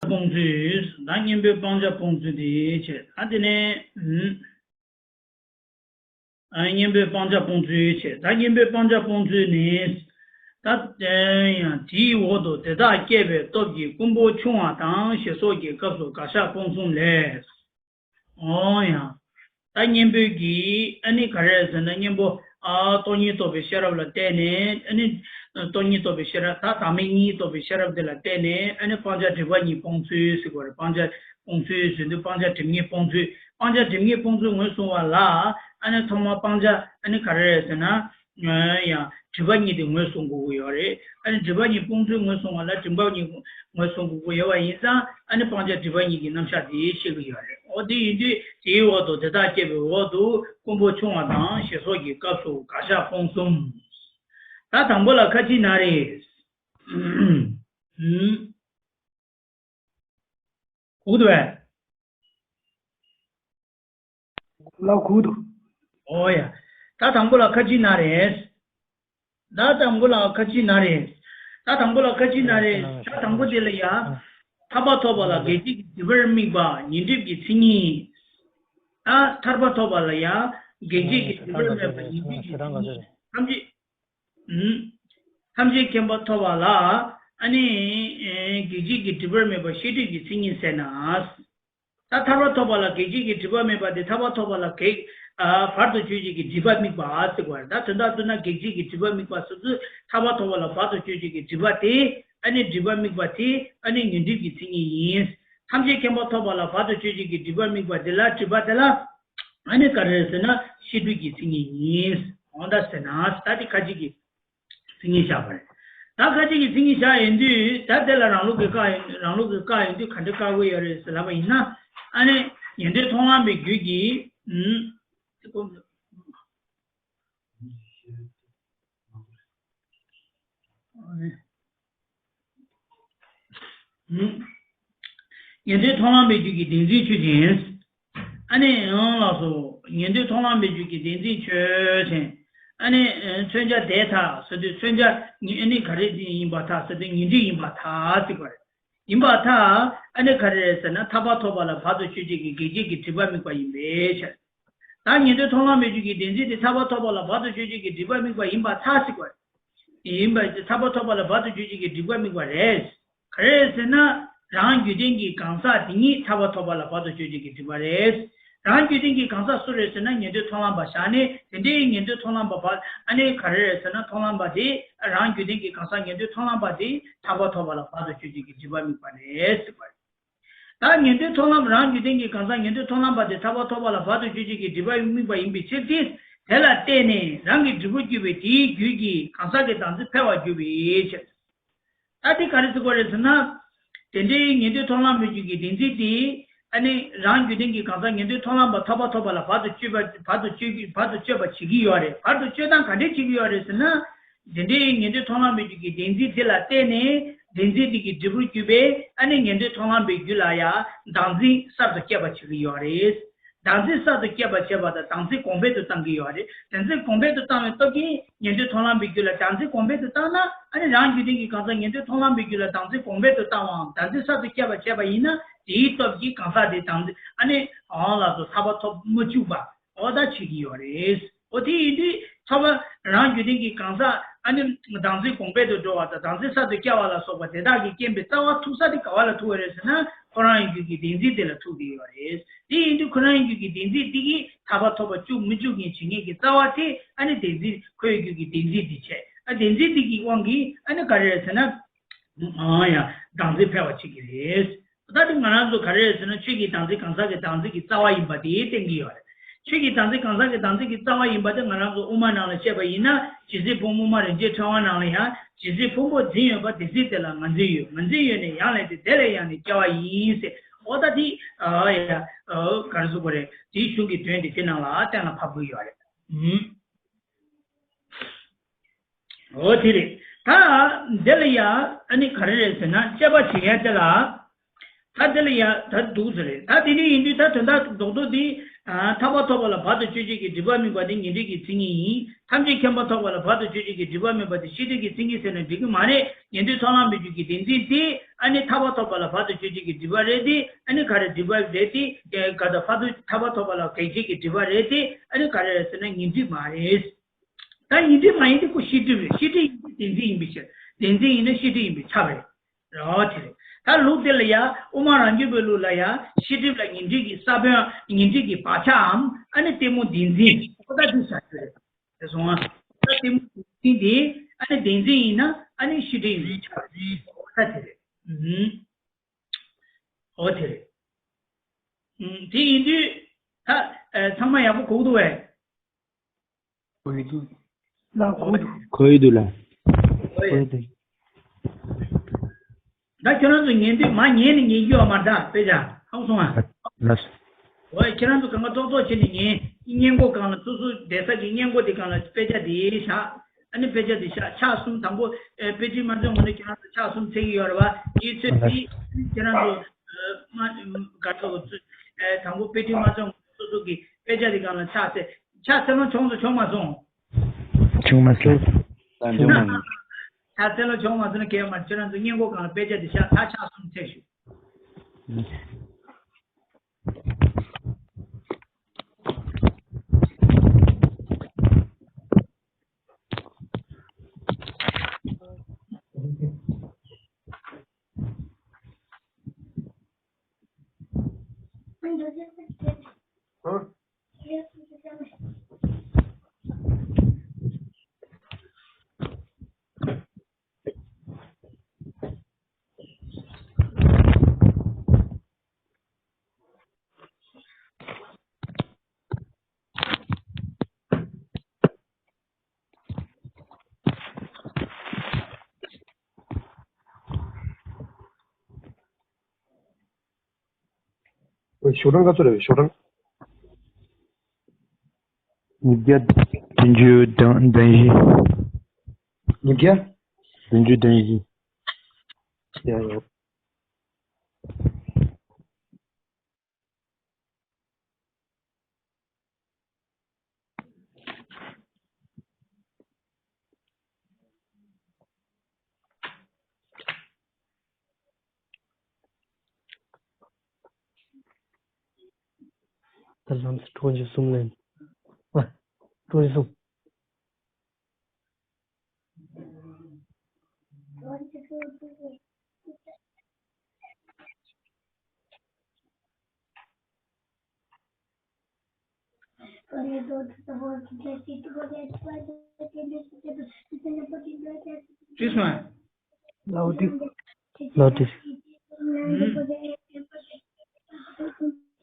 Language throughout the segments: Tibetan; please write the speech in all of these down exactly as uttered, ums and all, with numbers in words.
སྤོང་ཚུལ། ད་གཉེན་པོའི་སྤང་བྱ་སྤོང་ཚུལ་དེ་བྱས། ད་དེ་ནས་ཨ་གཉེན་པོའི་སྤང་བྱ་སྤོང་ཚུལ་བྱས། ད་གཉེན་པོའི་སྤང་བྱ་སྤོང་ཚུལ་ནི། ད་ཡང་དེའི་འོག་ཏུ་དེ་དག་བསྐྱེད་པའི་སྟོབས་ཀྱིས་རྐུན་པོ་ཆུང་བ་དང་ཞེས་སོགས་ཀྱི་སྐབས་སུ་དགག་བཞག་སྤོང་གསུམ་ལས། འོ་ཡང་། ད་གཉེན་པོའི་གི་ཨ་ནི་ག་རེ་ཟེར་ན། གཉེན་པོ་ཨ་སྟོང་ཉིད་རྟོགས་པའི་ཤེས་རབ་ལ་བརྟེན་ནས། ཨ་ནི་སྟོང་ཉིད་རྟོགས་པའི་ཤེས་རབ། ད་བདག་མེད་གཉིས་རྟོགས་པའི་ཤེས་རབ་དེ་ལ་བརྟེན་ནས། ཨ་ནི་སྤང་བྱ་སྒྲིབ་པ་གཉིས་སྤོང་ཚུལ་ཟེར་གོ་རེད། སྤང་བྱ་སྤོང་ཚུལ་ཟེར་དུས་སྤང་བྱ་སྒྲིབ་གཉིས་སྤོང་ཚུལ། སྤང་བྱ་སྒྲིབ་གཉིས་སྤོང་ཚུལ་ངོས་བཟུང་བ་ལ། ཨ་ནི་ཐོག་མར་སྤང་བྱ་ཨ་ནི་ག་རེ་རེད་ཟེར་ན། ཡང་སྒྲིབ་པ་གཉིས་དེ་ངོས་བཟུང་དགོས་ཀྱི་ཡོད་རེད། ཨ་ནི་སྒྲིབ་པ་གཉིས་སྤོང་ཚུལ་ངོས་བཟུང་བ་ལ་སྒྲིབ་པ་གཉིས་ངོས་བཟུང་དགོས་ཀྱི་ཡོད་པ་ཡིན་ཙང་། ཨ་ནི་སྤང་བྱ་སྒྲིབ་པ་གཉིས་ཀྱི་རྣམ་གཞག་དེ་ཤེས་ཀྱི་ཡོད་རེད། འོ་དེ་ཡིན་དུས་དེའི་འོག་ཏུ་དེ་དག་བསྐྱེད་པའི་འོག་ཏུ་རྐུན་པོ་ཆུང་བ་དང་ཞེས་སོགས་ཀྱི་སྐབས་སུ་དགག་བཞག་སྤོང་གསུམ། ད་དང་པོ་ལ་ཁ་ཅིག་ན་རེ། གོ་གི་འདུག་གས། ལགས་གོ་གི་འདུག། ཨོ་ཡ། ད་དང་པོ་ལ་ཁ་ཅིག་ན་རེ། ད་དང་པོ་ལ་ཁ་ཅིག་ན་རེ། ད་དང་པོ་ལ་ཁ་ཅིག་ན་རེ། ད་དང་པོ་དེ་ལ་ཡ། ཐར་པ་ཐོབ་པ་ལ་གེགས་བྱེད་ཀྱི་སྒྲིབ་པར་དམིགས་པ་ཉོན་སྒྲིབ་ཀྱི་མཚན་ཉིད། ད་ཐར་པ་ཐོབ་པ་ལ་ཡ། གེགས་བྱེད་ཀྱི་སྒྲིབ་པར་མེད་པ་ཉོན་སྒྲིབ་ཀྱི་མཚན་ཉིད་ཐམས་ཅད། ཨུམ། ཐམས་ཅད་མཁྱེན་པ་ཐོབ་པ་ལ། ཨ་ནི། ཨེ། གེགས་བྱེད་ཀྱི་སྒྲིབ་པར་མེད་པ་ཤེས་སྒྲིབ་ཀྱི་མཚན་ཉིད་ཟེར་ན། ད་ཐར་པ་ཐོབ་པ་ལ་གེགས་བྱེད་ཀྱི་སྒྲིབ་པ་མེད་པ་དེ། ཐར་པ་ཐོབ་པ་ལ་གེགས། ཨ། བར་དུ་གཅོད་བྱེད་ཀྱི་སྒྲིབ་པ་དམིགས་པ་ཟེར་བ་རེད། ད་དོན་དག་བསྡུ་ན་གེགས་བྱེད་ཀྱི་སྒྲིབ་པ་དམིགས་པ་ཟེར་དུས། ཐར་པ་ཐོབ་པ་ལ་བར་དུ་གཅོད་བྱེད་ཀྱི་སྒྲིབ་པ་དེ། ཨ་ནི་སྒྲིབ་པ་དམིགས་པ་དེ། ཨ་ནི་ཉོན་སྒྲིབ་ཀྱི་མཚན་ཉིད་ཡིན། ཐམས་ཅད་མཁྱེན་པ་ཐོབ་པ་ལ་བར་དུ་གཅོད་བྱེད་ཀྱི་སྒྲིབ་པ་དམིགས་པ་དེ་ལ། སྒྲིབ་པ་དེ་ལ། ཨ་ནི་ག་རེ་རེད་ཟེར་ན། ཤེས་སྒྲིབ་ཀྱི་མཚན་ཉིད་ཡིན། འོ་ད་ཟེར་ན། ད་དེ་ཁ་ཅིག་གི་མཚན་ཉིད་བཞག་པ་རེད། ད་ཁ་ཅིག་གི་མཚན་ཉིད་བཞག་ཡོང་དུས། ད་དེ་ལ་རང་ལུགས་ཀྱི་བཀག་ཡོང་། རང་ལུགས་ཀྱི་བཀག་ཡོང་དུས་ག་འདྲ་བཀག་དགོས་ཡོད་རེད་ཟེར་ལབ་པ་ཡིན་ན། ཨ་ནི་ཉན་ཐོས་མཐོང་ལམ་པའི་རྒྱུད་ཀྱི། ཨུམ། ཨ་ནི། ཨུམ། ཉན་ཐོས་མཐོང་ལམ་པའི་རྒྱུད་ཀྱི་བདེན་འཛིན་ཆོས་ཅན། ཨ་ནི་ཡང་ལགས་སོ། ཉན་ཐོས་མཐོང་ལམ་པའི་རྒྱུད་ཀྱི་བདེན་འཛིན་ཆོས་ཅན། ཨ་ནི་མཚོན་བྱ་དེ་ཐལ་ཟེར་དུས། མཚོན་བྱ་ཨ་ནི་ག་རེ་ཡིན་པར་ཐལ་ཟེར་དུས། ཉོན་སྒྲིབ་ཡིན་པར་ཐལ་ཟེར་བ་རེད། ཡིན་པར་ཐལ། ཨ་ནི་ག་རེ་རེད་ཟེར་ན། ཐར་པ་ཐོབ་པ་ལ་བར་དུ་གཅོད་བྱེད་ཀྱི་གེགས་བྱེད་ཀྱི་སྒྲིབ་པ་དམིགས་པ་ཡིན་པའི་ཕྱིར། ད་ཉན་ཐོས་མཐོང་ལམ་པའི་རྒྱུད་ཀྱི་བདེན་འཛིན་དེ་ཐར་པ་ཐོབ་པ་ལ་བར་དུ་གཅོད་བྱེད་ཀྱི་སྒྲིབ་པ་དམིགས་པ་ཡིན་པར་ཐལ་ཟེར་བ་རེད། ཡིན་པ། ཐར་པ་ཐོབ་པ་ལ་བར་དུ་གཅོད་བྱེད་ཀྱི་སྒྲིབ་པ་དམིགས་པ་རེད། ག་རེ་རེད་ཟེར་ན། རང་རྒྱུད་ལྡན་གྱི་གང་ཟག་དེ་ཉིད་ཐར་པ་ཐོབ་པ་ལ་བར་དུ་གཅོད་བྱེད་ཀྱི་སྒྲིབ་པ་རེད། རང་རྒྱུད་ལྡན་གྱི་གང་ཟག་སུ་རེད་ཟེར་ན། ཉན་ཐོས་མཐོང་ལམ་པ་བཞག་ནས། དེ་འདྲའི་ཉན་ཐོས་མཐོང་ལམ་པ་བ། ཨ་ནི་ག་རེ་རེད་ཟེར་ན། མཐོང་ལམ་པ་དེ། རང་རྒྱུད་ལྡན་གྱི་གང་ཟག་ཉན་ཐོས་མཐོང་ལམ་པ་དེ་ཐར་པ་ཐོབ་པ་ལ་བར་དུ་གཅོད་བྱེད་ཀྱི་སྒྲིབ་པ་དམིགས་པ་རེད་ཟེར་བ་རེད། ད་ཉན་ཐོས་མཐོང་ལམ། རང་རྒྱུད་ལྡན་གྱི་གང་ཟག་ཉན་ཐོས་མཐོང་ལམ་པ་དེ་ཐར་པ་ཐོབ་པ་ལ་བར་དུ་གཅོད་བྱེད་ཀྱི་སྒྲིབ་པ་དམིགས་པ་ཡིན་པའི་ཕྱིར་ཏེ། དེ་ལ་བརྟེན་ནས་རང་གི་སྒྲིབ་པར་གྱུར་པའི་དེའི་རྒྱུད་ཀྱི་གང་ཟག་གི་བདག་འཛིན་འཕེལ་བར་འགྱུར་བའི་ཕྱིར། ད་དེ་ག་རེ་ཟེར་དགོས་རེད་ཟེར་ན། དེ་འདྲའི་ཉན་ཐོས་མཐོང་ལམ་པའི་རྒྱུད་ཀྱི་བདེན་འཛིན་དེ། ཨ་ནི་རང་རྒྱུད་ལྡན་གྱི་གང་ཟག་ཉན་ཐོས་མཐོང་ལམ་པ་ཐར་པ་ཐོབ་པ་ལ་བར་དུ་གཅོད་པ། བར་དུ་གཅོད་ཀྱི། བར་དུ་གཅོད་པ་བྱེད་ཀྱི་ཡོད་རེད། བར་དུ་གཅོད་སྟངས་ག་འདྲས་བྱེད་ཀྱི་ཡོད་རེད་ཟེར་ན། དེ་འདྲའི་ཉན་ཐོས་མཐོང་ལམ་པའི་རྒྱུད་ཀྱི་བདེན་འཛིན་དེ་ལ་བརྟེན་ནས། བདེན་འཛིན་དེ་གི་སྒྲིབ་པར་གྱུར་པའི། ཨ་ནི་ཉན་ཐོས་མཐོང་ལམ་པའི་རྒྱུད་ལ་ཡང་བདག་འཛིན་གསར་དུ་སྐྱེད་པ་བྱེད་ཀྱི་ཡོད་རེད། བདག་འཛིན་གསར་དུ་སྐྱེད་པ་བྱེད་པ་དང་། བདག་འཛིན་གོང་འཕེལ་དུ་བཏང་གི་ཡོད་རེད། བདག་འཛིན་གོང་འཕེལ་དུ་བཏང་བའི་སྟོབས་ཀྱིས་ཉན་ཐོས་མཐོང་ལམ་པའི་རྒྱུད་ལ་བདག་འཛིན་གོང་འཕེལ་དུ་བཏང་ན། ཨ་ནི་རང་རྒྱུད་ལྡན་གྱི་གང་ཟག་ཉན་ཐོས་མཐོང་ལམ་པའི་རྒྱུད་ལ་བདག་འཛིན་གོང་འཕེལ་དུ་བཏང་བའམ། བདག་འཛིན་གསར་དུ་སྐྱེད་པ་བྱས་པ་ཡིན་ན། དེའི་སྟོབས་ཀྱིས་གང་ཟག་དེ་བདག་འཛིན། ཨ་ནི་འོང་ལ་སོ་ཐར་པ་ཐོབ་མ་བཅུག་པ། འོ་ད་བྱེད་ཀྱི་ཡོད་རེད། འོ་དེ་ཡིན་དུས་ཐར་པ། རང་རྒྱུད་ལྡན་གྱི་གང་ཟག་ཨ་ནི་བདག་འཛིན་གོང་འཕེལ་དུ་འགྲོ་བ་དང་། བདག་འཛིན་གསར་དུ་སྐྱེ་བ་ལ་སོགས་པ་དེ་དག་གི་རྐྱེན་པས་རྩ་བ་ཐུག་ས་དེ་ག་བ་ལ་ཐུག་པ་རེད་ཟེར་ན། ཁོ་རང་རྒྱུད་ཀྱི་བདེན་འཛིན་དེ་ལ་ཐུག་གི་ཡོད་རེད། དེ་ཡིན་དུས་ཁོ་རང་རྒྱུད་ཀྱི་བདེན་འཛིན་དེ་གིས་ཐར་པ་ཐོབ་པ་བཅུག་མི་བཅུག་མཁན་བྱེད་མཁན་གྱི་རྩ་བ་དེ། ཨ་ནི་བདེན་འཛིན། ཁོའི་རྒྱུད་ཀྱི་བདེན་འཛིན་དེ་བྱས། ཨ། བདེན་འཛིན་དེ་གི་དབང་གིས་ཨ་ནི་ག་རེ་རེད་ཟེར་ན། ཨང་། ཡང་བདག་འཛིན་འཕེལ་བ་བྱེད་ཀྱི་རེད། ད་དེ་ང་རང་ཚོ་ག་རེ་རེད་ཟེར་ན། ཆོས་ཀྱི་བདག་འཛིན་གང་ཟག་གི་བདག་འཛིན་གྱི་རྩ་བ་ཡིན་པ་དེ་བསྟན་གྱི་ཡོད་རེད། ཆོས་ཀྱི་བདག་འཛིན་གང་ཟག་གི་བདག་འཛིན་གྱི་རྩ་བ་ཡིན་པ་དེ་ང་རང་ཚོ་དབུ་མ་ནང་ལ་བཤད་པ་ཡིན་ན། ཇི་སྲིད་ཕུང་པོ་མ་རིག་བྱེད་ཕྲེང་བ་ནང་ལ་ཡང་། ཇི་སྲིད་ཕུང་པོ་འཛིན་ཡོད་པ། དེ་སྲིད་དེ་ལ་ངར་འཛིན་ཡོད། ངར་འཛིན་ཡོད་ནས་ཡང་ལས་ཏེ། དེ་ལས་ཡང་ནི་སྐྱེ་བ་ཡིན་ཟེར། འོ་ད་དེ། ཨ། ཡ། ཨ། ག་རེ་ཟེར་དགོས་རེད། དེའི་གཞུང་གི་དོན་དེ་དེ་ནང་ལ་གཏན་ལ་ཕབ་དགོས་ཡོད་རེད། ཨུམ། འོ་དེ་རེད། ད་འདི་ལ་ཡ་ཨ་ནི་ག་རེ་རེད་ཟེར་ན། དཔྱད་པ་བྱེད་ཡ་དེ་ལ། ད་དེ་ལ་ཡང་ད་འདུག་ཟེར་རེད། ད་དེ་འདྲ་ཡིན་དུས་ད་དོན་དག་རྡོག་རྡོག་འདི། ཨ། ཐར་པ་ཐོབ་པ་ལ་བར་དུ་གཅོད་བྱེད་ཀྱི་སྒྲིབ་པ་དམིགས་པ་དེ་ཉན་ཐོས་ཀྱི་མཚན་ཉིད་ཡིན། ཐམས་ཅད་མཁྱེན་པ་ཐོབ་པ་ལ་བར་དུ་གཅོད་བྱེད་ཀྱི་སྒྲིབ་པ་དམིགས་པ་དེ་ཤེས་སྒྲིབ་ཀྱི་མཚན་ཉིད་ཟེར་ན་འགྲིག་གི་མ་རེད། ཉན་ཐོས་ཚོགས་ལམ་མི་འཇུག་གི་བདེན་འཛིན་དེ་ཨ་ནི་ཐར་པ་ཐོབ་པ་ལ་བར་དུ་གཅོད་བྱེད་ཀྱི་སྒྲིབ་པ་རེད་དེ། ཨ་ནི་ག་རེ་སྒྲིབ་པ་རེད་དེ། ག་ད་བར་དུ་ཐར་པ་ཐོབ་པ་ལ་གེགས་བྱེད་ཀྱི་སྒྲིབ་པ་རེད་དེ། ཨ་ནི་ག་རེ་རེད་ཟེར་ན་ཉན་ཐོས་མ་རེད། ད་ཉན་ཐོས་མ་ཡིན་དུས་ཁོ་ཤེས་སྒྲིབ་རེད། ཤེས་སྒྲིབ་ཡིན་དུས་བདེན་འཛིན་ཡིན་པའི་ཕྱིར། བདེན་འཛིན་ཡིན་ན་ཤེས་སྒྲིབ་ཡིན་པས་ཁྱབ་རེད། རེད་བ། དེ་རེད། ད་ལུགས་དེ་ལ་ཡང་དབུ་མ་རང་རྒྱུད་པའི་ལུགས་ལ་ཡང་ཤེས་སྒྲིབ་ལ་ཉན་ཐོས་ཀྱི་ས་བོན། ཉན་ཐོས་ཀྱི་བག་ཆགས་འམ། ཨ་ནི་གཏི་མུག་བདེན་འཛིན། ཨོ་ད་འདི་བྱ་རྒྱུ་རེད། དེ་སོང་ང་། ད་གཏི་མུག་བདེན་འཛིན་དེ་ཨ་ནི་བདེན་འཛིན་ཡིན་ན་ཨ་ནི་ཤེས་སྒྲིབ་ཡིན་པས་ཁྱབ་རེད། ཨོ་ད་དེ་རེད། ཨུམ། ཨོ་དེ་རེད། ཨུམ། དེ་ཡིན་དུས་ད་ཨ་ཚང་མ་ཡག་པོ་གོ་གི་འདུག་བས། ལགས། གོ་གི་འདུག། གོ་གི་འདུག་ལགས། གོ་གི་འདུག། ད་ཁྱོད་རང་ཚོ་ཉན་དུས་མ་ཉན་ནས་ཉན་རྒྱུ་ཡོད་མ་རེད་ད། དཔེ་ཆ་ཧ་གོ་སོང་ང་། ལགས། འོ་ཁྱེད་རང་ཚོ་གང་ག་ཏོག་ཏོག་བྱས་ནས་ཉན། སྔས་མགོ་སྒང་ལ་སོ་སོ་བསྡད་ས་གི་སྔས་མགོ་དེ་སྒང་ལ་དཔེ་ཆ་དེ་བཞག། ཨ་ནི་དཔེ་ཆ་དེ་བཞག། ཕྱག་གསུམ། དང་པོ་ཨེ་དཔེ་ཁྲིད་མ་ཚོགས་སྔོན་ལ་ཁྱེད་རང་ཚོ་ཕྱག་གསུམ་འཚལ་གྱི་ཡོད་རེད་བ། དེའི་ཚོད་དེ་ཁྱེད་རང་ཚོ་ཨེ་མ་ག་ཚོད་ཚོད་ཨེ་དང་པོ་དཔེ་ཁྲིད་མ་ཚོགས་སོ་སོ་གི་དཔེ་ཆ་དེ་སྒང་ལ་ཕྱག་འཚལ། ཕྱག་འཚལ་ལོ་བྱུང་སོང་བྱུང་མ་སོང་། བྱུང་མ་སོང་། བྱུང་མ་སོང་། ཕྱག་འཚལ་ལོ་བྱུང་མ་སོང་ན་གལ་མ་ཁྱེད་རང་ཚོ་སྔས་མགོ་སྒང་ལ་དཔེ་ཆ་དེ་བཞག། ད་ཕྱག་གསུམ་འཚལ་ཞུ། ཞོགས་གྲངས་ག་ཚོད་རེད། ཞོགས་གྲངས། ཉིས་བརྒྱ་བདུན་ཅུ་དོན་བཞི། ཉིས་བརྒྱ་བདུན་ཅུ་དོན་བཞི། ཡ་ཡ། ད་ལམ་སང་ཁྲོ་ཆུ་གསུམ་ལེན། ཨ། ཁྲོ་ཆུ་གསུམ། ཅི་སོང་། ལའོ་ཏི། ལའོ་ཏི།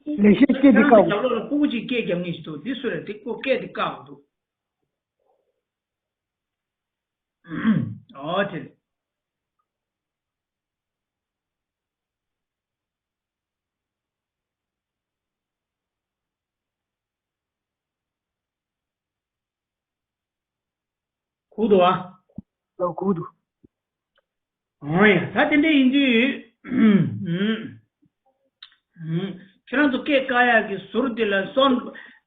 ལེགས་བཤད་སྐད་འདི་དཀའ་བོ། རྒྱབ་ལོགས་ལ་ཕྲུ་གུ་གཅིག་སྐད་རྒྱབ་མཁན་ཞིག་འདུག། འདི་སུ་རེད། དེ་ཁོ་སྐད་འདི་དཀའ་བོ་འདུག། ཨོ་དེ་རེད། གོ་འདུག་ཨ། ལགས། གོ་འདུག། འོ་ཡ། ད་དེ་འདྲ་ཡིན་དུས། ཁྱེད་རང་ཚོ་སྐད་བཀག་ཡག་གི་ཟུར་དེ་ལ་སོན་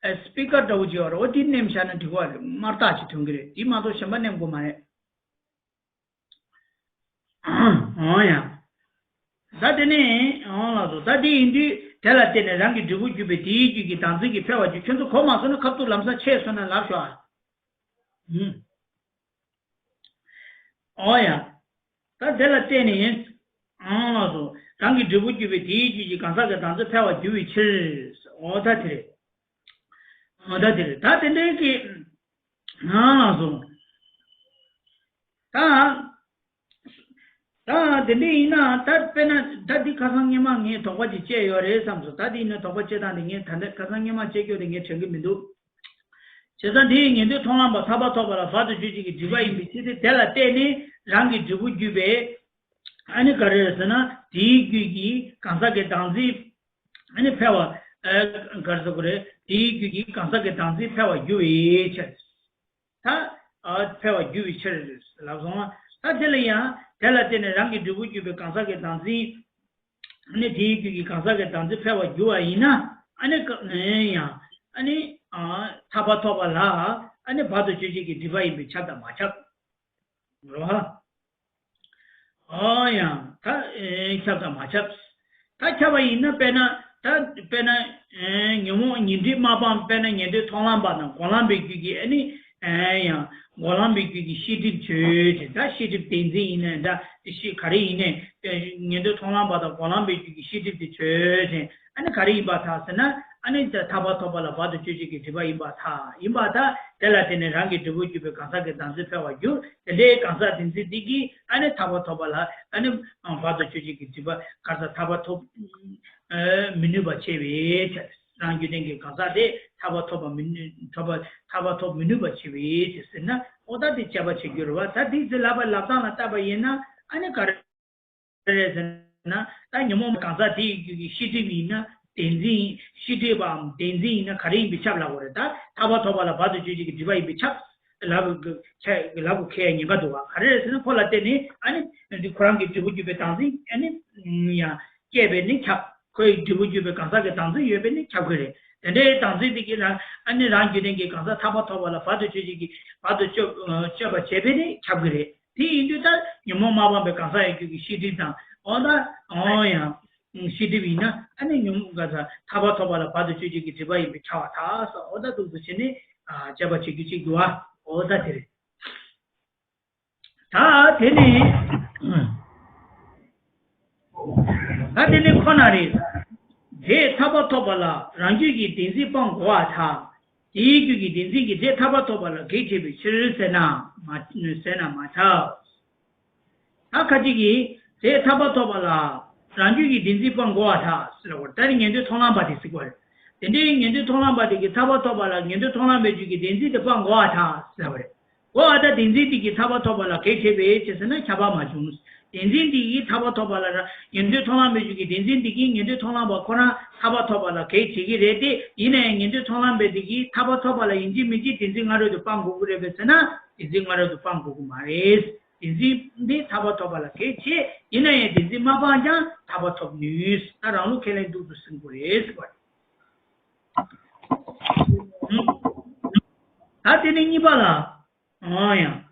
སི་པི་ཀར་འདྲ་བོ་ཅིག་ཡོད་རེད། འོ་དེ་མནན་བཞག་ན་འགྲིག་པ་རེད། དམར་རྟགས་ཅིག་ཐོན་གི་རེད། དེ་མ་གཏོགས་གཞན་པ་མནན་དགོས་མ་རེད། འོ་ཡ། ད་དེ་ནས་འོང་ལགས་སོ། ད་དེ་ཡིན་དུས་དེ་ལ་བརྟེན་ནས་རང་གི་འབྲས་བུ་བརྒྱུད་པའི་དེའི་རྒྱུད་ཀྱི་བདག་འཛིན་གྱིས་འཕེལ་བར་འགྱུར། ཁྱོད་ཚོ་གོ་མ་སོང་ན་ཁ་ཐུག་ལམ་སང་ཆད་སོང་ན་ལབ་ཤོག་ཨ། ཧུམ། འོ་ཡ། ད་དེ་ལ་བརྟེན་ནས་འོང་ལགས་སོ། རང་གི་འབྲས་བུ་བརྒྱུད་པའི་དེའི་རྒྱུད་ཀྱི་གང་ཟག་གི་བདག་འཛིན་འཕེལ་བར་འགྱུར་བའི་ཕྱིར། འོ་ད་དེ་རེད། འོ་ད་དེ་རེད། ད་དེ་འདྲའི་གི། ང་ལ་སོང་། ད། ད་དེ་འདྲ་ཡིན་ན་ད་དཔེར་ན་ད་འདི་ཁ་སང་སྔོན་མ་ངས་དོགས་པ་ཅིག་བཅད་ཡོད་རེད་བསམ་སོང་། ད་འདི་ཡིན་ན་དོགས་པ་བཅད་སྟངས་དེ་ངས་ད་ལྟ་ཁ་སང་སྔོན་མ་བཅད་རྒྱུ་དེ་ངས་དྲན་གྱི་མི་འདུག། བྱས་ཙང་དེ་ཡི་ཉན་ཐོས་མཐོང་ལམ་པ་ཐར་པ་ཐོབ་པ་ལ་བར་དུ་གཅོད་བྱེད་ཀྱི་སྒྲིབ་པ་ཡིན་པའི་ཕྱིར་ཏེ། དེ་ལ་བརྟེན་ནས་རང་གི་འབྲས་བུ་བརྒྱུད་པའི། ཨ་ནི་ག་རེ་རེད་ཟེར་ན་དེའི་རྒྱུད་ཀྱི་གང་ཟག་གི་བདག་འཛིན། ཨ་ནི་འཕེལ་བ། ཨ། ག་རེ་ཟེར་དགོས་རེད། དེའི་རྒྱུད་ཀྱི་གང་ཟག་གི་བདག་འཛིན་འཕེལ་བར་འགྱུར་བའི་ཕྱིར། ད། ཨ། འཕེལ་བར་འགྱུར་བའི་ཕྱིར་ལབ་སོང་ང་། ད་དེ་ལ་ཡང་དེ་ལ་བརྟེན་ནས་རང་གི་འབྲས་བུ་བརྒྱུད་པའི་གང་ཟག་གི་བདག་འཛིན། ཨ་ནི་དེའི་རྒྱུད་ཀྱི་གང་ཟག་གི་བདག་འཛིན་འཕེལ་བར་འགྱུར་བ་ཡིན་ན། ཨ་ནི་ཀ་ཡང་། ཨ་ནི་ཨ་ཐར་པ་ཐོབ་པ་ལ། ཨ་ནི་བར་དུ་གཅོད་བྱེད་ཀྱི་སྒྲིབ་པ་ཡིན་པས་ཁྱབ་དང་མ་ཁྱབ། རོ། ཨ་ཡང་ད་ཨེ་ཁྱབ་དང་མ་ཁྱབ། ད་ཁྱབ་པ་ཡིན་ན། དཔེར་ན་ད་དཔེར་ན་ཨེ་ཉོན་མོངས་ཉོན་སྒྲིབ་མ་སྤངས། དཔེར་ན་ཉན་ཐོས་མཐོང་ལམ་པ་དང་སྒོམ་ལམ་པའི་རྒྱུད་ཀྱི། ཨ་ནི་ཨེ་ཡང་སྒོམ་ལམ་པའི་རྒྱུད་ཀྱི་ཤེས་སྒྲིབ་ཆོས་ཅན། ད་ཤེས་སྒྲིབ་བདེན་འཛིན་ཡིན་ནའི་འདྲ། ཤེས་ག་རེ་ཡིན་ནའི། ཨེ་ཉན་ཐོས་མཐོང་ལམ་པ་དང་སྒོམ་ལམ་པའི་རྒྱུད་ཀྱི་ཤེས་སྒྲིབ་དེ་ཆོས་ཅན། ཨ་ནི་ག་རེ་ཡིན་པར་ཐལ་ཟེར་ན། ཨ་ནི་ཐར་པ་ཐོབ་པ་ལ་བར་དུ་གཅོད་བྱེད་ཀྱི་སྒྲིབ་པ་ཡིན་པར་ཐལ། ཡིན་པར་ཐལ། དེ་ལ་བརྟེན་ནས་རང་གི་འབྲས་བུར་གྱུར་པའི་གང་ཟག་གི་བདག་འཛིན་འཕེལ་བར་འགྱུར། དེ་འདྲའི་གང་ཟག་བདེན་འཛིན་དེ་གིས་ཨ་ནི་ཐར་པ་ཐོབ་པ་ལ། ཨ་ནི་བར་དུ་གཅོད་བྱེད་ཀྱི་སྒྲིབ་པ། གང་ཟག་ཐར་པ་ཐོབ་མི་ནུས་པར་བྱེད་པའི་ཕྱིར། རང་རྒྱུད་ལྡན་གྱི་གང་ཟག་དེ་ཐར་པ་ཐོབ་པ་མི་ནུས། ཐོབ་པ། ཐར་པ་ཐོབ་མི་ནུས་པར་བྱེད་པའི་ཕྱིར་ཟེར་ན། འོ་ད་དེ་དཔྱད་པ་བྱེད་རྒྱུ་རེད་བ། ད་དེ་ཚོའི་ལབ་པ་ལབ་སྟངས་ལ་བལྟས་པ་ཡིན་ན། ཨ་ནི་ག་རེ་རེད་ཟེར་ན། ད་ཉོན་མོངས་གང་ཟག་དེ་ཡི་རྒྱུད་ཀྱི་ཤེས་སྒྲིབ་ཡིན་ན་བདེན་འཛིན། ཤེས་སྒྲིབ་པའམ་བདེན་འཛིན་ཡིན་ན་ག་རེ་ཡིན་པས་ཁྱབ་ལབ་དགོས་རེད། ད་ཐར་པ་ཐོབ་པ་ལ་བར་དུ་གཅོད་བྱེད་ཀྱི་སྒྲིབ་པ་ཡིན་པས་ཁྱབ་ལབ་ཁྱབ་ལབ་དགོས་ཁེལ་ཉེན་ཁ་འདུག་བ། ག་རེ་རེད་ཟེར་ན། ཁོ་ལ་བརྟེན་ནས་ཨ་ནི་འདི་ཁོ་རང་གི་འབྲས་བུར་གྱུར་པའི་བདག་འཛིན། ཨ་ནི་ཡང་སྐྱེས་པས་ནི་ཁྱབ། ཁོའི་འབྲས་བུར་གྱུར་པའི་གང་ཟག་གི་བདག་འཛིན་ཡོད་པས་ནི་ཁྱབ་ཀྱི་རེད། དེ་འདྲའི་བདག་འཛིན་དེ་གིས་རང་། ཨ་ནི་རང་རྒྱུད་ལྡན་གྱི་གང་ཟག་ཐར་པ་ཐོབ་པ་ལ་བར་དུ་གཅོད་བྱེད་ཀྱི། བར་དུ་གཅོད་གཅོད་པར་བྱེད་པས་ནི་ཁྱབ་ཀྱི་རེད། དེ་ཡིན་དུས་ད་ཉོན་མོངས་མ་སྤངས་པའི་གང་ཟག་ཡི་རྒྱུད་ཀྱི་ཤེས་སྒྲིབ་དང་། འོ་ད་འོ་ཡང་ཤེས་སྒྲིབ་ཡིན་ན། ཨ་ནི་ཉོན་མོངས་གང་ཟག་ཐར་པ་ཐོབ་པ་ལ་བར་དུ་གཅོད་བྱེད་ཀྱི་སྒྲིབ་པ་ཡིན་པས་ཁྱབ་པར་ཐལ་ཟེར། འོ་ད་འདུག་སེ་བྱས་ནས་དཔྱད་པ་བྱེད་རྒྱུ་གཅིག་འདུག་བ། འོ་ད་དེ་རེད། ད་དེ་ནི། ད་དེ་ནི་ཁོ་ན་རེད། དེས་ཐར་པ་ཐོབ་པ་ལ་རང་རྒྱུད་ཀྱི་བདེན་འཛིན་སྤང་དགོས་པར་ཐལ། དེའི་རྒྱུད་ཀྱི་བདེན་འཛིན་གྱིས་དེས་ཐར་པ་ཐོབ་པ་ལ་གེགས་བྱེད་པའི་ཕྱིར་ཟེར་ན་མ། ཟེར་ན་མ་ཐལ། ད་ཁ་ཅིག་གིས་དེས་ཐར་པ་ཐོབ་པ་ལ་རང་རྒྱུད་ཀྱི་བདེན་འཛིན་སྤང་དགོས་པར་ཐལ་ཟེར་བ། ད་ནི་ཉན་ཐོས་མཐོང་ལམ་པ་དེས་ཟེར་བ་རེད། དེ་འདྲའི་ཉན་ཐོས་མཐོང་ལམ་པ་དེ་གིས་ཐར་པ་ཐོབ་པ་ལ་ཉན་ཐོས་མཐོང་ལམ་པའི་རྒྱུད་ཀྱི་བདེན་འཛིན་དེ་སྤང་དགོས་པར་ཐལ་ཟེར་བ་རེད། འོ་ཨ། ད་བདེན་འཛིན་དེ་གིས་ཐར་པ་ཐོབ་པ་ལ་གེགས་བྱེད་པའི་ཕྱིར་ཟེར་ན་ཁྱབ་པ་མ་བྱུང་། བདེན་འཛིན་དེ་གིས་ཐར་པ་ཐོབ་པ་ལ་ར། ཉན་ཐོས་མཐོང་ལམ་པའི་རྒྱུད་ཀྱི་བདེན་འཛིན་དེ་གིས་ཉན་ཐོས་མཐོང་ལམ་པ་ཁོ་རང་ཐར་པ་ཐོབ་པ་ལ་གེགས་བྱེད་ཀྱི་རེད་དེ། ཡིན་ན་ཡང་ཉན་ཐོས་མཐོང་ལམ་པ་དེ་གིས་ཐར་པ་ཐོབ་པ་ལ་ཡིན་གཅིག་མིན་གཅིག་བདེན་འཛིན་སྔ་རོལ་དུ་སྤང་དགོས་ཀྱི་རེད་པས་ཟེར་ན། བདེན་འཛིན་སྔ་རོལ་དུ་སྤང་དགོས་ཀྱི་མ་རེད། བདེན་འཛིན་དེ་ཐར་པ་ཐོབ་པ་ལ་གེགས་བྱེད། ཡིན་ན་ཡང་བདེན་འཛིན་མ་སྤངས་ཀྱང་ཐར་པ་ཐོབ་ནུས། ད་རང་ལུགས་ཁས་ལེན་འདུག་ཏུ་ཟིན་དགོས་རེད་ཟེར་བ་རེད། ད་དེ་ནས་གཉིས་པ་ལ། འོ་ཡང་།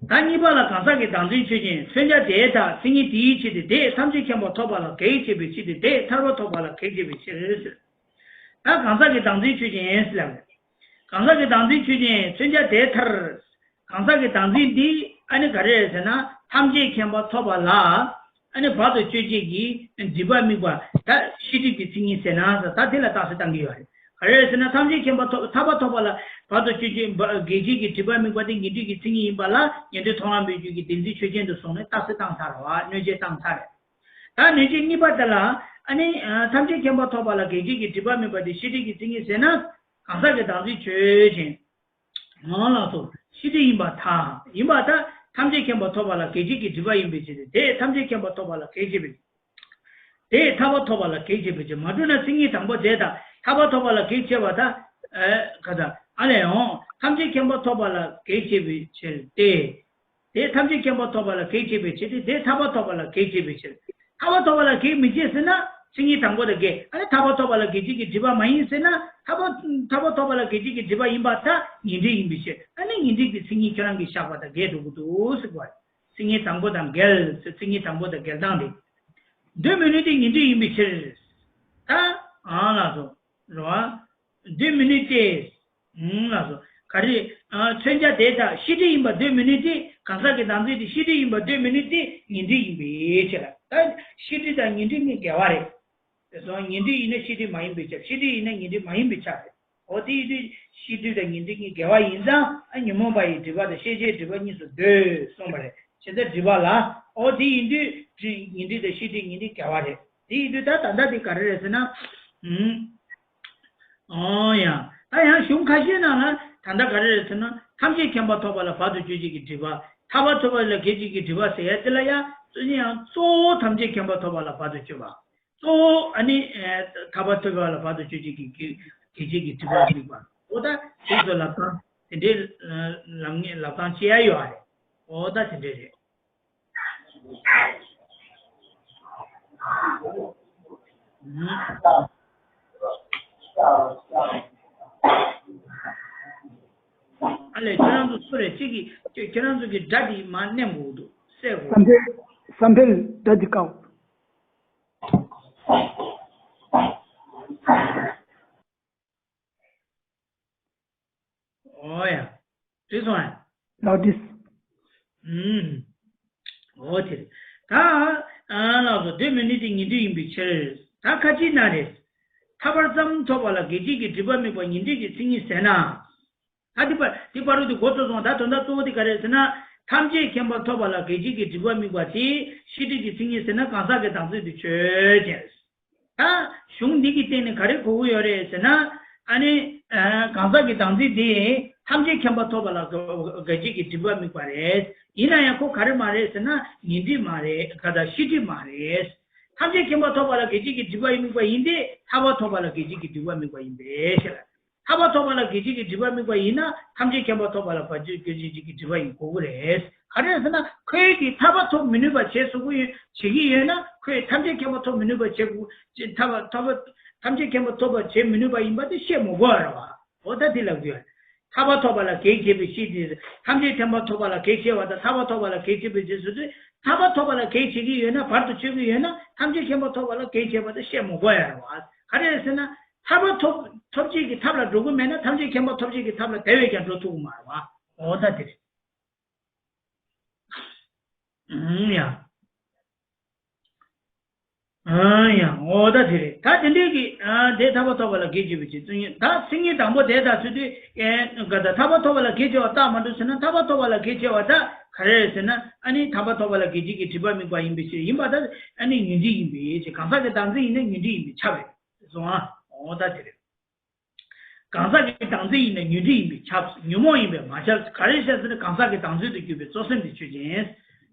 ད་གཉིས་པ་ལ་གང་ཟག་གི་བདག་འཛིན་ཆོས་ཅན། མཚོན་བྱ་དེ་ལྟར་མཚན་ཉིད་དེའི་ཕྱིར་ཏེ། དེས་ཐམས་ཅད་མཁྱེན་པ་ཐོབ་པ་ལ་གེགས་བྱེད་པའི་ཕྱིར་ཏེ། དེས་ཐར་པ་ཐོབ་པ་ལ་གེགས་བྱེད་པའི་ཕྱིར་ཟེར། ད་གང་ཟག་གི་བདག་འཛིན་ཆོས་ཅན་ཟེར་ལབ་རེད། གང་ཟག་གི་བདག་འཛིན་ཆོས་ཅན། མཚོན་བྱ་དེ་ལྟར། གང་ཟག་གི་བདག་འཛིན་འདི་ཨ་ནི་ག་རེ་རེད་ཟེར་ན། ཐམས་ཅད་མཁྱེན་པ་ཐོབ་པ་ལ། ཨ་ནི་བར་དུ་གཅོད་བྱེད་ཀྱི་སྒྲིབ་པ་དམིགས་པ། ད་ཤེས་སྒྲིབ་ཀྱི་མཚན་ཉིད་ཟེར་ན་ཟེར། ད་དེ་ལ་རྟགས་གསལ་བཏང་གི་ཡོད་རེད། ག་རེ་ཟེར་ན། ཐམས་ཅད་མཁྱེན་པ་ཐོབ། ཐར་པ་ཐོབ་པ་ལ་བར་དུ་གཅོད་བྱེད་པ། གེགས་བྱེད་ཀྱི་སྒྲིབ་པ་དམིགས་པ་དེ་ཉོན་སྒྲིབ་ཀྱི་མཚན་ཉིད་ཡིན་པ་ལ། ཉན་ཐོས་མཐོང་ལམ་པའི་རྒྱུད་ཀྱི་བདེན་འཛིན་ཆོས་ཅན་དུ་སོང་ནས་རྟགས་གསལ་བཏང་ཚར་བ། གནོད་བྱེད་བཏང་ཚར་རེད། ད་གནོད་བྱེད་གཉིས་པ་དེ་ལ། ཨ་ནི་ཐམས་ཅད་མཁྱེན་པ་ཐོབ་པ་ལ་གེགས་བྱེད་ཀྱི་སྒྲིབ་པ་དམིགས་པ་དེ་ཤེས་སྒྲིབ་ཀྱི་མཚན་ཉིད་ཟེར་ན། གང་ཟག་གི་བདག་འཛིན་ཆོས་ཅན། ཨོ་ལགས་སོ། ཤེས་སྒྲིབ་ཡིན་པར་ཐལ། ཡིན་པར་ཐལ། ཐམས་ཅད་མཁྱེན་པ་ཐོབ་པ་ལ་གེགས་བྱེད་ཀྱི་སྒྲིབ་པ་ཡིན་པའི་ཕྱིར་ཏེ། དེས་ཐམས་ཅད་མཁྱེན་པ་ཐོབ་པ་ལ་གེགས་བྱེད་པའི། དེས་ཐར་པ་ཐོབ་པ་ལ་གེགས་བྱེད་པའི་ཕྱིར། མ་གྲུབ་ན་མཚན་ཉིད་དང་པོ་དེ་དང་ཐར་པ་ཐོབ་པ་ལ་གེགས་བྱེད་པ་དང་། ཨེ་ག་ད་ཨ་ལས་འོང་། ཐམས་ཅད་མཁྱེན་པ་ཐོབ་པ་ལ་གེགས་བྱེད་པའི་ཕྱིར་ཏེ། དེས་ཐམས་ཅད་མཁྱེན་པ་ཐོབ་པ་ལ་གེགས་བྱེད་པའི་ཕྱིར་ཏེ། དེས་ཐར་པ་ཐོབ་པ་ལ་གེགས་བྱེད་པའི་ཕྱིར། ཐར་པ་ཐོབ་པ་ལ་གེགས་མི་བྱེད་ཟེར་ན་མཚན་ཉིད་དང་པོ་དང་འགལ། ཨ་ནི་ཐར་པ་ཐོབ་པ་ལ་གེགས་བྱེད་ཀྱི་སྒྲིབ་པ་མ་ཡིན་ཟེར་ན། ཐར་པ་ཐར་པ་ཐོབ་པ་ལ་གེགས་བྱེད་ཀྱི་སྒྲིབ་པ་ཡིན་པར་ཐལ། ཉོན་སྒྲིབ་ཡིན་པའི་ཕྱིར། ཨ་ནི་ཉོན་སྒྲིབ་ཀྱི་མཚན་ཉིད་ཁྱོད་རང་གིས་བཞག་པ་དང་འགལ་འགྲོ་གི་འདུག་ཟེར་བ། མཚན་ཉིད་དང་པོ་དང་འགལ་ཟེར། མཚན་ཉིད་དང་པོ་དང་འགལ་སྟངས་རེད། འདོད་མི་ནུས་ཏེ་ཉོན་སྒྲིབ་ཡིན་པའི་ཕྱིར། ད་ཨ་ལགས་སོ། རེད་བ། འདོད་མི་ནུས་ཏེ། ཨང་ལགས་སོ། ག་རེ། ཨ་མཚོན་བྱ་དེ་ལྟར་ཤེས་སྒྲིབ་ཡིན་པར་འདོད་མི་ནུས་ཏེ། གང་ཟག་གི་བདག་འཛིན་དེ་ཤེས་སྒྲིབ་ཡིན་པར་འདོད་མི་ནུས་ཏེ་ཉོན་སྒྲིབ་ཡིན་པའི་ཕྱིར། ད་ཤེས་སྒྲིབ་དང་ཉོན་སྒྲིབ་གཉིས་འགལ་བ་རེད། དེ་སོང་ཉོན་སྒྲིབ་ཡིན་ན་ཤེས་སྒྲིབ་མ་ཡིན་པའི་ཕྱིར། ཤེས་སྒྲིབ་ཡིན་ན་ཉོན་སྒྲིབ་མ་ཡིན་པའི་ཕྱིར་རེད། འོ་དེ་ཡིན་དུས་ཤེས་སྒྲིབ་དང་ཉོན་སྒྲིབ་གཉིས་འགལ་བ་ཡིན་ཙང་། ཨ་ཉོན་མོངས་པ་ཡི་སྒྲིབ་པ་དང་ཤེས་བྱའི་སྒྲིབ་པ་གཉིས་སུ་འདོད་གསུངས་པ་རེད། བྱས་ཙང་སྒྲིབ་པ་ལ། འོ་དེ་ཡིན་དུས་ཉོན་སྒྲིབ་དང་ཤེས་སྒྲིབ་གཉིས་དེ་འགལ་བ་རེད། དེ་ཡིན་དུས་ད་ད་ལྟ་དེ་ག་རེ་རེད་ཟེར་ན། ཨང་། འོ་ཡ། ད་ཡང་གཞུང་ཁ་ཤས་ནང་ལ་ད་ལྟ་ག་རེ་རེད་ཟེར་ན། ཐམས་ཅད་མཁྱེན་པ་ཐོབ་པ་ལ་བར་དུ་གཅོད་བྱེད་ཀྱི་སྒྲིབ་པ། ཐར་པ་ཐོབ་པ་ལ་གེགས་བྱེད་ཀྱི་སྒྲིབ་པ་ཟེར་ཡ་དེ་ལ་ཡང་། སོ་ཡང་གཙོ་བོ་ཐམས་ཅད་མཁྱེན་པ་ཐོབ་པ་ལ་བར་དུ་གཅོད་པ། གཙོ་བོ་ཨ་ནི་ཐར་པ་ཐོབ་པ་ལ་བར་དུ་གཅོད་བྱེད་ཀྱི་གེགས་བྱེད་ཀྱི་སྒྲིབ་པ་དམིགས་པ། འོ་ད་དེ་ཚོ་ལབ་སྟངས་དེ་འདྲའི་ལབ་ངེས་ལབ་སྟངས་བྱེད་ཡ་ཡོད་རེད། འོ་ད་དེ་འདྲ་རེད། ཨ་ལས། ཁྱེད་རང་ཚོ་སུ་རེད། གཅིག་གིས་ཁྱེད་ཁྱེད་རང་ཚོ་གི་སྒྲ་འདི་མར་མནན་དགོས་འདུག་སེལ་དགོས། བསམ་འཕེལ། བསམ་འཕེལ་སྒྲ་འདི་བཀག། ཨོ་ཡ། འགྲིག་སོང་ཨ། ལགས་འགྲིག། ཨུམ། ཨོ་དེ་རེད། ད་ཨ་ལགས་སོ། འདོད་མི་ནུས་ཏེ་ཉོན་སྒྲིབ་ཡིན་པའི་ཕྱིར། ད་ཁ་ཅིག་ན་རེ། ཐར་པར་ཙམ་ཐོབ་པ་ལ་སྒེག་བྱེད་ཀྱི་སྒྲིབ་པ་དམིགས་པ་ཉོན་སྒྲིབ་ཀྱི་མཚན་ཉིད་ཟེར་ན། ད་འདི་པར་འདི་བར་དུ་འདི་འགོ་ཚུགས་སོང་། ད་དོན་དག་གཙོ་བོ་འདི་ག་རེ་ཟེར་ན། ཐམས་ཅད་མཁྱེན་པ་ཐོབ་པ་ལ་སྒེག་བྱེད་ཀྱི་སྒྲིབ་པ་དམིགས་པ་དེ་ཤེས་སྒྲིབ་ཀྱི་མཚན་ཉིད་ཟེར་ན་གང་ཟག་གི་བདག་འཛིན་དེ་ཆོས་ཅན། ད་གཞུང་འདི་གི་སྟེང་ནས་ག་རེ་གོ་གི་ཡོད་རེད་ཟེར་ན། ཨ་ནི་ཨ་གང་ཟག་གི་བདག་འཛིན་དེ་ཐམས་ཅད་མཁྱེན་པ་ཐོབ་པ་ལ་སྒེག་བྱེད་ཀྱི་སྒྲིབ་པ་དམིགས་པ་རེད། ཡིན་ན་ཡང་ཁོ་ག་རེ་མ་རེད་ཟེར་ན་ཉོན་སྒྲིབ་མ་རེད། ག་ད་ཤེས་སྒྲིབ་མ་རེད། ཐམས་ཅད་མཁྱེན་པ་ཐོབ་པ་ལ་སྒེག་བྱེད་ཀྱི་སྒྲིབ་པ་ཡི་དམིགས་པ་ཡིན་ཏེ། ཐར་པ་ཐོབ་པ་ལ་སྒེག་བྱེད་ཀྱི་སྒྲིབ་པ་དམིགས་པ་ཡིན་པའི་ཕྱིར། ཐར་པ་ཐོབ་པ་ལ་སྒེག་བྱེད་ཀྱི་སྒྲིབ་པ་དམིགས་པ་ཡིན་ན་ཐམས་ཅད་མཁྱེན་པ་ཐོབ་པ་ལ་བར་ཆད་སྒེག་བྱེད་ཀྱི་སྒྲིབ་པ་ཡིན་དགོས་ཀྱི་རེད། ག་རེ་ཟེར་ན་ཁོས་ཀྱིས་ཐར་པ་ཐོབ་མི་ནུས་པ་བྱེད་བཟོ་གི་ཡོད། བྱེད་ཀྱི་ཡོད་ན་ཁོས་ཐམས་ཅད་མཁྱེན་པ་ཐོབ་མི་ནུས་པ་བྱེད་དགོས། ཐར་པ་ཐོབ་པ་ཐམས་ཅད་མཁྱེན་པ་ཐོབ་པ་བྱེད་མི་ནུས་པ་ཡིན་པ་དེ་བཤད་མི་དགོས་རེད་བ། འོ་ད་དེ་ལབ་དགོས། ཐར་པ་ཐོབ་པ་ལ་གེགས་བྱེད་པའི་ཤེས་སྒྲིབ། ཐམས་ཅད་མཁྱེན་པ་ཐོབ་པ་ལ་གེགས་བྱེད་པ་དང་ཐར་པ་ཐོབ་པ་ལ་གེགས་བྱེད་པའི་རྗེས་སུ་དེ། ཐར་པ་ཐོབ་པ་ལ་གེགས་བྱེད་ཀྱི་ཡོད་ན་བར་དུ་གཅོད་ཀྱི་ཡོད་ན་ཐམས་ཅད་མཁྱེན་པ་ཐོབ་པ་ལ་གེགས་བྱེད་པ་དེ་བཤད་མི་དགོས་ཡ་རེད་བ། ག་རེ་རེད་ཟེར་ན། ཐར་པ་ཐོབ་ཐོབ་བྱེད་ཀྱི་ཐབས་ལ་འགྲོ་གི་མེད་ན་ཐམས་ཅད་མཁྱེན་པ་ཐོབ་བྱེད་ཀྱི་ཐབས་ལ་དེ་བས་ཀྱང་འགྲོ་ཐུབ་ཀྱི་མ་རེད་བ། འོ་ད་དེ་རེད། ཨང་ཡ། ཨང་ཡ། འོ་ད་དེ་རེད། ད་དེ་འདྲའི་གི་ཨ་དེ་ཐར་པ་ཐོབ་པ་ལ་གེགས་བྱེད་པའི་ཕྱིར་བརྩོན་ཉིད། ད་མཚན་ཉིད་དང་པོ་དེ་དང་ཚུལ་དུ་ཨེ་ག་ད་ཐར་པ་ཐོབ་པ་ལ་གེགས་བྱེད་པ་རྟགས་མ་གྲུབ་ཟེར་ན། ཐར་པ་ཐོབ་པ་ལ་གེགས་བྱེད་པ་ད་ག་རེ་རེད་ཟེར་ན། ཨ་ནི་ཐར་པ་ཐོབ་པ་ལ་སྒེག་བྱེད་ཀྱི་སྒྲིབ་པ་དམིགས་པ་ཡིན་པའི་ཕྱིར། ཡིན་པ་ད་ཨ་ནི་ཉོན་སྒྲིབ་ཡིན་པའི་ཕྱིར། གང་ཟག་གི་བདག་འཛིན་ཡིན་ན་ཉོན་སྒྲིབ་ཡིན་པས་ཁྱབ་རེད་སོང་ཨ། འོ་ད་དེ་རེད། གང་ཟག་གི་བདག་འཛིན་ཡིན་ན་ཉོན་སྒྲིབ་ཡིན་པས་ཁྱབ། ཉོན་མོངས་ཡིན་པས་མ་ཁྱབ། ག་རེ་བྱས་ཟེར་ན་གང་ཟག་གི་བདག་འཛིན་དུ་གྱུར་པའི་གཙོ་སེམས་དེ་ཆོས་ཅན།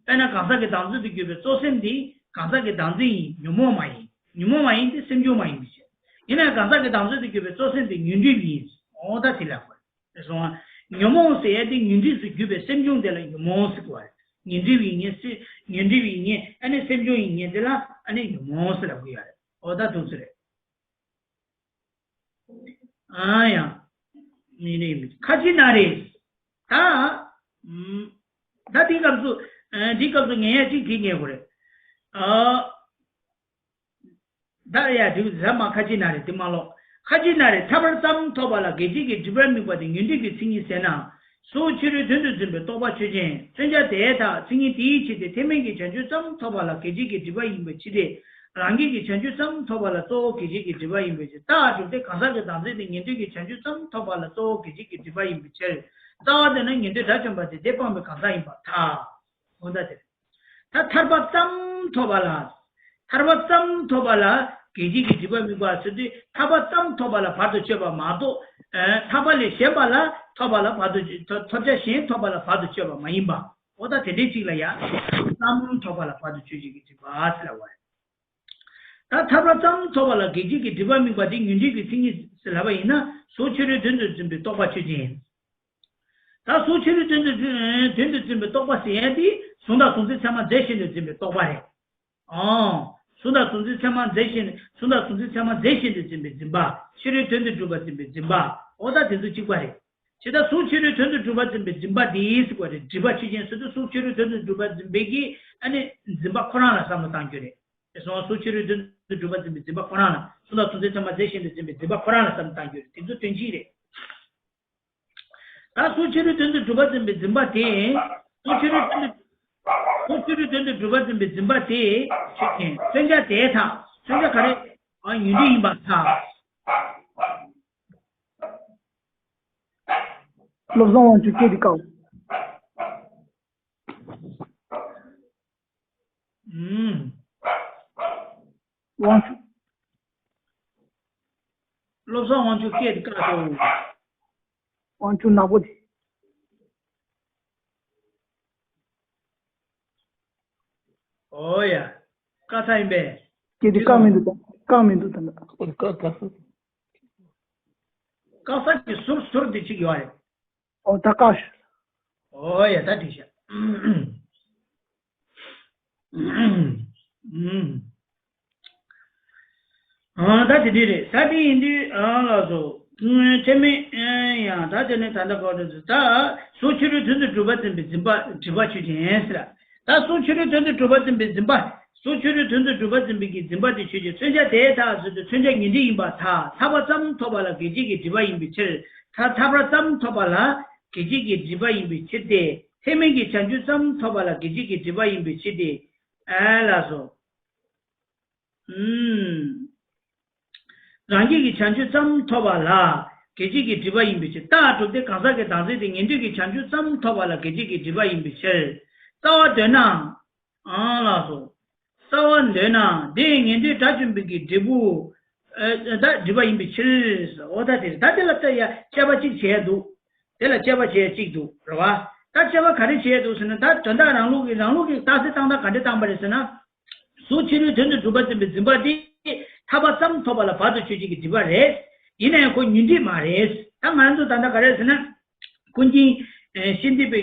དཔེར་ན་གང་ཟག་གི་བདག་འཛིན་དུ་གྱུར་པའི་གཙོ་སེམས་དེ་གང་ཟག་གི་བདག་འཛིན་ཡིན། ཉོན་མོངས་མ་ཡིན། ཉོན་མོངས་མ་ཡིན་ཏེ་སེམས་བྱུང་མ་ཡིན་པའི་ཕྱིར། ཡིན་ན་ཡང་གང་ཟག་གི་བདག་འཛིན་དུ་གྱུར་པའི་གཙོ་སེམས་དེ་ཉོན་སྒྲིབ་ཡིན། འོ་ད་དེ་ལ་གོ་རེད་སོང་ཨ། ཉོན་མོངས་ཟེར་ཡ་དེ་ཉོན་སྒྲིབ་སུ་གྱུར་པའི་སེམས་བྱུང་དེ་ལ་ཉོན་མོངས་ཟེར་གོ་བ་རེད། ཉོན་སྒྲིབ་ཡིན་ཉེ་སེ་ཉོན་སྒྲིབ་ཡིན་ཉེ་ཨ་ནི་སེམས་བྱུང་ཡིན་ཉེ་དེ་ལ་ཨ་ནི་ཉོན་མོངས་ཟེར་ལབ་གི་ཡོད་རེད། འོ་ད་འདུག་སེ་རེད། ཨ་ཡང་། མི་ནི་མི་ཁ་ཅིག་ན་རེ། ད། ད་འདི་སྐབས་སུ། འདི་སྐབས་སུ་ངས་ཡ་གཅིག་གིས་ངེས་དགོས་རེད། ཨ། ད་ཡ་དེ་ཟ་མ་ཁ་ཅིག་ན་རེ་དེ་མ་ལོག་ཁ་ཅིག་ན་རེ་ཐར་པར་ཙམ་ཐོབ་པ་ལ་སྒེག་བྱེད་ཀྱི་སྒྲིབ་པར་དམིགས་པ་དེ་ཉོན་སྒྲིབ་ཀྱི་མཚན་ཉིད་ཟེར་ན། གཟུགས་ཕྱི་རོལ་དོན་དུ་འཛིན་པའི་རྟོག་པ་ཆོས་ཅན། མཚོན་བྱ་དེ་ལྟ་མཚན་ཉིད་དེའི་ཕྱིར་ཏེ། ཐེག་དམན་གྱི་བྱང་ཆུབ་ཙམ་ཐོབ་པ་ལ་སྒེག་བྱེད་ཀྱི་སྒྲིབ་པ་ཡིན་པའི་ཕྱིར་ཏེ། རང་རྒྱལ་གྱི་བྱང་ཆུབ་ཙམ་ཐོབ་པ་ལ་གཙོ་བོ་སྒེག་བྱེད་ཀྱི་སྒྲིབ་པ་ཡིན་པའི་ཕྱིར། རྟགས་གྲུབ་སྟེ་གང་ཟག་གི་བདག་འཛིན་དེ་ཉན་ཐོས་ཀྱི་བྱང་ཆུབ་ཙམ་ཐོབ་པ་ལ་གཙོ་བོ་སྒེག་བྱེད་ཀྱི་སྒྲིབ་པ་ཡིན་པའི་ཕྱིར། རྩ་བ་དེ་ནི་ཉན་ཐོས་དགྲ་བཅོམ་པ་དེ་དེ་སྤངས་པའི་གང་ཟག་ཡིན་པར་ཐལ། འོ་ད་དེ། ད་ཐར་པ་ཙམ་ཐོབ་པ་ལ། ཐར་པ་ཙམ་ཐོབ་པ་ལ་སྒེག་བྱེད་ཀྱི་སྒྲིབ་པ་དམིགས་པ་ཟེར་དུས་ཐར་པ་ཙམ་ཐོབ་པ་ལ་བར་དུ་གཅོད་པ་མ་གཏོགས། ཨ་ཐར་པ་ལས་གཞན་པ་ལ་ཐོབ་པ་ལ་བར་དུ་ཐོབ་བྱ་གཞན་ཐོབ་པ་ལ་བར་དུ་གཅོད་པ་མ་ཡིན་པ། འོ་ད་དེ་འདྲའི་གཅིག་ལ་ཡ། ཙམ་ཐོབ་པ་ལ་བར་དུ་གཅོད་བྱེད་ཀྱི་སྒྲིབ་པ་ཟེར་ལབ་པ་རེད། ད་ཐར་པ་ཙམ་ཐོབ་པ་ལ་སྒེག་བྱེད་ཀྱི་སྒྲིབ་པ་དམིགས་པ་དེ་ཉོན་སྒྲིབ་ཀྱི་མཚན་ཉིད་ཟེར་ལབ་པ་ཡིན་ན་གཟུགས་ཕྱི་རོལ་དོན་དུ་འཛིན་པའི་རྟོག་པ་ཆོས་ཅན། ད་གཟུགས་ཕྱི་རོལ་དོན་དུ་འཛིན་དོན་དུ་འཛིན་པའི་རྟོག་པ་ཟེར་ཡ་དེ་གཟུང་དང་གཟུང་འཛིན་ཚད་མ་རྫས་གཞན་དུ་འཛིན་པའི་རྟོག་པ་རེད། ཨང་། གཟུང་དང་གཟུང་འཛིན་ཚད་མ་རྫས་གཞན་གཟུང་དང་གཟུང་འཛིན་ཚད་མ་རྫས་གཞན་དུ་འཛིན་པའི་འཛིན་པ། ཕྱི་རོལ་དོན་དུ་སྒྲུབ་པ་འཛིན་པའི་འཛིན་པ། འོ་ད་དེ་ཚོ་གཅིག་པ་རེད། ཇི་ལྟར་གཟུགས་ཕྱི་རོལ་དོན་དུ་སྒྲུབ་པ་འཛིན་པའི་འཛིན་པ་དེ་ཟེར་བ་རེད། སྒྲིབ་པ་ཆོས་ཅན་ཟེར་དུས་གཟུགས་ཕྱི་རོལ་དོན་དུ་སྒྲུབ་པ་འཛིན་པའི་གི་ཨ་ནི་འཛིན་པ་ཁོ་རང་ལ་བསམ་བློ་གཏང་རྒྱུ་རེད། དེ་སོང་གཟུགས་ཕྱི་རོལ་དོན་དུ་སྒྲུབ་པ་འཛིན་པའི་འཛིན་པ་ཁོ་རང་ལ་གཟུང་དང་གཟུང་འཛིན་ཚད་མ་རྫས་གཞན་དུ་འཛིན་པའི་འཛིན་པ་ཁོ་རང་ལ་བསམ་བློ་གཏང་རྒྱུ་རེད། དེ་ཚོ་དོན་གཅིག་རེད། ད་གཟུགས་ཕྱི་རོལ་དོན་དུ་སྒྲུབ་པ་འཛིན་པའི་འཛིན་པ་དེ། གཟུགས་ཕྱི་རོལ་དོན་དུ་གཟུགས་ཕྱི་རོལ་དོན་དུ་སྒྲུབ་པ་འཛིན་པའི་འཛིན་པ་དེ་ཆོས་ཅན། མཚོན་བྱ་དེ་ཐལ། མཚོན་བྱ་ག་རེ། ཨ་ཉོན་སྒྲིབ་ཡིན་པར་ཐལ། བློ་བཟང་དབང་ཕྱུག་སྐད་དེ་བཀག། ཨུམ། དབང་ཕྱུག་བློ་བཟང་དབང་ཕྱུག་སྐད་དེ་བཀག་སོང་། དབང་ཕྱུག་ནག་པོ་དེ། ཨོ་ཡ། བཀག་ཚར་ཡིན་པས། སྐད་དེ་བཀག་མི་འདུག་ད། བཀག་མི་འདུག་ད་ལྟ། བཀག་བཀག་བཀག་ས་ཀྱི་ཟུར་ཟུར་དེ་གཅིག་ཡོད་རེད། ཨོ་ད་བཀག་ཤག་ཨོ་ཡ་ད་འགྲིག་ཤག་ཨུམ། ཨུམ། ཨ་ད་དེ་འདྲ་རེད། ད་དེ་ཡིན་དུས་ཨ་ལགས་སོ། ཨ་ཚད་མས་ཨ་ཡང་ད་དེ་ནས་ད་ལྟ་གོ་རེད། ད་གཟུགས་ཕྱི་རོལ་དོན་དུ་གྲུབ་པ་འཛིན་པའི་འཛིན་པ་སྒྲིབ་པ་ཆོས་ཅན་ཟེར། ད་གཟུགས་ཕྱི་རོལ་དོན་དུ་གྲུབ་པ་འཛིན་པའི་འཛིན་པ། གཟུགས་ཕྱི་རོལ་དོན་དུ་གྲུབ་པ་འཛིན་པའི་གི་འཛིན་པ་དེ་ཆོས་ཅན། མཚོན་བྱ་དེ་ཐལ་ཟེར་དུས་མཚོན་བྱ་ཉན་ཐོས་ཡིན་པར་ཐལ། ཐར་པ་ཙམ་ཐོབ་པ་ལ་གེགས་བྱེད་ཀྱི་སྒྲིབ་པ་ཡིན་པའི་ཕྱིར། ཐ་ཐར་པ་ཙམ་ཐོབ་པ་ལ་གེགས་བྱེད་ཀྱི་སྒྲིབ་པ་ཡིན་པའི་ཕྱིར་ཏེ། ཚད་མས་ཀྱི་བྱང་ཆུབ་ཙམ་ཐོབ་པ་ལ་གེགས་བྱེད་ཀྱི་སྒྲིབ་པ་ཡིན་པའི་ཕྱིར་ཏེ། ཨ་ལགས་སོ། ཨུམ། རང་རྒྱལ་གྱི་བྱང་ཆུབ་ཙམ་ཐོབ་པ་ལ་གེགས་བྱེད་ཀྱི་སྒྲིབ་པ་ཡིན་པའི་ཕྱིར། རྟགས་གྲུབ་སྟེ་གང་ཟག་གི་བདག་འཛིན་དེ་ཉན་ཐོས་ཀྱི་བྱང་ཆུབ་ཙམ་ཐོབ་པ་ལ་གེགས་བྱེད་ཀྱི་སྒྲིབ་པ་ཡིན་པའི་ཕྱིར། རྩ་བ་འདོད་ན། ཨང་ལགས་སོ། རྩ་བ་འདོད་ན་དེ་ཉན་ཐོས་དགྲ་བཅོམ་པའི་གི་འབྲས་བུ། ཨ་ད་སྒྲིབ་པ་ཡིན་པའི་ཕྱིར། འོ་ད་དེ་རེད། ད་དེ་ལ་ལྟ་ཡ་དཔྱད་པ་གཅིག་བྱས་འདུག་དེ་ལ་དཔྱད་པ་བྱས་གཅིག་འདུག་རེད་བ། ད་དཔྱད་པ་ག་རེ་བྱས་འདུག་ཟེར་ན། ད་དོན་དག་རང་ལུགས་ཀྱི་རང་ལུགས་ཀྱི་རྟགས་གསལ་བཏང་སྟངས་ག་འདྲ་བཏང་པ་རེད་ཟེར་ན། གཟུགས་ཕྱི་རོལ་དོན་དུ་གྲུབ་པ་འཛིན་པའི་འཛིན་པ་དེ་ཐར་པ་ཙམ་ཐོབ་པ་ལ་བར་དུ་གཅོད་བྱེད་ཀྱི་སྒྲིབ་པ་རེད། ཡིན་ན་ཡང་ཁོ་ཉོན་སྒྲིབ་མ་རེད། ད་ང་ཚོ་ད་ལྟ་ག་རེ་ཟེར་ན། ཀུན་མཁྱེན་ཤེས་འདོད་པའི་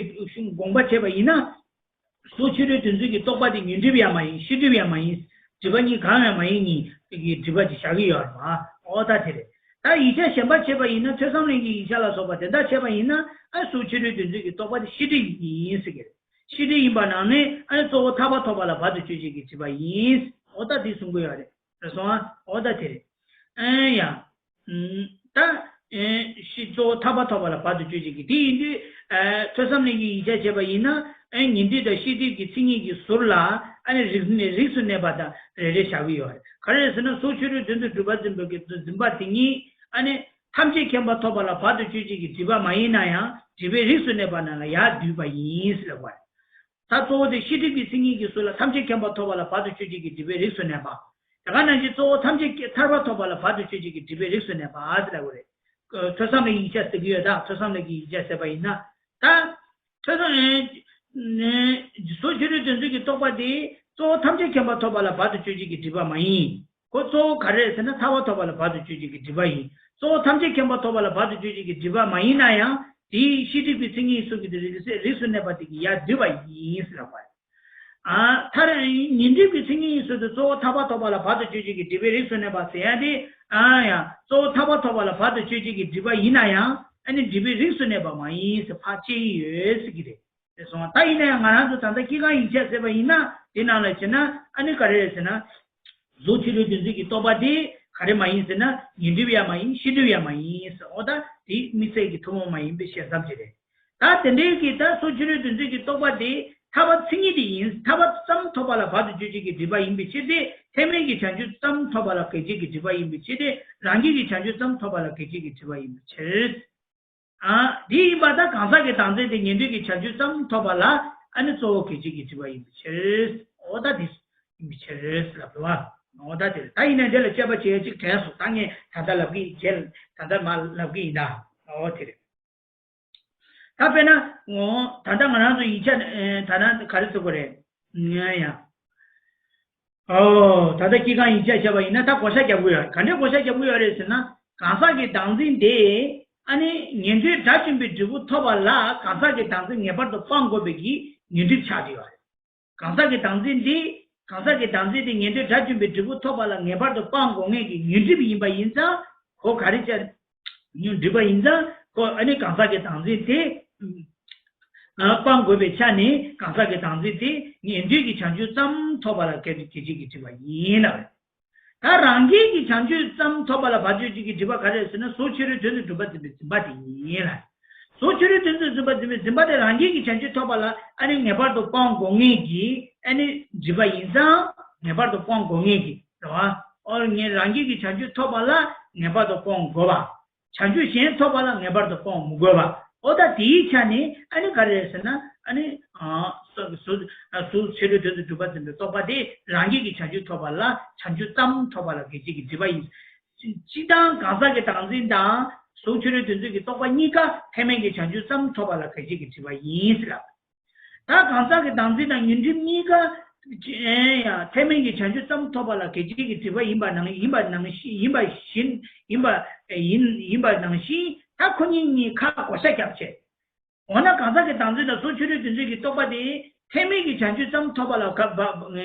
དགོངས་པ་བྱས་པ་ཡིན་ན། གཟུགས་ཕྱི་རོལ་དོན་དུ་གི་རྟོག་པ་དེ་ཉོན་སྒྲིབ་ཡང་མ་ཡིན། ཤེས་སྒྲིབ་ཡང་མ་ཡིན། སྒྲིབ་པ་གཉིས་གང་ཡང་མ་ཡིན་གཉིས་ཀྱི་སྒྲིབ་པ་ཅིག་བཞག་གི་ཡོད་རེད་པ། འོ་ད་དེ་རེད། ད་ཡིག་ཆ་གཞན་པ་བྱས་པ་ཡིན་ན། ཐོས་བསམ་གླེང་གཞི་ཡིག་ཆ་ལ་སོགས་པ་དེ་འདྲ་བྱས་པ་ཡིན་ན། ཨ་གཟུགས་ཕྱི་རོལ་དོན་དུ་གི་རྟོག་པ་དེ་ཤེས་སྒྲིབ་ཡིན་ཟེར་གི་རེད། ཤེས་སྒྲིབ་ཡིན་པ་ནང་ནས་ཨ་གཙོ་བོ་ཐར་པ་ཐོབ་པ་ལ་བར་དུ་གཅོད་བྱེད་ཀྱི་སྒྲིབ་པ་ཡིན། འོ་ད་དེ་གསུང་གི་ཡོད་རེད། རེད་སོང་ཨ། འོ་ད་དེ་རེད། ཨེ་ཡ། ཨུམ། ད། ཨེ་ཤེས་གཙོ་བོ་ཐར་པ་ཐོབ་པ་ལ་བར་དུ་གཅོད་བྱེད་ཀྱི། དེ་ཡིན་དུས། ཨེ་ཐོས་བསམ་གླེང་གཞི་ཡིག་ཆ་བྱས་པ་ཡིན་ན། ཨེ་ཉན་ཐོས་དང་ཤེས་སྒྲིབ་ཀྱི་མཚན་ཉིད་ཀྱི་ཟུར་ལ་ཨ་ནི་རིགས་ནི་རིགས་སུ་གནས་པ་དང་རེ་རེ་བཞག་གི་ཡོད་རེད། ག་རེ་ཟེར་ན། གཟུགས་ཕྱི་རོལ་དོན་དུ་གྲུབ་པ་འཛིན་པའི་གི་འཛིན་པ་དེ་ཉིད་ཨ་ནི་ཐམས་ཅད་མཁྱེན་པ་ཐོབ་པ་ལ་བར་དུ་གཅོད་བྱེད་ཀྱི་སྒྲིབ་པ་མ་ཡིན་ན་ཡང་སྒྲིབ་པའི་རིགས་སུ་གནས་པ་རྣམས་ལ་ཡང་འདུས་པ་ཡིན་ཟེར་བ་རེད། ད་གཙོ་བོ་དེ་ཤེས་སྒྲིབ་ཀྱི་མཚན་ཉིད་ཀྱི་ཟུར་ལ་ཐམས་ཅད་མཁྱེན་པ་ཐོབ་པ་ལ་བར་དུ་གཅོད་བྱེད་ཀྱི་སྒྲིབ་པའི་རིགས་སུ་གནས་པ། དེ་ག་ནང་བཞིན་གཙོ་བོ་ཐམས་ཅད་མཁྱེན་ཐར་པ་ཐོབ་པ་ལ་བར་དུ་གཅོད་བྱེད་ཀྱི་སྒྲིབ་པའི་རིགས་སུ་གནས་པ་ཟེར་ལབ་དགོས་རེད། ཨ་ཐོས་བསམ་གླེང་གཞི་ཡིག་ཆ་ཟེར་གྱི་ཡོད། ད་ཐོས་བསམ་གླེང་གཞི་ཡིག་ཆ་ཟེར་བ་ཡིན་ན། ད། ཐོས་བསམ། ཨེ་གཟུགས་ཕྱི་རོལ་དོན་དུ་གི་རྟོག་པ་དེ་གཙོ་བོ་ཐམས་ཅད་མཁྱེན་པ་ཐོབ་པ་ལ་བར་དུ་གཅོད་བྱེད་ཀྱི་སྒྲིབ་པ་མ་ཡིན། ཁོ་གཙོ་བོ་ག་རེ་རེད་ཟེར་ན། ཐར་པ་ཐོབ་པ་ལ་བར་དུ་གཅོད་བྱེད་ཀྱི་སྒྲིབ་པ་ཡིན། གཙོ་བོ་ཐམས་ཅད་མཁྱེན་པ་ཐོབ་པ་ལ་བར་དུ་གཅོད་བྱེད་ཀྱི་སྒྲིབ་པ་མ་ཡིན་ན་ཡང་། དེའི་ཤེས་སྒྲིབ་ཀྱི་མཚན་ཉིད་ཟུར་གྱི་དེ་རིགས་སུ་གནས་པ་དེ་གི་ཡར་འདུས་པ་ཡིན་ཟེར་ལབ་པ་རེད། ཨ་མཐར་ཉོན་སྒྲིབ་ཀྱི་མཚན་ཉིད་ཟུར་དུ་གཙོ་བོ་ཐར་པ་ཐོབ་པ་ལ་བར་དུ་གཅོད་བྱེད་ཀྱི་སྒྲིབ་པའི་རིགས་སུ་གནས་པ་ཟེར་ཡ་དེ། ཨ་ཡང་གཙོ་བོ་ཐར་པ་ཐོབ་པ་ལ་བར་དུ་གཅོད་བྱེད་ཀྱི་སྒྲིབ་པ་ཡིན་ན་ཡང་། ཨ་ནི་སྒྲིབ་པའི་རིགས་སུ་གནས་པ་མ་ཡིན་ཟེར་ཕར་བཅད་ཀྱི་ཡོད་ཟེར་གྱི་རེད། རེད་སོང་། ད་ཡིན་ན་ཡང་ང་རང་ཚོ་ད་ལྟ་སྐྱེ་རྒ་ཡན་ཆད་ཟེར་བ་ཡིན་ན། དེ་ནང་ལ་བྱས་ན་ཨ་ནི་ག་རེ་རེད་ཟེར་ན། གཟུགས་ཕྱི་རོལ་དོན་དུ་གི་རྟོག་པ་དེ་ག་རེ་མ་ཡིན་ཟེར་ན། ཉོན་སྒྲིབ་ཡང་མ་ཡིན། ཤེས་སྒྲིབ་ཡང་མ་ཡིན་ཟེར། འོ་ད་དེ་དམིགས་བསལ་གྱི་ཐུན་མོང་མ་ཡིན་པའི་ཞལ་མཚམས་ཅིག་རེད། ད་དེ་འདྲའི་གི་ད་གཟུགས་ཕྱི་རོལ་དོན་དུ་གི་རྟོག་པ་དེ་ཐར་པ་མཚན་ཉིད་དེ་ཡིན། ཐར་པ་ཙམ་ཐོབ་པ་ལ་བར་དུ་གཅོད་བྱེད་ཀྱི་སྒྲིབ་པ་ཡིན་པའི་ཕྱིར་ཏེ། ཚད་མས་ཀྱི་བྱང་ཆུབ་ཙམ་ཐོབ་པ་ལ་གེགས་བྱེད་ཀྱི་སྒྲིབ་པ་ཡིན་པའི་ཕྱིར་ཏེ། རང་རྒྱལ་གྱི་བྱང་ཆུབ་ཙམ་ཐོབ་པ་ལ་གེགས་བྱེད་ཀྱི་སྒྲིབ་པ་ཡིན་པའི་ཕྱིར། ཨ། དེ་ཡིན་པ་ད་གང་ཟག་གི་བདག་འཛིན་དེ་ཉན་ཐོས་ཀྱི་བྱང་ཆུབ་ཙམ་ཐོབ་པ་ལ་ཨ་ནི་གཙོ་བོ་གེགས་བྱེད་ཀྱི་སྒྲིབ་པ་ཡིན་པའི་ཕྱིར། འོ་ད་དེ་ཡིན་པའི་ཕྱིར་ལབ་པ། འོ་ད་དེ་རེད། ད་ཡིན་ན་འདི་ལ་དཔྱད་པ་བྱེད་ཡ་གཅིག་དྲན་སོང་། ད་ངས་ད་ལྟ་ལབ་གི་རྗེས་ད་ལྟ་མ་ལབ་གི་ཡིན་ད། འོ་དེ་རེད། ད་དཔེར་ན་འོ་ད་ལྟ་ང་རང་ཚོ་ཡིག་ཆ་ཨེ་ད་ལྟ་ག་རེ་ཟེར་དགོས་རེད། ཡ་ཡ། ཨོ། ད་ལྟ་སྐྱེ་རྒ་ཡན་ཆད་བཤད་པ་ཡིན་ན་ད་བགོ་བཤའ་རྒྱབ་ཀྱི་ཡོད་རེད། ག་འདྲའི་བགོ་བཤའ་རྒྱབ་ཀྱི་ཡོད་རེད་ཟེར་ན། གང་ཟག་གི་བདག་འཛིན་དེ་ཨ་ནི་ཉན་ཐོས་དགྲ་བཅོམ་པའི་འབྲས་བུ་ཐོབ་པ་ལ་གང་ཟག་གི་བདག་འཛིན་ངེས་པར་དུ་སྤང་དགོས་པའི་གི་ཉོན་སྒྲིབ་ཆགས་ཀྱི་ཡོད་རེད། གང་ཟག་གི་བདག་འཛིན་དེ། གང་ཟག་གི་བདག་འཛིན་དེ་ཉན་ཐོས་དགྲ་བཅོམ་པའི་འབྲས་བུ་ཐོབ་པ་ལ་ངེས་པར་དུ་སྤང་དགོས་ངེས་ཀྱི་ཉོན་སྒྲིབ་ཡིན་པ་ཡིན་ཙང་། ཁོ་ག་རེ་བྱ། ཉོན་སྒྲིབ་པ་ཡིན་ཙང་ཁོ་ཨ་ནི་གང་ཟག་གི་བདག་འཛིན་དེ། ཨ་སྤང་དགོས་པའི་ཆ་ནས་གང་ཟག་གི་བདག་འཛིན་དེ་ཉན་ཐོས་ཀྱི་བྱང་ཆུབ་ཙམ་ཐོབ་པ་ལ་གེགས་བྱེད་ཀྱི་སྒྲིབ་པ་ཡིན་ལ། ད་རང་རྒྱལ་གྱི་བྱང་ཆུབ་ཙམ་ཐོབ་པ་ལ་བར་གཅོད་བྱེད་ཀྱི་སྒྲིབ་པ་ག་རེ་རེད་ཟེར་ན། གཟུགས་ཕྱི་རོལ་དོན་དུ་གྲུབ་པ་འཛིན་པའི་འཛིན་པ་དེ་ཡིན་ལ། གཟུགས་ཕྱི་རོལ་དོན་དུ་གྲུབ་པ་འཛིན་པའི་འཛིན་པ་དེ་རང་རྒྱལ་གྱི་བྱང་ཆུབ་ཐོབ་པ་ལ་ཨ་ནི་ངེས་པར་དུ་སྤང་དགོས་ངེས་ཀྱི་ཨ་ནི་སྒྲིབ་པ་ཡིན་ཙང་། ངེས་པར་དུ་སྤང་དགོས་ངེས་ཀྱི་རེད་བ། ཨོ་ངས་རང་རྒྱལ་གྱི་བྱང་ཆུབ་ཐོབ་པ་ལ་ངེས་པར་དུ་སྤང་དགོས་པ། བྱང་ཆུབ་གཞན་ཐོབ་པ་ལ་ངེས་པར་དུ་སྤོང་མི་དགོས་པ། ཨོ་ད་དེའི་ཆ་ནས་ཨ་ནི་ག་རེ་རེད་ཟེར་ན། ཨ་ནི་ཨ་གཟུགས་གཟུགས་ཕྱི་རོལ་དོན་དུ་གྲུབ་པ་འཛིན་པའི་རྟོག་པ་དེ་རང་རྒྱལ་གྱི་བྱང་ཆུབ་ཐོབ་པ་ལ་བྱང་ཆུབ་ཙམ་ཐོབ་པ་ལ་གེགས་བྱེད་ཀྱི་སྒྲིབ་པ་ཡིན། སྤྱིར་བཏང་གང་ཟག་གི་བདག་འཛིན་དང་གཟུགས་ཕྱི་རོལ་དོན་དུ་གི་རྟོག་པ་གཉིས་ཀ་ཚད་མས་ཀྱི་བྱང་ཆུབ་ཙམ་ཐོབ་པ་ལ་གེགས་བྱེད་ཀྱི་སྒྲིབ་པ་ཡིན་ཟེར་ལ། ད་གང་ཟག་གི་བདག་འཛིན་དང་ཉོན་སྒྲིབ་གཉིས་ཀ་ཡང་ཚད་མས་ཀྱི་བྱང་ཆུབ་ཙམ་ཐོབ་པ་ལ་གེགས་བྱེད་ཀྱི་སྒྲིབ་པ་ཡིན་པ་ནང་ཡིན་པ་ནང་བཞིན་ཡིན་པ་བཞིན་ཡིན་པ་ཡིན་ཡིན་པ་ནང་བཞིན། ད་ཁོ་གཉིས་གཉིས་ཁ་བགོ་བཤའ་རྒྱབ་བྱས། འོ་ན་གང་ཟག་གི་བདག་འཛིན་དང་གཟུགས་ཕྱི་རོལ་དོན་དུ་གི་རྟོག་པ་དེ་ཚད་མས་ཀྱི་བྱང་ཆུབ་ཙམ་ཐོབ་པ་ལ་ག་བ་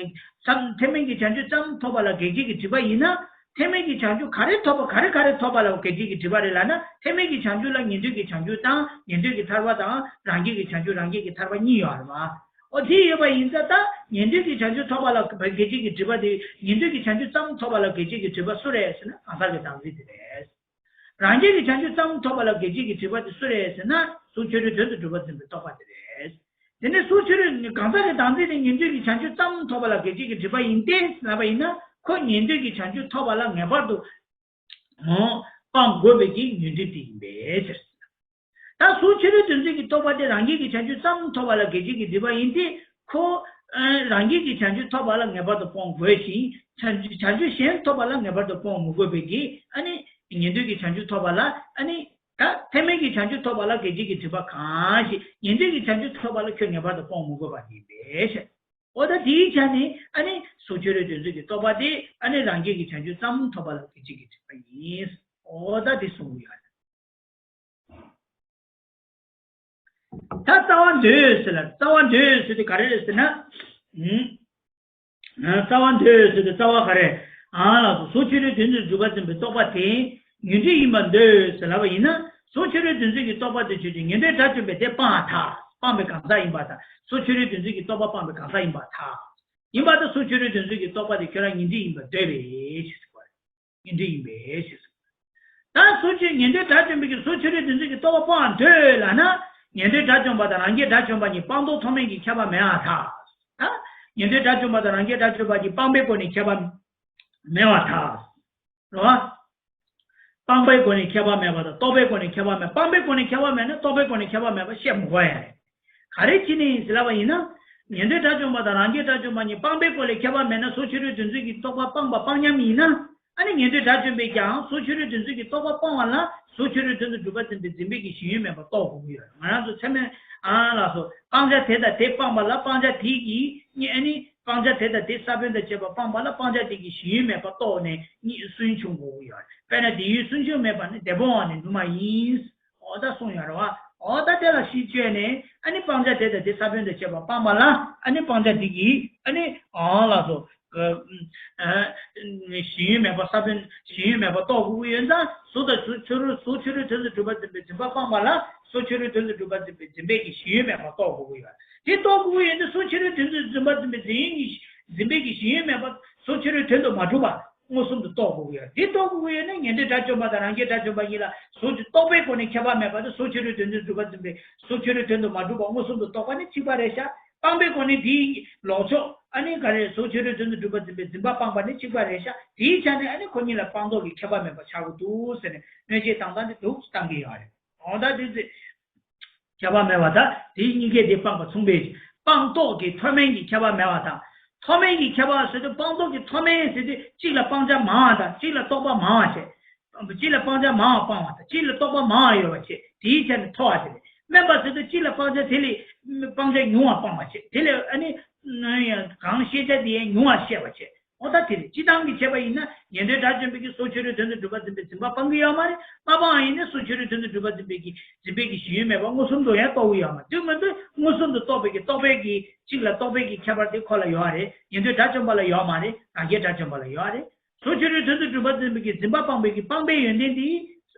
ཙམ་ཚད་མས་ཀྱི་བྱང་ཆུབ་ཙམ་ཐོབ་པ་ལ་གེགས་བྱེད་ཀྱི་སྒྲིབ་པ་ཡིན་ན། ཐེག་དམན་གྱི་བྱང་ཆུབ་ག་རེ་ཐོབ་པ་ག་རེ་ག་རེ་ཐོབ་པ་ལ་འགལ་རྐྱེན་གྱི་སྒྲིབ་པ་རེད་ལབ་ན། ཐེག་དམན་གྱི་བྱང་ཆུབ་ལ་ཉན་ཐོས་ཀྱི་བྱང་ཆུབ་དང་ཉན་ཐོས་ཀྱི་ཐར་པ་དང་རང་རྒྱལ་གྱི་བྱང་ཆུབ་རང་རྒྱལ་གྱི་ཐར་པ་གཉིས་ཡོད་རེད་བ། ཨོ་དེ་ཡོད་པ་ཡིན་ཙང་ད་ཉན་ཐོས་ཀྱི་བྱང་ཆུབ་ཐོབ་པ་ལ་འགལ་རྐྱེན་གྱི་སྒྲིབ་པ་དེ། ཉན་ཐོས་ཀྱི་བྱང་ཆུབ་ཙམ་ཐོབ་པ་ལ་འགལ་རྐྱེན་གྱི་སྒྲིབ་པ་སུ་རེད་ཟེར་ན་གང་ཟག་གི་བདག་འཛིན་དེ་རེད། རང་རྒྱལ་གྱི་བྱང་ཆུབ་ཙམ་ཐོབ་པ་ལ་འགལ་རྐྱེན་གྱི་སྒྲིབ་པ་དེ་སུ་རེད་ཟེར་ན་གཟུགས་ཕྱི་རོལ་དོན་དུ་གྲུབ་པ་འཛིན་པའི་རྟོག་པ་དེ་རེད། དེ་ནས་གཟུགས་ཕྱི་རོལ་གང་ཟག་གི་བདག་འཛིན་དེ་ཉན་ཐོས་ཀྱི་བྱང་ཆུབ་ཙམ་ཐོབ་པ་ལ་འགལ་རྐྱེན་གྱི་སྒྲིབ་པ་ཡིན་ཏེ་ལབ་པ་ཡིན་ན། ཁོ་ཉན་ཐོས་ཀྱི་བྱང་ཆུབ་ཐོབ་པ་ལ་ངེས་པར་དུ་སྤང་དགོས་པའི་གི་ཉོན་སྒྲིབ་དེ་ཡིན་པས་ཟེར། ད་གཟུགས་ཕྱི་རོལ་དོན་མཛད་ཀྱི་རྟོག་པ་དེ་རང་རྒྱལ་གྱི་བྱང་ཆུབ་ཙམ་ཐོབ་པ་ལ་འགལ་རྐྱེན་གྱི་སྒྲིབ་པ་ཡིན་ཏེ། ཁོ་ཨ་རང་རྒྱལ་གྱི་བྱང་ཆུབ་ཐོབ་པ་ལ་ངེས་པར་དུ་སྤོང་དགོས་ཤིང་། བྱང་བྱང་ཆུབ་གཞན་ཐོབ་པ་ལ་ངེས་པར་དུ་སྤོང་མི་དགོས་པའི་གི་ཨ་ནི་ཉན་ཐོས་ཀྱི་བྱང་ཆུབ་ཐོབ་པ་ལ་ཨ་ནི་ད་ཐེག་དམན་གྱི་བྱང་ཆུབ་ཐོབ་པ་ལ་འགལ་རྐྱེན་གྱི་སྒྲིབ་པ་གང་ཞིག་ཉན་ཐོས་ཀྱི་བྱང་ཆུབ་ཐོབ་པ་ལ་ཁྱོད་ངེས་པར་དུ་སྤོང་མི་དགོས་པ་ཡིན་པས་ཟེར། འོ་ད་དེའི་ཆ་ནས་ཨ་ནི་གཟུགས་ཕྱི་རོལ་དོན་མཛད་ཀྱི་རྟོག་པ་དེ་ཨ་ནི་རང་རྒྱལ་གྱི་བྱང་ཆུབ་ཙམ་ཐོབ་པ་ལ་འགལ་རྐྱེན་གྱི་སྒྲིབ་པ་ཡིན། འོ་ད་དེ་གསུང་གི་ཡོད། ད་རྩ་བ་འདོད་ཟེར་ལ། རྩ་བ་འདོད་ཟེར་དེ་ག་རེ་རེད་ཟེར་ན། ཨུམ། རྩ་བ་འདོད་ཟེར་དེ་རྩ་བ་ག་རེ། ཨ་ལགས་སོ། གཟུགས་ཕྱི་རོལ་དོན་མཛད་གྲུབ་པ་འཛིན་པའི་རྟོག་པ་དེ་ཉོན་སྒྲིབ་ཡིན་པར་འདོད་ཟེར་ལབ་པ་ཡིན་ན། གཟུགས་ཕྱི་རོལ་དོན་མཛད་ཀྱི་རྟོག་པ་དེ་ཆོས་ཅན། ཉན་ཐོས་དགྲ་བཅོམ་པས་དེ་སྤངས་པར་ཐལ། སྤངས་པའི་གང་ཟག་ཡིན་པར་ཐལ། གཟུགས་ཕྱི་རོལ་དོན་མཛད་ཀྱི་རྟོག་པ་སྤངས་པའི་གང་ཟག་ཡིན་པར་ཐལ། ཡིན་པར་ཐལ། གཟུགས་ཕྱི་རོལ་དོན་མཛད་ཀྱི་རྟོག་པ་དེ་ཁྱོད་རང་ཉོན་སྒྲིབ་ཡིན་པར་འདོད་པས་ཞེས་གསུངས་པ་རེད། ཉོན་སྒྲིབ་ཡིན་པས་ཞེས་གསུངས། ད་གཟུགས་ཕྱི་ཉན་ཐོས་དགྲ་བཅོམ་པའི་གི་གཟུགས་ཕྱི་རོལ་དོན་མཛད་ཀྱི་རྟོག་པ་སྤང་འདོད་ལབ་ན། ཉན་ཐོས་དགྲ་བཅོམ་པ་དང་རང་རྒྱལ་དགྲ་བཅོམ་པ་གཉིས་སྤངས་རྟོགས་མཐོ་དམན་གྱི་ཁྱད་པར་མེད་པར་ཐལ། ད་ཉན་ཐོས་དགྲ་བཅོམ་པ་དང་རང་རྒྱལ་དགྲ་བཅོམ་པ་གཉིས་སྤངས་པའི་སྒོ་ནས་ཁྱད་པར་མེད་པར་ཐལ། རེད་བ། སྤངས་པའི་སྒོ་ནས་ཁྱད་པར་མེད་པ་དང་རྟོགས་པའི་སྒོ་ནས་ཁྱད་པར་མེད། སྤངས་པའི་སྒོ་ནས་ཁྱད་པར་མེད་ན་རྟོགས་པའི་སྒོ་ནས་ཁྱད་པར་མེད་པ་བཤད་མི་དགོས་ཡ་རེད། ག་རེ་བྱས་ནས་ཡིན་ཟེར་ལབ་པ་ཡིན་ན། ཉན་ཐོས་དགྲ་བཅོམ་པ་དང་རང་རྒྱལ་དགྲ་བཅོམ་པ་གཉིས་སྤངས་པའི་སྒོ་ལས་ཁྱད་པར་མེད་ན། གཟུགས་ཕྱི་རོལ་དོན་མཛད་ཀྱི་རྟོག་པ་སྤངས་པ་སྤང་སྙམ་ཡིན་ན། ཨ་ནི་ཉན་ཐོས་དགྲ་བཅོམ་པས་ཀྱང་གཟུགས་ཕྱི་རོལ་དོན་མཛད་ཀྱི་རྟོག་པ་སྤང་བ་ལ་གཟུགས་ཕྱི་རོལ་དོན་དུ་གྲུབ་པ་འཛིན་པའི་འཛིན་པའི་གི་ཞེན་ཡུལ་མེད་པར་རྟོགས་དགོས་ཀྱི་ཡོད། ང་རང་ཚོ་ཚད་མས་ཨ་ལགས་སོ། སྤང་བྱ་དེ་དང་དེ་སྤངས་པ་ལ་སྤང་བྱ་དེ་གི་ཨ་ནི་སྤང་བྱ་དེ་དང་དེ་ས་བོན་དང་བཅས་པ་སྤངས་པ་ལ་སྤང་བྱ་དེ་གི་ཞེན་ཡུལ་མེད་པར་རྟོགས་ནས་གཉིས་སུན་ཕྱུང་དགོས་ཀྱི་ཡོད། དཔེར་ན་དེ་ཡུལ་སུན་ཕྱུང་མེད་པ་ནི་དེ་སྤོང་བ་ནི་ནུ་མ་ཡིན། འོ་ད་གསུངས་ཡོད་རེད་བ། འོ་ད་དེ་ལ་གཞི་བཅོལ་ནས་ཨ་ནི་སྤང་བྱ་དེ་དང་དེ་ས་བོན་དང་བཅས་པ་སྤངས་པ་ལ་ཨ་ནི་སྤང་བྱ་དེ་གི་ཨ་ནི་འོ་ལགས་སོ། ཞེན་ཡུལ་མེད་པ་ས་བོན་ཞེན་ཡུལ་མེད་པ་རྟོགས་དགོས་ཀྱི་ཡོད་ཙང་། གཟུགས་དང་གཟུགས་ཕྱི་རོལ་གཟུགས་ཕྱི་རོལ་དོན་དུ་གྲུབ་པ་འཛིན་པའི་འཛིན་པ་སྤངས་པ་ལ་གཟུགས་ཕྱི་རོལ་དོན་དུ་གྲུབ་པ་འཛིན་པའི་འཛིན་པའི་གི་ཞེན་ཡུལ་མེད་པ་རྟོགས་དགོས་ཀྱི་ཡོད། དེ་རྟོགས་དགོས་ཀྱི་ཡོད་དུས་གཟུགས་ཕྱི་རོལ་དོན་དུ་གྲུབ་པ་འཛིན་པའི་འཛིན་ཡུལ་གྱི་འཛིན་པའི་གི་ཞེན་ཡུལ་མེད་པ་གཟུགས་ཕྱི་རོལ་དོན་དུ་མ་གྲུབ་པ། མངོན་སུམ་དུ་རྟོགས་དགོས་ཀྱི་ཡོད། དེ་རྟོགས་དགོས་ཀྱི་ཡོད་ན་ཉན་ཐོས་དགྲ་བཅོམ་པ་དང་རང་རྒྱལ་དགྲ་བཅོམ་པ་གཉིས་ལ་གཟུགས་ཀྱི་རྟོག་པའི་སྒོ་ནས་ཁྱད་པར་མེད་པ་དང་། གཟུགས་ཕྱི་རོལ་དོན་དུ་གྲུབ་པ་འཛིན་པའི་གཟུགས་ཕྱི་རོལ་དོན་དུ་མ་གྲུབ་པ་མངོན་སུམ་དུ་རྟོགས་པ་ནི་གཅིག་པ་རེད་ཤག་སྤངས་པའི་སྒོ་ནས་དེའི་ལོག་ཕྱོགས་ཨ་ནི་ག་རེ་གཟུགས་ཕྱི་རོལ་དོན་དུ་གྲུབ་པ་འཛིན་པའི་འཛིན་པ་སྤངས་པ་ནི་གཅིག་པ་རེད་ཤག་དེའི་ཆ་ནས་ཨ་ནི་ཁོ་གཉིས་ལ་སྤངས་རྟོགས་ཀྱི་ཁྱད་པར་མེད་པ་ཆགས་ཀྱི་འདུག་ཟེར་ནས་གནོད་བྱེད་དང་དང་དེ་འདུག་བཏང་གི་ཡོད་རེད། འོ་ད་དེ་ཚེ། ཁྱད་པར་མེད་པར་ཐལ། དེ་གཉིས་ཀས་དེ་སྤངས་པ་མཚུངས་པའི་ཕྱིར། སྤངས་རྟོགས་ཀྱི་མཐོ་དམན་གྱི་ཁྱད་པར་མེད་པར་ཐལ། མཐོ་དམན་གྱི་ཁྱད་པར་ཟེར་དུས་སྤངས་རྟོགས་ཀྱི་མཐོ་དམན་ཟེར་དུས་གཅིག་ལ་སྤང་བྱ་མང་བ་དང་གཅིག་ལ་རྟོག་པ་མང་བ་བྱས། གཅིག་ལ་སྤང་བྱ་མང་བ་སྤངས་པ་དང་གཅིག་ལ་རྟོག་པ་མང་བ་ཡོད་པ་བྱས། དེའི་ཆ་ནས་མཐོ་བ་དེ་རེད། དམན་པ་ཟེར་དུས་གཅིག་ལ་སྤང་བྱ་དེ་ལས་སྤང་བྱ་ཉུང་བ་སྤངས་པ་བྱས། དེ་ལས་ཨ་ནི་གང་ཤེས་བྱ་དེ་ཡང་ཉུང་བ་ཤེས་པ་བྱས། འོ་ད་དེ་རེད། སྤྱིར་བཏང་གི་བྱས་པ་ཡིན་ན་ཉན་ཐོས་དགྲ་བཅོམ་པའི་གི་གཟུགས་ཕྱི་རོལ་དོན་དུ་གྲུབ་པ་འཛིན་པའི་འཛིན་པ་སྤང་གི་ཡོད་མ་རེད། མ་སྤངས་པ་ཡིན་ན་གཟུགས་ཕྱི་རོལ་དོན་དུ་གྲུབ་པ་འཛིན་པའི་གི་འཛིན་པའི་གི་ཞེན་ཡུལ་མེད་པ་མངོན་སུམ་དུ་ཡང་རྟོགས་ཀྱི་ཡོད་མ་རེད། དེ་མ་ཚད་མངོན་སུམ་དུ་རྟོགས་པའི་གི་རྟོག་པའི་གི་གཅིག་ལ་རྟོག་པའི་གི་ཁྱད་པར་དེ་ཁོ་ལ་ཡོད་རེད། ཉན་ཐོས་དགྲ་བཅོམ་པ་ལ་ཡོད་མ་རེད། རང་རྒྱལ་དགྲ་བཅོམ་པ་ལ་ཡོད་རེད། གཟུགས་ཕྱི་རོལ་དོན་དུ་གྲུབ་པ་འཛིན་པའི་གི་འཛིན་པ་སྤངས་པའི་གི་སྤངས་པའི་ཡོན་ཏན་དེ་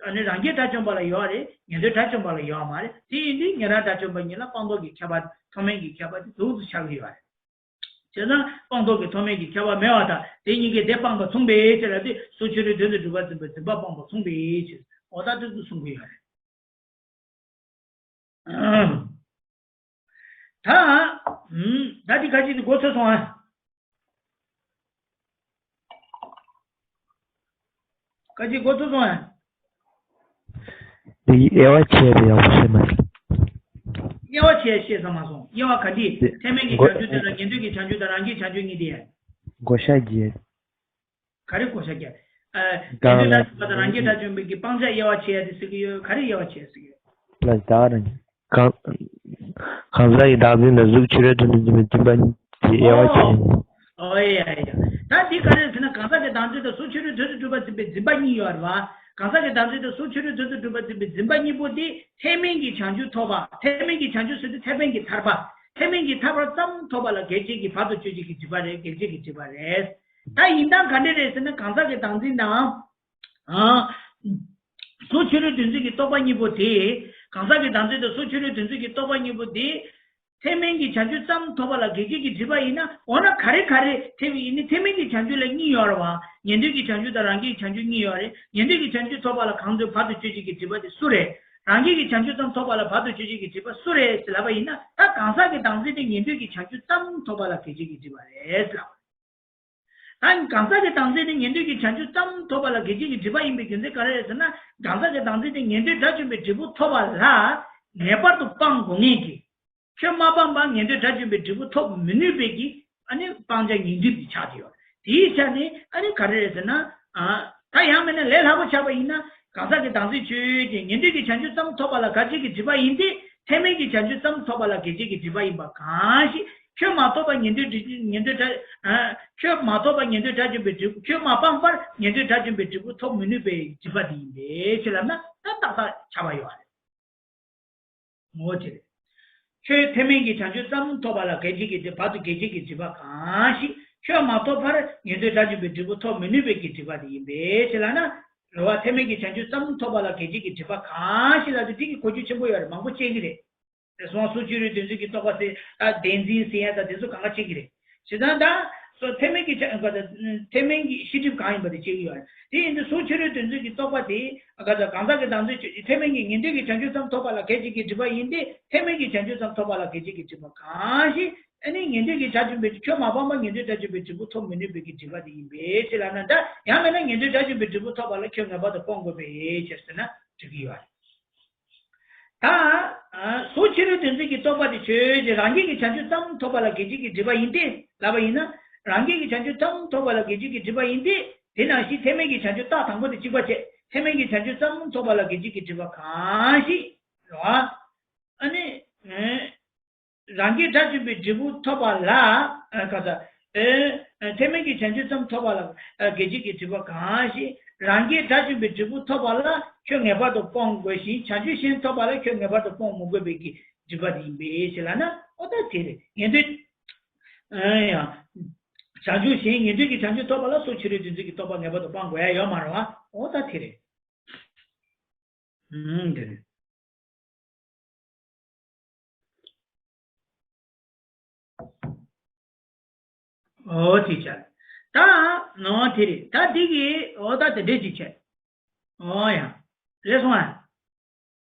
ཨ་ནི་རང་རྒྱལ་དགྲ་བཅོམ་པ་ལ་ཡོད་རེད། ཉན་ཐོས་དགྲ་བཅོམ་པ་ལ་ཡོད་མ་རེད། དེ་ཡིན་དུས་ཉན་རང་དགྲ་བཅོམ་པ་གཉིས་ལ་སྤངས་རྟོགས་ཀྱི་ཁྱད་པར་མཐོ་དམན་གྱི་ཁྱད་པར་དེ་འདུག་ཏུ་ཆགས་ཀྱི་ཡོད་རེད། བྱས་ཙང་སྤངས་རྟོགས་ཀྱི་མཐོ་དམན་གྱི་ཁྱད་པར་མེད་པར་ཐལ། དེ་གཉིས་ཀས་དེ་སྤངས་པ་མཚུངས་པའི་ཕྱིར་ལབ་དུས་གཟུགས་ཕྱི་རོལ་དོན་དུ་གྲུབ་པ་འཛིན་པའི་འཛིན་པ་སྤངས་པ་མཚུངས་པའི་ཕྱིར། འོ་ད་དེ་ཚོ་གསུང་གི་ཡོད་རེད། ད་ཨུམ། ད་དེ་ཁ་ཅིག་ནི་མགོ་ཚོས་སོང་ཨ། ཁ་ཅིག་མགོ་ཚོས་སོང་ཨ། དེ་དབྱེ་བ་ཕྱེ་བ་ཡག་པོ་ཤེས་མ་སོང་། དབྱེ་བ་ཕྱེ་ཤེས་ས་མ་སོང་། དབྱེ་བ་ག་འདི་དེ་ཐེག་དམན་གྱི་མགོ་བྱང་ཆུབ་དེ་དང་ཉན་ཐོས་ཀྱི་བྱང་ཆུབ་དང་རང་རྒྱལ་བྱང་ཆུབ་གཉིས་དེ། མགོ་ཤ་རྒྱས། ག་རེ་བགོ་བཤའ་རྒྱག་ཨ། ད་ཉན་ཐོས་ལ་དགྲ་བཅོམ་པ་དང་རང་རྒྱལ་དགྲ་བཅོམ་པའི་གི་སྤང་བྱ་དབྱེ་བ་ཕྱེ་ཡ་དེ་ཟེར་གི་ཡོད། ག་རེ་དབྱེ་བ་ཕྱེ་ཟེར་གི་ཡོད། ལ་ད་རང་གང་གང་ཟག་གི་བདག་འཛིན་དང་གཟུགས་ཕྱི་རོལ་དོན་དུ་འཛིན་པའི་འཛིན་པ་གཉིས་ཀྱི་དབྱེ་བ་ཕྱེ། ཨོ་ཡ་ཡ། ད་འདི་ག་རེ་ཟེར་ན་གང་ཟག་གི་བདག་འཛིན་དང་གཟུགས་ཕྱི་རོལ་དོན་དུ་གྲུབ་པ་འཛིན་པའི་འཛིན་པ་གཉིས་ཡོད་རེད་བ། གང་ཟག་གི་བདག་འཛིན་དང་གཟུགས་ཕྱི་རོལ་དོན་དུ་གྲུབ་པ་འཛིན་པའི་འཛིན་པ་གཉིས་པོ་དེ་ཐེག་དམན་གྱི་བྱང་ཆུབ་ཐོབ་པ། ཐེག་དམན་གྱི་བྱང་ཆུབ་ཟེར་དུས་ཐེག་དམན་གྱི་ཐར་པ། ཐེག་དམན་གྱི་ཐར་པ་ཙམ་ཐོབ་པ་ལ་འགལ་རྐྱེན་གྱི་བར་དུ་གཅོད་བྱེད་ཀྱི་སྒྲིབ་པ་རེད། འགལ་རྐྱེན་གྱི་སྒྲིབ་པ་རེད། ད་ཡིན་སྟངས་ག་འདྲ་རེད་ཟེར་ན། གང་ཟག་གི་བདག་འཛིན་དང་། ཨ། གཟུགས་ཕྱི་རོལ་དོན་ཚན་གྱི་རྟོག་པ་གཉིས་པོ་དེ། གང་ཟག་གི་བདག་འཛིན་དང་གཟུགས་ཕྱི་རོལ་དོན་ཚན་གྱི་རྟོག་པ་གཉིས་པོ་དེ། ཐེག་དམན་གྱི་བྱང་ཆུབ་ཙམ་ཐོབ་པ་ལ་གེགས་བྱེད་ཀྱི་སྒྲིབ་པ་ཡིན་ན། འོ་ན་ག་རེ་ག་རེ་ཐེག་པའི་ཡིན་ནི། ཐེག་དམན་གྱི་བྱང་ཆུབ་ལ་གཉིས་ཡོད་རེད་བ། ཉན་ཐོས་ཀྱི་བྱང་ཆུབ་དང་རང་རྒྱལ་གྱི་བྱང་ཆུབ་གཉིས་ཡོད་རེད། ཉན་ཐོས་ཀྱི་བྱང་ཆུབ་ཐོབ་པ་ལ་གང་འདོད་བར་དུ་གཅོད་བྱེད་ཀྱི་སྒྲིབ་པ་དེ་སུ་རེད། རང་རྒྱལ་གྱི་བྱང་ཆུབ་ཙམ་ཐོབ་པ་ལ་བར་དུ་གཅོད་བྱེད་ཀྱི་སྒྲིབ་པ་སུ་རེད་ཟེར་ལབ་པ་ཡིན་ན། ད་གང་ཟག་གི་བདག་འཛིན་དེ་ཉན་ཐོས་ཀྱི་བྱང་ཆུབ་ཙམ་ཐོབ་པ་ལ་གེགས་བྱེད་ཀྱི་སྒྲིབ་པ་རེད་ཟེར་ལབ་པ་རེད། ད་གང་ཟག་གི་བདག་འཛིན་དེ་ཉན་ཐོས་ཀྱི་བྱང་ཆུབ་ཙམ་ཐོབ་པ་ལ་གེགས་བྱེད་ཀྱི་སྒྲིབ་པ་ཡིན་པའི་རྒྱུ་མཚན་ག་རེ་རེད་ཟེར་ན། གང་ཟག་གི་བདག་འཛིན་དེ་ཉན་ཐོས་དགྲ་བཅོམ་པའི་འབྲས་བུ་ཐོབ་པ་ལ་ངེས་པར་དུ་སྤང་དགོས་ངེས་ཀྱི། ཁྱོད་མ་སྤངས་པར་ཉན་ཐོས་དགྲ་བཅོམ་པའི་འབྲས་བུ་ཐོབ་མི་ནུས་པའི་གི། ཨ་ནི་སྤང་བྱ་ངེས་འབྱུང་དེ་ཆགས་ཀྱི་ཡོད། དེའི་ཆ་ནས་ཨ་ནི་ག་རེ་རེད་ཟེར་ན། ཨ། ད་ཡང་མིན་ན་ལས་སླ་པོ་ཆགས་པ་ཡིན་ན། གང་ཟག་གི་བདག་འཛིན་ཆོས་ཅན་ཉན་ཐོས་ཀྱི་བྱང་ཆུབ་ཙམ་ཐོབ་པ་ལ་གེགས་བྱེད་ཀྱི་སྒྲིབ་པ་ཡིན་ཏེ། ཐེག་དམན་གྱི་བྱང་ཆུབ་ཙམ་ཐོབ་པ་ལ་གེགས་བྱེད་ཀྱི་སྒྲིབ་པ་ཡིན་པ་གང་ཞིག་ཁྱོད་མ་ཐོབ་པ་ཉན་ཐོས་དགྲ། ཉན་ཐོས་དགྲ། ཨ། ཁྱོད་མ་ཐོབ་པ་ཉན་ཐོས་དགྲ་བཅོམ་པའི་འབྲས་བུ། ཁྱོད་མ་སྤངས་པར་ཉན་ཐོས་དགྲ་བཅོམ་པའི་འབྲས་བུ་ཐོབ་མི་ནུས་པའི་སྒྲིབ་པ་དེ་ཡིན་པའི་ཕྱིར་ལབ་ན། ད་ཏག་ཏག་ཆགས་པ་ཡོད་རེད། ངོ་། དེ་རེད། ཁྱོད་ཐེག་དམན་གྱི་བྱང་ཆུབ་ཙམ་ཐོབ་པ་ལ་གེགས་བྱེད་ཀྱི་སྒྲིབ། བར་དུ་གེགས་བྱེད་ཀྱི་སྒྲིབ་པ་གང་ཞིག་ཁྱོད་མ་ཐོབ་པར་ཉན་ཐོས་དགྲ་བཅོམ་པའི་འབྲས་བུ་ཐོབ་མི་ནུས་པའི་གི་སྒྲིབ་པ་དེ་ཡིན་པའི་ཕྱིར་ལབ་ན། རེད་བ། ཐེག་དམན་གྱི་བྱང་ཆུབ་ཙམ་ཐོབ་པ་ལ་གེགས་བྱེད་ཀྱི་སྒྲིབ་པ་གང་ཞིག་ལབ་དུས། དེ་གི་གོ་རྒྱུ་ཆེན་པོ་ཡོད་རེད། མང་པོ་སྐྱེ་གི་རེད། དེ་སོང་གཟུགས་ཕྱི་རོལ་དོན་ཚན་གྱི་རྟོག་པ་ཟེར། ད་བདེན་འཛིན་ཟེར་ཡ་ད་དེ་ཚོ་གང་ག་སྐྱེ་གི་རེད། བྱས་ཙང་ད་སོ་ཐེག་དམན་གྱི་ཆ་ག་ད་ཐེག་དམན་གྱི་ཤེས་སྒྲིབ་གང་ཡིན་པ་དེ་སྐྱེ་གི་ཡོད་རེད། དེ་ཡིན་དུས་གཟུགས་ཕྱི་རོལ་དོན་ཚན་གྱི་རྟོག་པ་དེ་ག་ད་གང་ཟག་གི་བདག་འཛིན་ཆོས་ཅན། ཐེག་དམན་གྱི་ཉན་ཐོས་ཀྱི་བྱང་ཆུབ་ཙམ་ཐོབ་པ་ལ་གེགས་བྱེད་ཀྱི་སྒྲིབ་པ་ཡིན་ཏེ། ཐེག་དམན་གྱི་བྱང་ཆུབ་ཙམ་ཐོབ་པ་ལ་གེགས་བྱེད་ཀྱི་སྒྲིབ་པ་གང་ཞིག་ཨ་ནི་ཉན་ཐོས་ཀྱི་དགྲ་བཅོམ་པའི། ཁྱོད་མ་སྤངས་པར་ཉན་ཐོས་དགྲ་བཅོམ་པའི་འབྲས་བུ་ཐོབ་མི་ནུས་པའི་གི་སྒྲིབ་པ་དེ་ཡིན་པའི་ཕྱིར་ལབ་ན། ད་ཡང་མིན་ན་ཉན་ཐོས་དགྲ་བཅོམ་པའི་འབྲས་བུ་ཐོབ་པ་ལ་ཁྱོད་ངེས་པར་དུ་སྤོང་དགོས་པའི་ཕྱིར་ཟེར་ན་འགྲིག་གི་ཡོད་རེད། ད། ཨ། གཟུགས་ཕྱི་རོལ་དོན་ཚན་གྱི་རྟོག་པ་དེ་ཆོས་ཅན། རང་རྒྱལ་གྱི་བྱང་ཆུབ་ཙམ་ཐོབ་པ་ལ་གེགས་བྱེད་ཀྱི་སྒྲིབ་པ་ཡིན་ཏེ་ལབ་པ་ཡིན་ན། རང་རྒྱལ་གྱི་བྱང་ཆུབ་ཙམ་ཐོབ་པ་ལ་གེགས་བྱེད་ཀྱི་སྒྲིབ་པ་ཡིན་ཏེ། དེ་ནང་བཞིན་ཐེག་དམན་གྱི་བྱང་ཆུབ་རྟགས་དང་པོ་དེ་གཅིག་པ་བྱས། ཐེག་དམན་གྱི་བྱང་ཆུབ་ཙམ་ཐོབ་པ་ལ་གེགས་བྱེད་ཀྱི་སྒྲིབ་པ་གང་ཞིག་རེད་བ། ཨ་ནི། ཨེ། རང་རྒྱལ་དགྲ་བཅོམ་པའི་འབྲས་བུ་ཐོབ་པ་ལ། ཨ། ག་ད། ཨེ། ཐེག་དམན་གྱི་བྱང་ཆུབ་ཙམ་ཐོབ་པ་ལ། ཨ། གེགས་བྱེད་ཀྱི་སྒྲིབ་པ་གང་ཞིག་རང་རྒྱལ་དགྲ་བཅོམ་པའི་འབྲས་བུ་ཐོབ་པ་ལ་ཁྱོད་ངེས་པར་དུ་སྤོང་དགོས་ཤིང་། བྱང་ཆུབ་གཞན་ཐོབ་པ་ལ་ཁྱོད་ངེས་པར་དུ་སྤོང་མི་དགོས་པའི་གི་སྒྲིབ་པ་དེ་ཡིན་པའི་ཕྱིར་ལབ་ན། ཨོ་ད་དེ་རེད། ཉན་ཐོས། ཨ་ཡ། བྱང་ཆུབ་གཞན། ཉན་ཐོས་ཀྱི་བྱང་ཆུབ་ཐོབ་པ་ལ་གཟུགས་ཕྱི་རོལ་དོན་ཚན་གྱི་རྟོག་པ་ངེས་པར་དུ་སྤང་དགོས་ཡ་ཡོད་མ་རེད་བ། ཨོ་ད་དེ་རེད། ཨུམ། དེ་རེད། ཨོ་དེ་བྱས། ད་ནོ་དེ་རེད། ད་དེ་གི་ཨོ་ད་དེ་འདྲས་ཅིག་བྱས། ཨོ་ཡ། རེད་སོང་ཨ།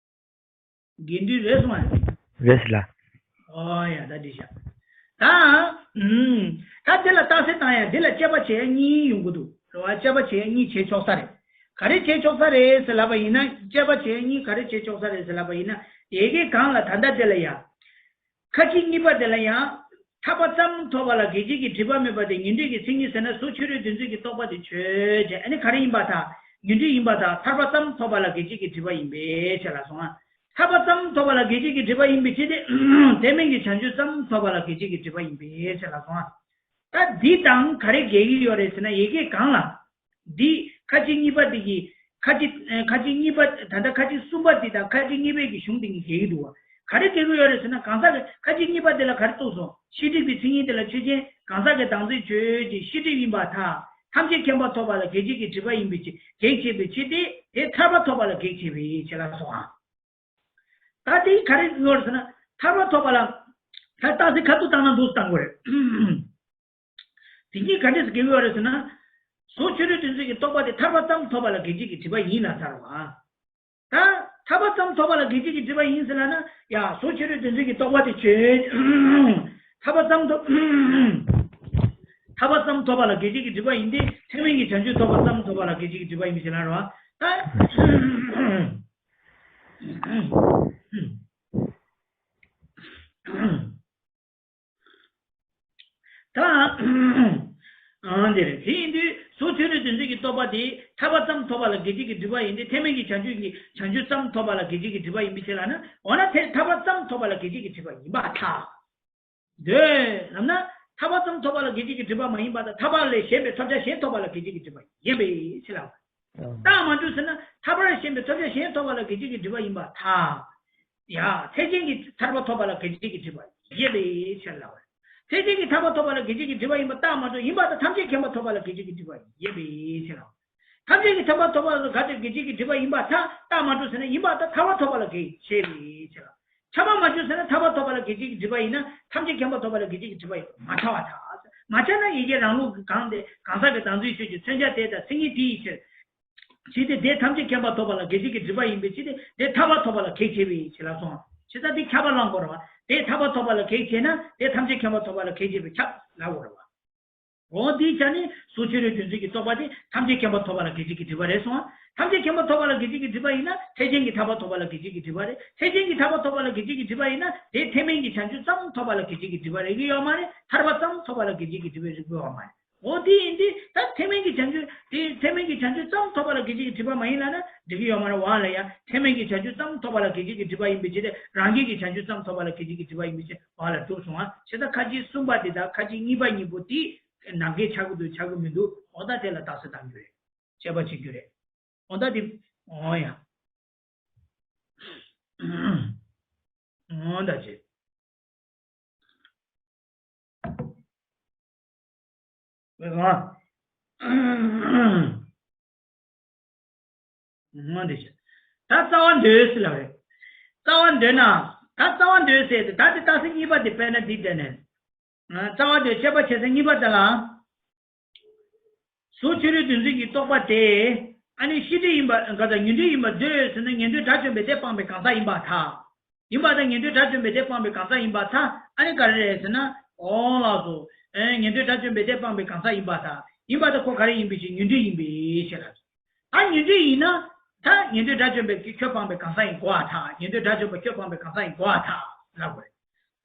དགེ་འདུན་རེད་སོང་ཨ། རེད་ལ། ཨོ་ཡ། ད་འདི་བྱས། ད། ཨུམ། ད་དེ་ལ་རྟགས་གསལ་བཏང་ཡ། དེ་ལ་དཔྱད་པ་བྱེད་ཡ་གཉིས་ཡོང་གི་འདུག་རེད་བ། དཔྱད་པ་བྱེད་ཡ་གཉིས་བྱེད་ཆོག་ས་རེད། ག་རེ་བྱེད་ཆོག་ས་རེད་ཟེར་ལབ་པ་ཡིན་ན། དཔྱད་པ་བྱེད་ཡ་གཉིས་ག་རེ་བྱེད་ཆོག་ས་རེད་ཟེར་ལབ་པ་ཡིན་ན། ཡ་གི་གང་ལ་ད་ལྟ་དེ་ལ་ཡ། ཁ་ཅིག་གཉིས་པ་དེ་ལ་ཡང་། ཐར་པ་ཙམ་ཐོབ་པ་ལ་གེགས་བྱེད་ཀྱི་སྒྲིབ་པ་མེད་པ་དེ་ཉན་ཐོས་ཀྱི་མཚན་ཉིད་ཟེར་ན། གཟུགས་ཕྱི་རོལ་དོན་ཚན་གྱི་རྟོག་པ་དེ་ཆོས་ཅན། ཨ་ནི་ག་རེ་ཡིན་པར་ཐལ། ཉན་ཐོས་ཡིན་པར་ཐལ། ཐར་པ་ཙམ་ཐོབ་པ་ལ་གེགས་བྱེད་ཀྱི་སྒྲིབ་པ་ཡིན་པའི་ཕྱིར་ལ་སོང་ང་། ཐར་པ་ཙམ་ཐོབ་པ་ལ་གེགས་བྱེད་ཀྱི་སྒྲིབ་པ་ཡིན་པའི་ཕྱིར་ཏེ། དེ་མིན་གྱི་བྱང་ཆུབ་ཙམ་ཐོབ་པ་ལ་གེགས་བྱེད་ཀྱི་སྒྲིབ་པ་ཡིན་པའི་ཕྱིར་ལ་སོང་ང་། ད་འདི་དང་ག་རེ་འགལ་གྱི་ཡོད་རེད་ཟེར་ན། ཡ་གི་གང་ལ། འདི་ཁ་ཅིག་གཉིས་པ་འདི་གི། ཁ་ཅིག་ཨ། ཁ་ཅིག་གཉིས་པ། ད་ལྟ་ཁ་ཅིག་གསུམ་པ་འདི་དང་ཁ་ཅིག་གཉིས་པའི་གི་གཞུང་འདི་གཉིས་འགལ་གྱི་འདུག་བ། ག་རེ་འགལ་གྱི་ཡོད་རེད་ཟེར་ན། གང་ཟག་གི་ཁ་ཅིག་གཉིས་པ་འདི་ལ་ག་རེ་གཏུགས་སོང་། ཤེས་སྒྲིབ་ཀྱི་མཚན་ཉིད་དེ་ལ་ཆོས་ཅན། གང་ཟག་གི་བདག་འཛིན་ཆོས་ཅན། ཤེས་སྒྲིབ་ཡིན་པར་ཐལ། ཐམས་ཅད་མཁྱེན་པ་ཐོབ་པ་ལ་གེགས་བྱེད་ཀྱི་སྒྲིབ་པ་ཡིན་པའི་ཕྱིར། གེགས་བྱེད་པའི་ཕྱིར་ཏེ། དེ་ཐར་པ་ཐོབ་པ་ལ་གེགས་བྱེད་པའི་ཕྱིར་ལ་སོང་ང་། ད་དེ་ག་རེ་ཡོད་རེད་ཟེར་ན། ཐར་པ་ཐོབ་པ་ལ། ད་རྟགས་གསལ་ཁ་ཐུག་བཏང་ན་འདུག་སེ་བཏང་དགོས་རེད། དེ་གཉིས་ག་འདྲས་སེ་འགལ་གྱི་ཡོད་རེད་ཟེར་ན། གཟུགས་ཕྱི་རོལ་དོན་ཚན་གྱི་རྟོག་པ་དེ་ཐར་པ་ཙམ་ཐོབ་པ་ལ་གེགས་བྱེད་ཀྱི་སྒྲིབ་པ་ཡིན་ལབ་ཚར་བ། ད་ཐར་པ་ཙམ་ཐོབ་པ་ལ་གེགས་བྱེད་ཀྱི་སྒྲིབ་པ་ཡིན་ཟེར་ལབ་ན། ཡ། གཟུགས་ཕྱི་རོལ་དོན་ཚན་གྱི་རྟོག་པ་དེ་ཆོས། ཐར་པ་ཙམ་ཐོབ། ཐར་པ་ཙམ་ཐོབ་པ་ལ་གེགས་བྱེད་ཀྱི་སྒྲིབ་པ་ཡིན་ཏེ། ཐེག་དམན་གྱི་བྱང་ཆུབ་ཐོབ་པ་ཙམ་ཐོབ་པ་ལ་གེགས་བྱེད་ཀྱི་སྒྲིབ་པ་ཡིན་པའི་ཕྱིར་ལ་རེད་བ། ད། ད། ཨང་། དེ་རེད། དེ་ཡིན་དུས་གཟུགས་ཕྱི་རོལ་དོན་ཚན་གྱི་རྟོག་པ་དེ་ཐར་པ་ཙམ་ཐོབ་པ་ལ་གེགས་བྱེད་ཀྱི་སྒྲིབ་པ་ཡིན་ཏེ། ཐེག་དམན་གྱི་བྱང་ཆུབ་ཀྱི་བྱང་ཆུབ་ཙམ་ཐོབ་པ་ལ་གེགས་བྱེད་ཀྱི་སྒྲིབ་པ་ཡིན་པའི་ཕྱིར་ལབ་ན། འོ་ན་དེ་ཐར་པ་ཙམ་ཐོབ་པ་ལ་གེགས་བྱེད་ཀྱི་སྒྲིབ་པ་ཡིན་པར་ཐལ། འདོད་ལབ་ན། ཐར་པ་ཙམ་ཐོབ་པ་ལ་གེགས་བྱེད་ཀྱི་སྒྲིབ་པ་མ་ཡིན་པར་ཐལ། ཐར་པ་ལས་གཞན་པའི་ཐོབ་བྱ་གཞན་ཐོབ་པ་ལ་གེགས་བྱེད་ཀྱི་སྒྲིབ་པ་ཡིན་པའི་ཕྱིར་ལབ། ཨང་། རྟགས་མ་གྲུབ་ཟེར་ན། ཐར་པ་ལས་གཞན་པའི་ཐོབ་བྱ་གཞན་ཐོབ་པ་ལ་གེགས་བྱེད་ཀྱི་སྒྲིབ་པ་ཡིན་པར་ཐལ། ཡ། ཐེག་ཆེན་གྱི་ཐར་པ་ཐོབ་པ་ལ་གེགས་བྱེད་ཀྱི་སྒྲིབ་པ་ཡིན་པའི་ཕྱིར་ལབ། ཐེག་ཆེན་གྱི་ཐར་པ་ཐོབ་པ་ལ་གེགས་བྱེད་ཀྱི་སྒྲིབ་པ་ཡིན་པ་རྟགས་མ་གྲུབ། ཡིན་པར་ཐལ། ཐམས་ཅད་མཁྱེན་པ་ཐོབ་པ་ལ་གེགས་བྱེད་ཀྱི་སྒྲིབ་པ་ཡིན་པའི་ཕྱིར་རོ། ཐམས་ཅད་ཀྱི་ཐར་པ་ཐོབ་པ་ལ་ག་དེ་གེགས་བྱེད་ཀྱི་སྒྲིབ་པ་ཡིན་པར་ཐལ། རྟགས་མ་གྲུབ་ཟེར་ན་ཡིན་པར་ཐལ། ཐར་པ་ཐོབ་པ་ལ་གེགས་བྱེད་པའི་ཕྱིར་རོ། ཁྱབ་པ་མ་གྲུབ་ཟེར་ན་ཐར་པ་ཐོབ་པ་ལ་གེགས་བྱེད་ཀྱི་སྒྲིབ་པ་ཡིན་ན་ཐམས་ཅད་མཁྱེན་པ་ཐོབ་པ་ལ་གེགས་བྱེད་ཀྱི་སྒྲིབ་པ་ཡིན་པ་མ་ཁྱབ་པར་ཐལ། མ་ཁྱབ་ན་ཡི་གེ་རང་ལུགས་ཀྱི་གང་དེ་གང་ཟག་གི་བདག་འཛིན་ཆོས་ཀྱི་མཚོན་བྱ་དེ་དང་མཚན་ཉིད་དེ་ཡི་ཕྱིར། ཇི་སྟེ་དེ་ཐམས་ཅད་མཁྱེན་པ་ཐོབ་པ་ལ་གེགས་བྱེད་ཀྱི་སྒྲིབ་པ་ཡིན་པའི་ཕྱིར་ཏེ། དེ་ཐར་པ་ཐོབ་པ་ལ་གེགས་བྱེད་པའི་ཕྱིར་ལ་སོང་། ཇི་ལྟར་དེ་ཁྱབ་པ་བླང་དགོས་རེད་བ། དེ་ཐར་པ་ཐོབ་པ་ལ་གེགས་བྱེད་ན་དེ་ཐམས་ཅད་མཁྱེན་པ་ཐོབ་པ་ལ་གེགས་བྱེད་པའི་ཁྱབ་ལ་གོ་རེད་བ། འོ་དེའི་ཆ་ནས་གཟུགས་ཕྱི་རོལ་བདུན་ཚོད་ཀྱི་རྟོག་པ་དེ་ཐམས་ཅད་མཁྱེན་པ་ཐོབ་པ་ལ་གེགས་བྱེད་ཀྱི་སྒྲིབ་པ་རེད་སོང་བ། ཐམས་ཅད་མཁྱེན་པ་ཐོབ་པ་ལ་གེགས་བྱེད་ཀྱི་སྒྲིབ་པ་ཡིན་ན་ཐེག་ཆེན་གྱི་ཐར་པ་ཐོབ་པ་ལ་གེགས་བྱེད་ཀྱི་སྒྲིབ་པ་རེད། ཐེག་ཆེན་གྱི་ཐར་པ་ཐོབ་པ་ལ་གེགས་བྱེད་ཀྱི་སྒྲིབ་པ་ཡིན་ན་དེ་ཐེག་དམན་གྱི་བྱང་ཆུབ་ཙམ་ཐོབ་པ་ལ་གེགས་བྱེད་ཀྱི་སྒྲིབ་པ་རེག་གི་ཡོད་མ་རེད། ཐར་པ་ཙམ་ཐོབ་པ་ལ་གེགས་བྱེད་ཀྱི་སྒྲིབ་པ་རེག་གི་ཡོད་མ་རེད། འོ་དེ་ཡིན་དུས་ད་ཐེག་དམན་གྱི་བྱང་ཆུབ་དེ་ཐེག་དམན་གྱི་བྱང་ཆུབ་ཙམ་ཐོབ་པ་ལ་གེགས་བྱེད་ཀྱི་སྒྲིབ་པ་མ་ཡིན་ལབ་ན་འགྲིག་གི་ཡོད་མ་རེད། འོ་ལ་ཡ་ཐེག་དམན་གྱི་བྱང་ཆུབ་ཙམ་ཐོབ་པ་ལ་གེགས་བྱེད་ཀྱི་སྒྲིབ་པ་ཡིན་པའི་ཕྱིར་ཏེ་རང་རྒྱལ་གྱི་བྱང་ཆུབ་ཙམ་ཐོབ་པ་ལ་གེགས་བྱེད་ཀྱི་སྒྲིབ་པ་ཡིན་པའི་ཕྱིར་བ་ལ་གྲུབ་སོང་བ། ཇི་ལྟར་ཁ་ཅིག་གསུངས་པ་དེ་དང་ཁ་ཅིག་གཉིས་པ་གཉིས་པོ་དེ་ནམ་མཁའི་ཆགས་ཀྱི་འདུག་ཆགས་ཀྱི་མི་འདུག་འོ་ད་དེ་ལ་རྟགས་གསལ་གཏང་རྒྱུ་རེད། དཔྱད་པ་བྱེད་རྒྱུ་རེད། འོ་ད་དེ་འོ་ཡ། འོ་ད་ཅི། ཨང་། འོ་འདི་ཅི། ད་རྩ་བ་འདོད་ཟེར་ལབ་རེད། རྩ་བ་འདོད་ན། ད་རྩ་བ་འདོད་ཟེར་ཏེ་ད་དེ་རྟགས་གསལ་གཉིས་པ་དེ་དཔེར་ན་འདི་བསྡད་ནས། རྩ་བ་འདོད་དཔྱད་པ་བྱེད་ས་གཉིས་པ་དེ་ལ། གཟུགས་ཕྱི་རོལ་བདུན་ཚོད་ཀྱི་རྟོག་པ་དེ། ཨ་ནི་ཤེས་སྒྲིབ་ཡིན་པ་ག་དང་ཉོན་སྒྲིབ་ཡིན་པར་འདོད་ཟེར་ན་ཉན་ཐོས་དགྲ་བཅོམ་པས་དེ་སྤངས་པའི་གང་ཟག་ཡིན་པར་ཐལ། ཡིན་པར་ཐལ། ཉན་ཐོས་དགྲ་བཅོམ་པས་དེ་སྤངས་པའི་གང་ཟག་ཡིན་པར་ཐལ། ཨ་ནི་ག་རེ་རེད་ཟེར་ན། འོ་ལགས་སོ། ཨེ་ཉན་ཐོས་དགྲ་བཅོམ་པས་དེ་སྤངས་པའི་གང་ཟག་ཡིན་པར་ཐལ། ཡིན་པར་ཐལ་ཁོ་ག་རེ་ཡིན་པའི་ཕྱིར་ཉོན་སྒྲིབ་ཡིན་པའི་ཕྱིར་ལ། ད་ཉོན་སྒྲིབ་ཡིན་ན། ད་ཉན་ཐོས་དགྲ་བཅོམ་པས་ཁྱོད་སྤངས་པའི་གང་ཟག་ཡིན་གོ་བར་ཐལ། ཉན་ཐོས་དགྲ་བཅོམ་པ་ཁྱོད་སྤངས་པའི་གང་ཟག་ཡིན་གོ་བར་ཐལ་ལབ་དགོས་རེད།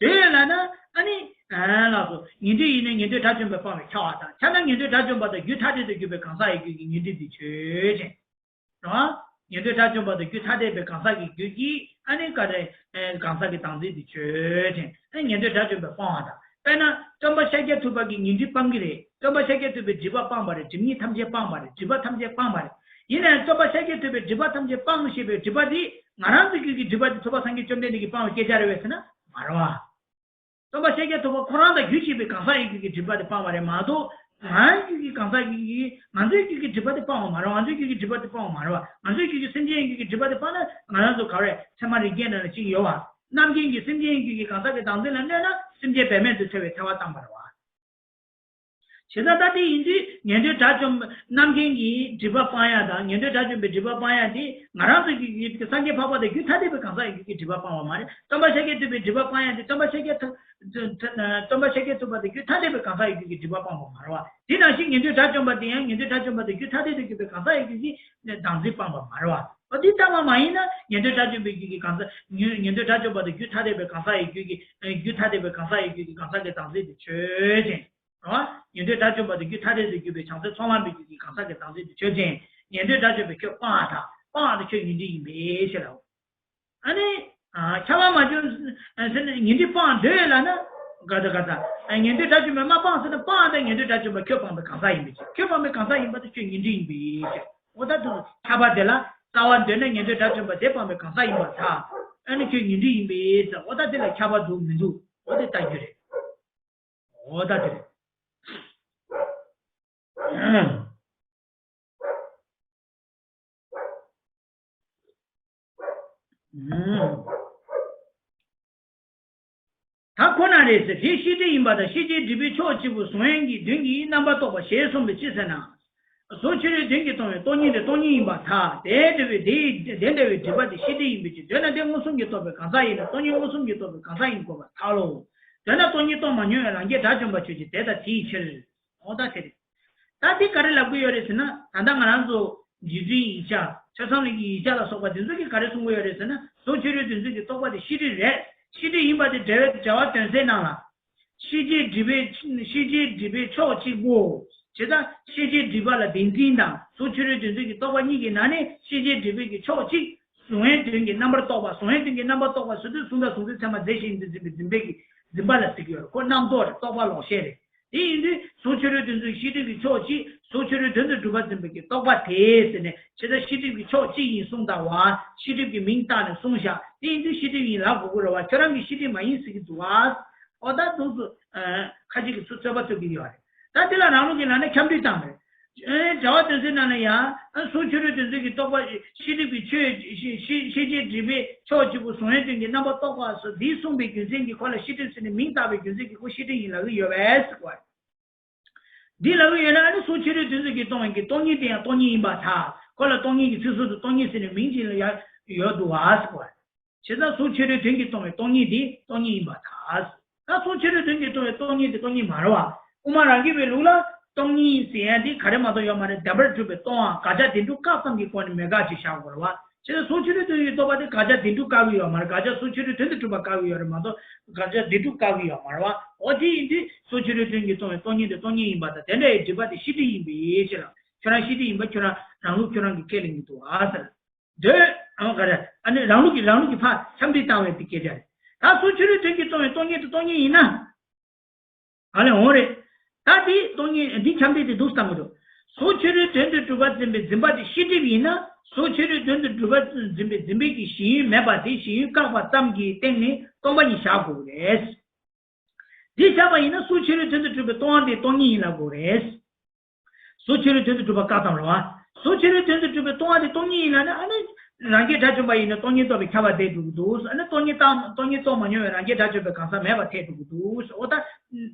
དེ་ཡོད་ལབ་ན། ཨ་ནི། ཨ་ལགས་སོ། ཉོན་སྒྲིབ་ཡིན་ན་ཉན་ཐོས་དགྲ་བཅོམ་པས་སྤངས་པས་ཁྱབ་པར་ཐལ། ཁྱབ་ན་ཉན་ཐོས་དགྲ་བཅོམ་པ་དང་རྒྱུད་ཐ་དད་དུ་གྱུར་པའི་གང་ཟག་ཡི་རྒྱུད་ཀྱི་ཉོན་སྒྲིབ་དེ་ཆོས་ཅན། རེད་བ། ཉན་ཐོས་དགྲ་བཅོམ་པ་དང་རྒྱུད་ཐ་དད་པའི་གང་ཟག་གི་རྒྱུད་ཀྱི་ཨ་ནི་ག་རེ། ཨེ་གང་ཟག་གི་བདག་འཛིན་དེ་ཆོས་ཅན། ཨ་ཉན་ཐོས་དགྲ་བཅོམ་པས་སྤང་བ་དང་། དཔེར་ན་སྟོན་པ་ཤཱཀྱ་ཐུབ་པ་གིས་ཉོན་སྒྲིབ་སྤང་གི་རེད། སྟོན་པ་ཤཱཀྱ་ཐུབ་པས་སྒྲིབ་པ་སྤངས་པ་རེད། སྒྲིབ་གཉིས་ཐམས་ཅད་སྤངས་པ་རེད། སྒྲིབ་པ་ཐམས་ཅད་སྤངས་པ་རེད། ཡིན་ནའང་སྟོན་པ་ཤཱཀྱ་ཐུབ་པས་སྒྲིབ་པ་ཐམས་ཅད་སྤངས་ཞེས་པའི་སྒྲིབ་པ་འདི་ང་རང་ཚོའི་རྒྱུད་ཀྱི་སྒྲིབ་པ་འདི་ཐུབ་པ་སངས་རྒྱས་བཅོམ་ལྡན་འདས་ཀྱིས་སྤངས་པ་སྐད་ཆ་རེད་པས་ཟེར་ན་མ་རེད་བ། སྟོན་པ་ཤཱཀྱ་ཐུབ་པ་ཁོ་རང་དང་རྒྱུད་གཅིག་པའི་གང་ཟག་ཡི་རྒྱུད་ཀྱི་སྒྲིབ་པ་དེ་སྤངས་པ་རེད་མ་གཏོགས། ང་རང་རྒྱུད་ཀྱི་གང་ཟག་གི་ང་ཚོའི་རྒྱུད་ཀྱི་སྒྲིབ་པ་དེ་སྤངས་པ་མ་རེད། ང་ཚོའི་རྒྱུད་ཀྱི་སྒྲིབ་པ་དེ་སྤངས་པ་མ་རེད་བ། ང་ཚོའི་རྒྱུད་ཀྱི་སེམས་ཅན་ཡི་རྒྱུད་ཀྱི་སྒྲིབ་པ་དེ་སྤངས་ན་ང་རང་ཚོ་ག་རེ་ཚད་མ་རིགས་བརྒྱད་ནང་ལ་གཅིག་ཡོད་བ། རྣམ་མཁྱེན་གྱིས་སེམས་ཅན་ཡི་རྒྱུད་ཀྱི་གང་ཟག་གི་བདག་འཛིན་ལ་གནས་ན་སེམས་ཅན་འབད་མེད་དུ་ཐལ་བའི་ཐལ་བ་བཏང་པ་རེད་བ། བྱས་ཙང་ད་དེ་ཡིན་དུས་ཉན་ཐོས་དགྲ་བཅོམ་རྣམ་མཁྱེན་གྱིས་སྒྲིབ་པ་སྤང་ཡ་དང་ཉན་ཐོས་དགྲ་བཅོམ་པའི་སྒྲིབ་པ་སྤང་ཡ་དེ་ང་རང་ཚོ་གི་ཡུལ་གྱི་སངས་རྒྱས་འཕགས་པ་དང་རྒྱུད་ཐ་དད་པའི་གང་ཟག་ཡི་རྒྱུད་ཀྱི་སྒྲིབ་པ་སྤང་བ་མ་རེད། སྟོན་པ་ཤཱཀྱ་ཐུབ་པའི་སྒྲིབ་པ་སྤང་ཡ་དེ་སྟོན་པ་ཤཱཀྱ་ཐུབ་སྟོན་པ་ཤཱཀྱ་ཐུབ་པ་དང་རྒྱུད་ཐ་དད་པའི་གང་ཟག་ཡི་རྒྱུད་ཀྱི་སྒྲིབ་པ་སྤང་བ་མ་རེད་བ། དེ་ནང་བཞིན་ཉན་ཐོས་དགྲ་བཅོམ་པ་དེ་ཡང་ཉན་ཐོས་དགྲ་བཅོམ་པ་དང་རྒྱུད་ཐ་དད་དུ་གྱུར་པའི་གང་ཟག་ཡི་རྒྱུད་ཀྱི་བདག་འཛིན་སྤངས་པ་མ་རེད་བ། འོ་དེ་ལྟ་བ་མ་ཡིན་ན་ཉན་ཐོས་དགྲ་བཅོམ་པའི་རྒྱུད་ཀྱི་གང་ཟག་ཉན་ཉན་ཐོས་དགྲ་བཅོམ་པ་དང་རྒྱུད་ཐ་དད་པའི་གང་ཟག་ཡི་རྒྱུད་ཀྱི་རྒྱུད་ཐ་དད་པའི་གང་ཟག་ཡི་རྒྱུད་ཀྱི་གང་ཟག་གི་བདག་འཛིན་དེ་ཆོས་ཅན། རེད་བ། ཉན་ཐོས་དགྲ་བཅོམ་པ་དང་རྒྱུད་ཐ་དད་དུ་གྱུར་པའི་བྱང་སེམས་ཚོགས་ལམ་པའི་རྒྱུད་ཀྱི་གང་ཟག་གི་བདག་འཛིན་དེ་ཆོས་ཅན། ཉན་ཐོས་དགྲ་བཅོམ་པས་ཁྱོད་སྤང་བ་དང་སྤང་བ་དེ་ཁྱོད་ཉོན་སྒྲིབ་ཡིན་པའི་ཕྱིར་ལ། ཨ་ནི། ཨ་ཁྱབ་པ་མ་བྱུང་ཟེར་ན་ཉོན་སྒྲིབ་སྤང་འདོད་ལབ་ན། ག་ད་ག་ད། ཉན་ཐོས་དགྲ་བཅོམ་པས་མ་སྤང་ཟེར་ན་སྤང་བ་དང་ཉན་ཐོས་དགྲ་བཅོམ་པ་ཁྱོད་སྤངས་པའི་གང་ཟག་ཡིན་པའི་ཕྱིར། ཁྱོད་སྤངས་པའི་གང་ཟག་ཡིན་པ་དེ་ཁྱོད་ཉོན་སྒྲིབ་ཡིན་པའི་ཕྱིར། འོ་ད་དུ་ཁྱབ་པ་དེ་ལ་རྩ་བ་འདོད་ན་ཉན་ཐོས་དགྲ་བཅོམ་པ་དེ་སྤངས་པའི་གང་ཟག་ཡིན་པར་ཐལ། ཨ་ནི་ཁྱོད་ཉོན་སྒྲིབ་ཡིན་པའི་ཟེར། འོ་ད་དེ་ལ་ཁྱབ་པ་འདུག་མི་འདུག་འོ་དེ་ལྟ་རྒྱུ་རེད། འོ་ད་དེ་རེད། ད་ཁོ་ན་རེ་ཟེར། དེ་ཤེས་སྒྲིབ་ཡིན་པ་དང་ཤེས་བྱའི་སྒྲིབ་པའི་ཕྱོགས་གཅིག་པུ་གཟུང་ཡུལ་གྱི་དོན་གྱི་རྣམ་པར་རྟོག་པ་ཞེས་གསུངས་པའི་ཕྱིར་ཟེར་ན། གཟུགས་ཕྱི་རོལ་དོན་གྱིས་སྟོང་བའི་སྟོང་ཉིད་དེ་སྟོང་ཉིད་ཡིན་པར་ཐལ། དེ་འདྲ་བའི་དེ་དེ་འདྲ་བའི་སྒྲིབ་པ་དེ་ཤེས་སྒྲིབ་ཡིན་པའི་ཕྱིར། འདོད་ན་དེ་མངོན་སུམ་གྱིས་རྟོགས་པའི་གང་ཟག་ཡིན་ན་སྟོང་ཉིད་མངོན་སུམ་གྱིས་རྟོགས་པའི་གང་ཟག་ཡིན་དགོས་པར་ཐལ་ལོ། འདོད་ན་སྟོང་ཉིད་རྟོགས་མ་མྱོང་བའི་ལམ་ཁྱེར་དགྲ་བཅོམ་པ་ཆོས་ཅན། དེ་ལྟར་དེའི་ཕྱིར། འོ་ད་དེ་རེད། ད་འདི་ག་རེ་ལབ་ཀྱི་ཡོད་རེད་ཟེར་ན། ད་ལྟ་ང་རང་ཚོ་རྗེས་འཛིན་ཡིག་ཆ། ཆ་ཚང་ལུགས་ཀྱི་ཡིག་ཆ་ལ་སོགས་པ་དེ་ཚོ་གིས་ག་རེ་གསུང་གི་ཡོད་རེད་ཟེར་ན། གཟུགས་ཕྱི་རོལ་དོན་ཚུལ་གྱི་རྟོག་པ་དེ་ཤེས་སྒྲིབ་རེད། ཤེས་སྒྲིབ་ཡིན་པ་དེ་འགྲེལ་བའི་འགྲེལ་བ་དོན་གསལ་ནང་ལ། ཤེས་བྱའི་སྒྲིབ་པའི་ཤེས་བྱའི་སྒྲིབ་པའི་ཕྱོགས་གཅིག་པོ། བྱས་ཙང་ཤེས་བྱའི་སྒྲིབ་པ་ལ་བདེན་འཛིན་དང་གཟུགས་ཕྱི་རོལ་དོན་ཚུལ་གྱི་རྟོག་པ་གཉིས་ཀྱི་ནང་ནས་ཤེས་བྱའི་སྒྲིབ་པའི་གི་ཕྱོགས་གཅིག་གཟུང་བའི་དོན་གྱི་རྣམ་པར་རྟོག་པ། གཟུང་བའི་དོན་གྱི་རྣམ་པར་རྟོག་པ་ཟེར་དུས་གཟུང་དང་གཟུང་འཛིན་ཚད་མ་རྫས་གཞན་དུ་འཛིན་པའི་འཛིན་པའི་གི་འཛིན་པ་ལ་ཟེར་གྱི་ཡོད་རེད། ཁོ་རྣམ་རྟོག་རེད། རྟོག་པ་ལོག་ཤེས་རེད། དེ་ཡིན་དུས་གཟུགས་ཕྱི་རོལ་དོན་ཚུལ་ཤེས་སྒྲིབ་ཀྱི་ཕྱོགས་གཅིག་གཟུགས་ཕྱི་རོལ་དོན་དུ་གྲུབ་པ་འཛིན་པའི་གི་རྟོག་པ་དེ་ཟེར་ནས་བྱས་ཙང་ཤེས་སྒྲིབ་ཀྱི་ཕྱོགས་གཅིག་ཡིན་གསུངས་དང་བ། ཤེས་སྒྲིབ་ཀྱི་མིང་བཏགས་ནས་གསུངས་བཞག་དེ་ཡིན་དུས་ཤེས་སྒྲིབ་ཡིན་ལབ་དགོས་ཀྱི་རེད་བ། ཁྱོད་རང་གིས་ཤེས་སྒྲིབ་མ་ཡིན་ཟེར་གྱི་འདུག་བ། ཨོ་ད་འདུག་སེ་ཁ་ཅིག་གིས་ཚུར་རྩོད་པ་རྩོད་ཀྱི་ཡོད་རེད། ད་དེ་ལ་རང་ལུགས་ཀྱི་ལ་ནི་ཁྱབ་འབྲིང་བཏང་རེད། ཨེ་སྦྱར་བ་དོན་ཚན་ནང་ལ་ཡང་སོ་ཕྱི་རོལ་དོན་ཚན་གྱི་རྟོག་པ་ཤེས་སྒྲིབ་ཀྱི་ཆོས་ཤེས་ཤེས་བྱའི་སྒྲིབ་པའི་ཕྱོགས་གཅིག་པུ་གཟུང་ཡུལ་དོན་གྱི་རྣམ་པར་རྟོག་པ་སོགས་འདིས་གསུངས་པའི་རྒྱུ་མཚན་གྱིས་ཁོ་ལ་ཤེས་སྒྲིབ་ཟེར་ནས་མིང་བཏགས་པའི་རྒྱུ་མཚན་གྱིས་ཁོ་ཤེས་སྒྲིབ་ཡིན་ལབ་ཀྱི་ཡོད་པས་ཟེར་བ་རེད། འདི་ལབ་ཀྱི་ཡོད་ན་ཨ་ནི་སོ་ཕྱི་རོལ་དོན་ཚན་གྱིས་སྟོང་པའི་གི་སྟོང་ཉིད་དེ་ཡང་སྟོང་ཉིད་ཡིན་པར་ཐལ། ཁོ་ལ་སྟོང་ཉིད་ཀྱི་ཚིག་ཟུར་དུ་སྟོང་ཉིད་ཟེར་ནས་མིང་ཅིག་ལ་ཡང་ཡོད་འདུག་བ་ཟེར་བ་རེད། བྱས་ཙང་སོ་ཕྱི་རོལ་དོན་གྱིས་སྟོང་པའི་སྟོང་ཉིད་དེ་སྟོང་ཉིད་ཡིན་པར་ཐལ། ད་སོ་ཕྱི་རོལ་དོན་གྱིས་སྟོང་པའི་སྟོང་ཉིད་དེ་སྟོང་ཉིད་མ་རེད་བ། དབུ་མ་རང་རྒྱུད་པའི་ལུགས་ལ་སྟོང་ཉིད་ཟེར་ཡ་དེ་ག་རེ་མ་གཏོགས་ཡོད་མ་རེད། བདེན་པར་གྲུབ་པའི་སྟོང་པ་དགག་བྱ་བདེན་གྲུབ་བཀག་ཙམ་གྱི་སྒོ་ནས་མེད་དགག་ཅིག་བཞག་དགོས་རེད་བ། བྱས་ཙང་སོ་ཕྱི་རོལ་དོན་གྱི་རྟོག་པ་དེ་དགག་བྱ་བདེན་གྲུབ་བཀག་གི་ཡོད་མ་རེད། དགག་བྱ་སོ་ཕྱི་རོལ་དོན་དུ་གྲུབ་པ་བཀག་གི་ཡོད་རེད་མ་གཏོགས་དགག་བྱ་བདེན་གྲུབ་བཀག་གི་ཡོད་མ་རེད་བ། འོ་དེ་ཡིན་དུས་སོ་ཕྱི་རོལ་དོན་གྱིས་སྟོང་པའི་སྟོང་ཉིད་དེ་སྟོང་ཉིད་ཡིན་པར་ཐལ། དེ་འདྲ་ཡི་སྒྲིབ་པ་དེ་ཤེས་སྒྲིབ་ཡིན་པའི་ཕྱིར་ལ། ཁྱོད་རང་ཤེས་སྒྲིབ་ཡིན་པ་ཁྱོད་རང་རང་ལུགས་ཁྱོད་རང་གིས་ཁས་ལེན་གྱི་འདུག་ཨ་ཟེར། འདོད། ཨ་ག་རེ། ཨ་ནི་རང་ལུགས་ཀྱི་རང་ལུགས་ཀྱི་ཕར་ཁྱབ་འབྲིང་བཏང་བའི་དེ་སྐད་ཆ་རེད། ད་སོ་ཕྱི་རོལ་དོན་གྱིས་སྟོང་པའི་སྟོང་ཉིད་དེ་སྟོང་ཉིད་ཡིན་ན། ཨ་ལས་འོང་རེད། ད་དེ་སྟོང་ཉིད་འདི་ཁྱབ་འབྲིང་དེ་འདུག་སེ་བཏང་གི་འདུག་སོ་ཕྱི་རོལ་དོན་དུ་གྲུབ་པར་འཛིན་པའི་འཛིན་པ་དེ་ཤེས་སྒྲིབ་ཡིན་ན། སོ་ཕྱི་རོལ་དོན་དུ་གྲུབ་པར་འཛིན་པའི་འཛིན་པའི་གི་ཞེན་ཡུལ་མེད་པ་དེ་ཞེན་ཡུལ་བཀག་པ་ཙམ་གྱི་སྟེང་ནས་སྟོང་པ་ཉིད་བཞག་དགོས་རེད། འདི་བཞག་པ་ཡིན་ན་སོ་ཕྱི་རོལ་དོན་དུ་གྲུབ་པའི་སྟོང་པ་དེ་སྟོང་ཉིད་ཡིན་ལབ་དགོས་རེད། སོ་ཕྱི་རོལ་དོན་དུ་གྲུབ་པ་བཀག་ཙམ་རེད་བ། སོ་ཕྱི་རོལ་དོན་དུ་གྲུབ་པའི་སྟོང་པ་དེ་སྟོང་ཉིད་ཡིན་ལབ་ན་ཨ་ནི་རང་རྒྱལ་དགྲ་བཅོམ་པ་ཡིན་ན་སྟོང་ཉིད་རྟོགས་པས་ཁྱབ་པ་དེ་འགྲུབ་ཀྱི་འདུག་ཨ་ནི་སྟོང་ཉིད་བཏང་སྟོང་ཉིད་རྟོགས་མ་མྱོང་བའི་རང་རྒྱལ་དགྲ་བཅོམ་པའི་གང་ཟག་མེད་པར་ཐལ་འགྲུབ་ཀྱི་འདུག་འོ་ད།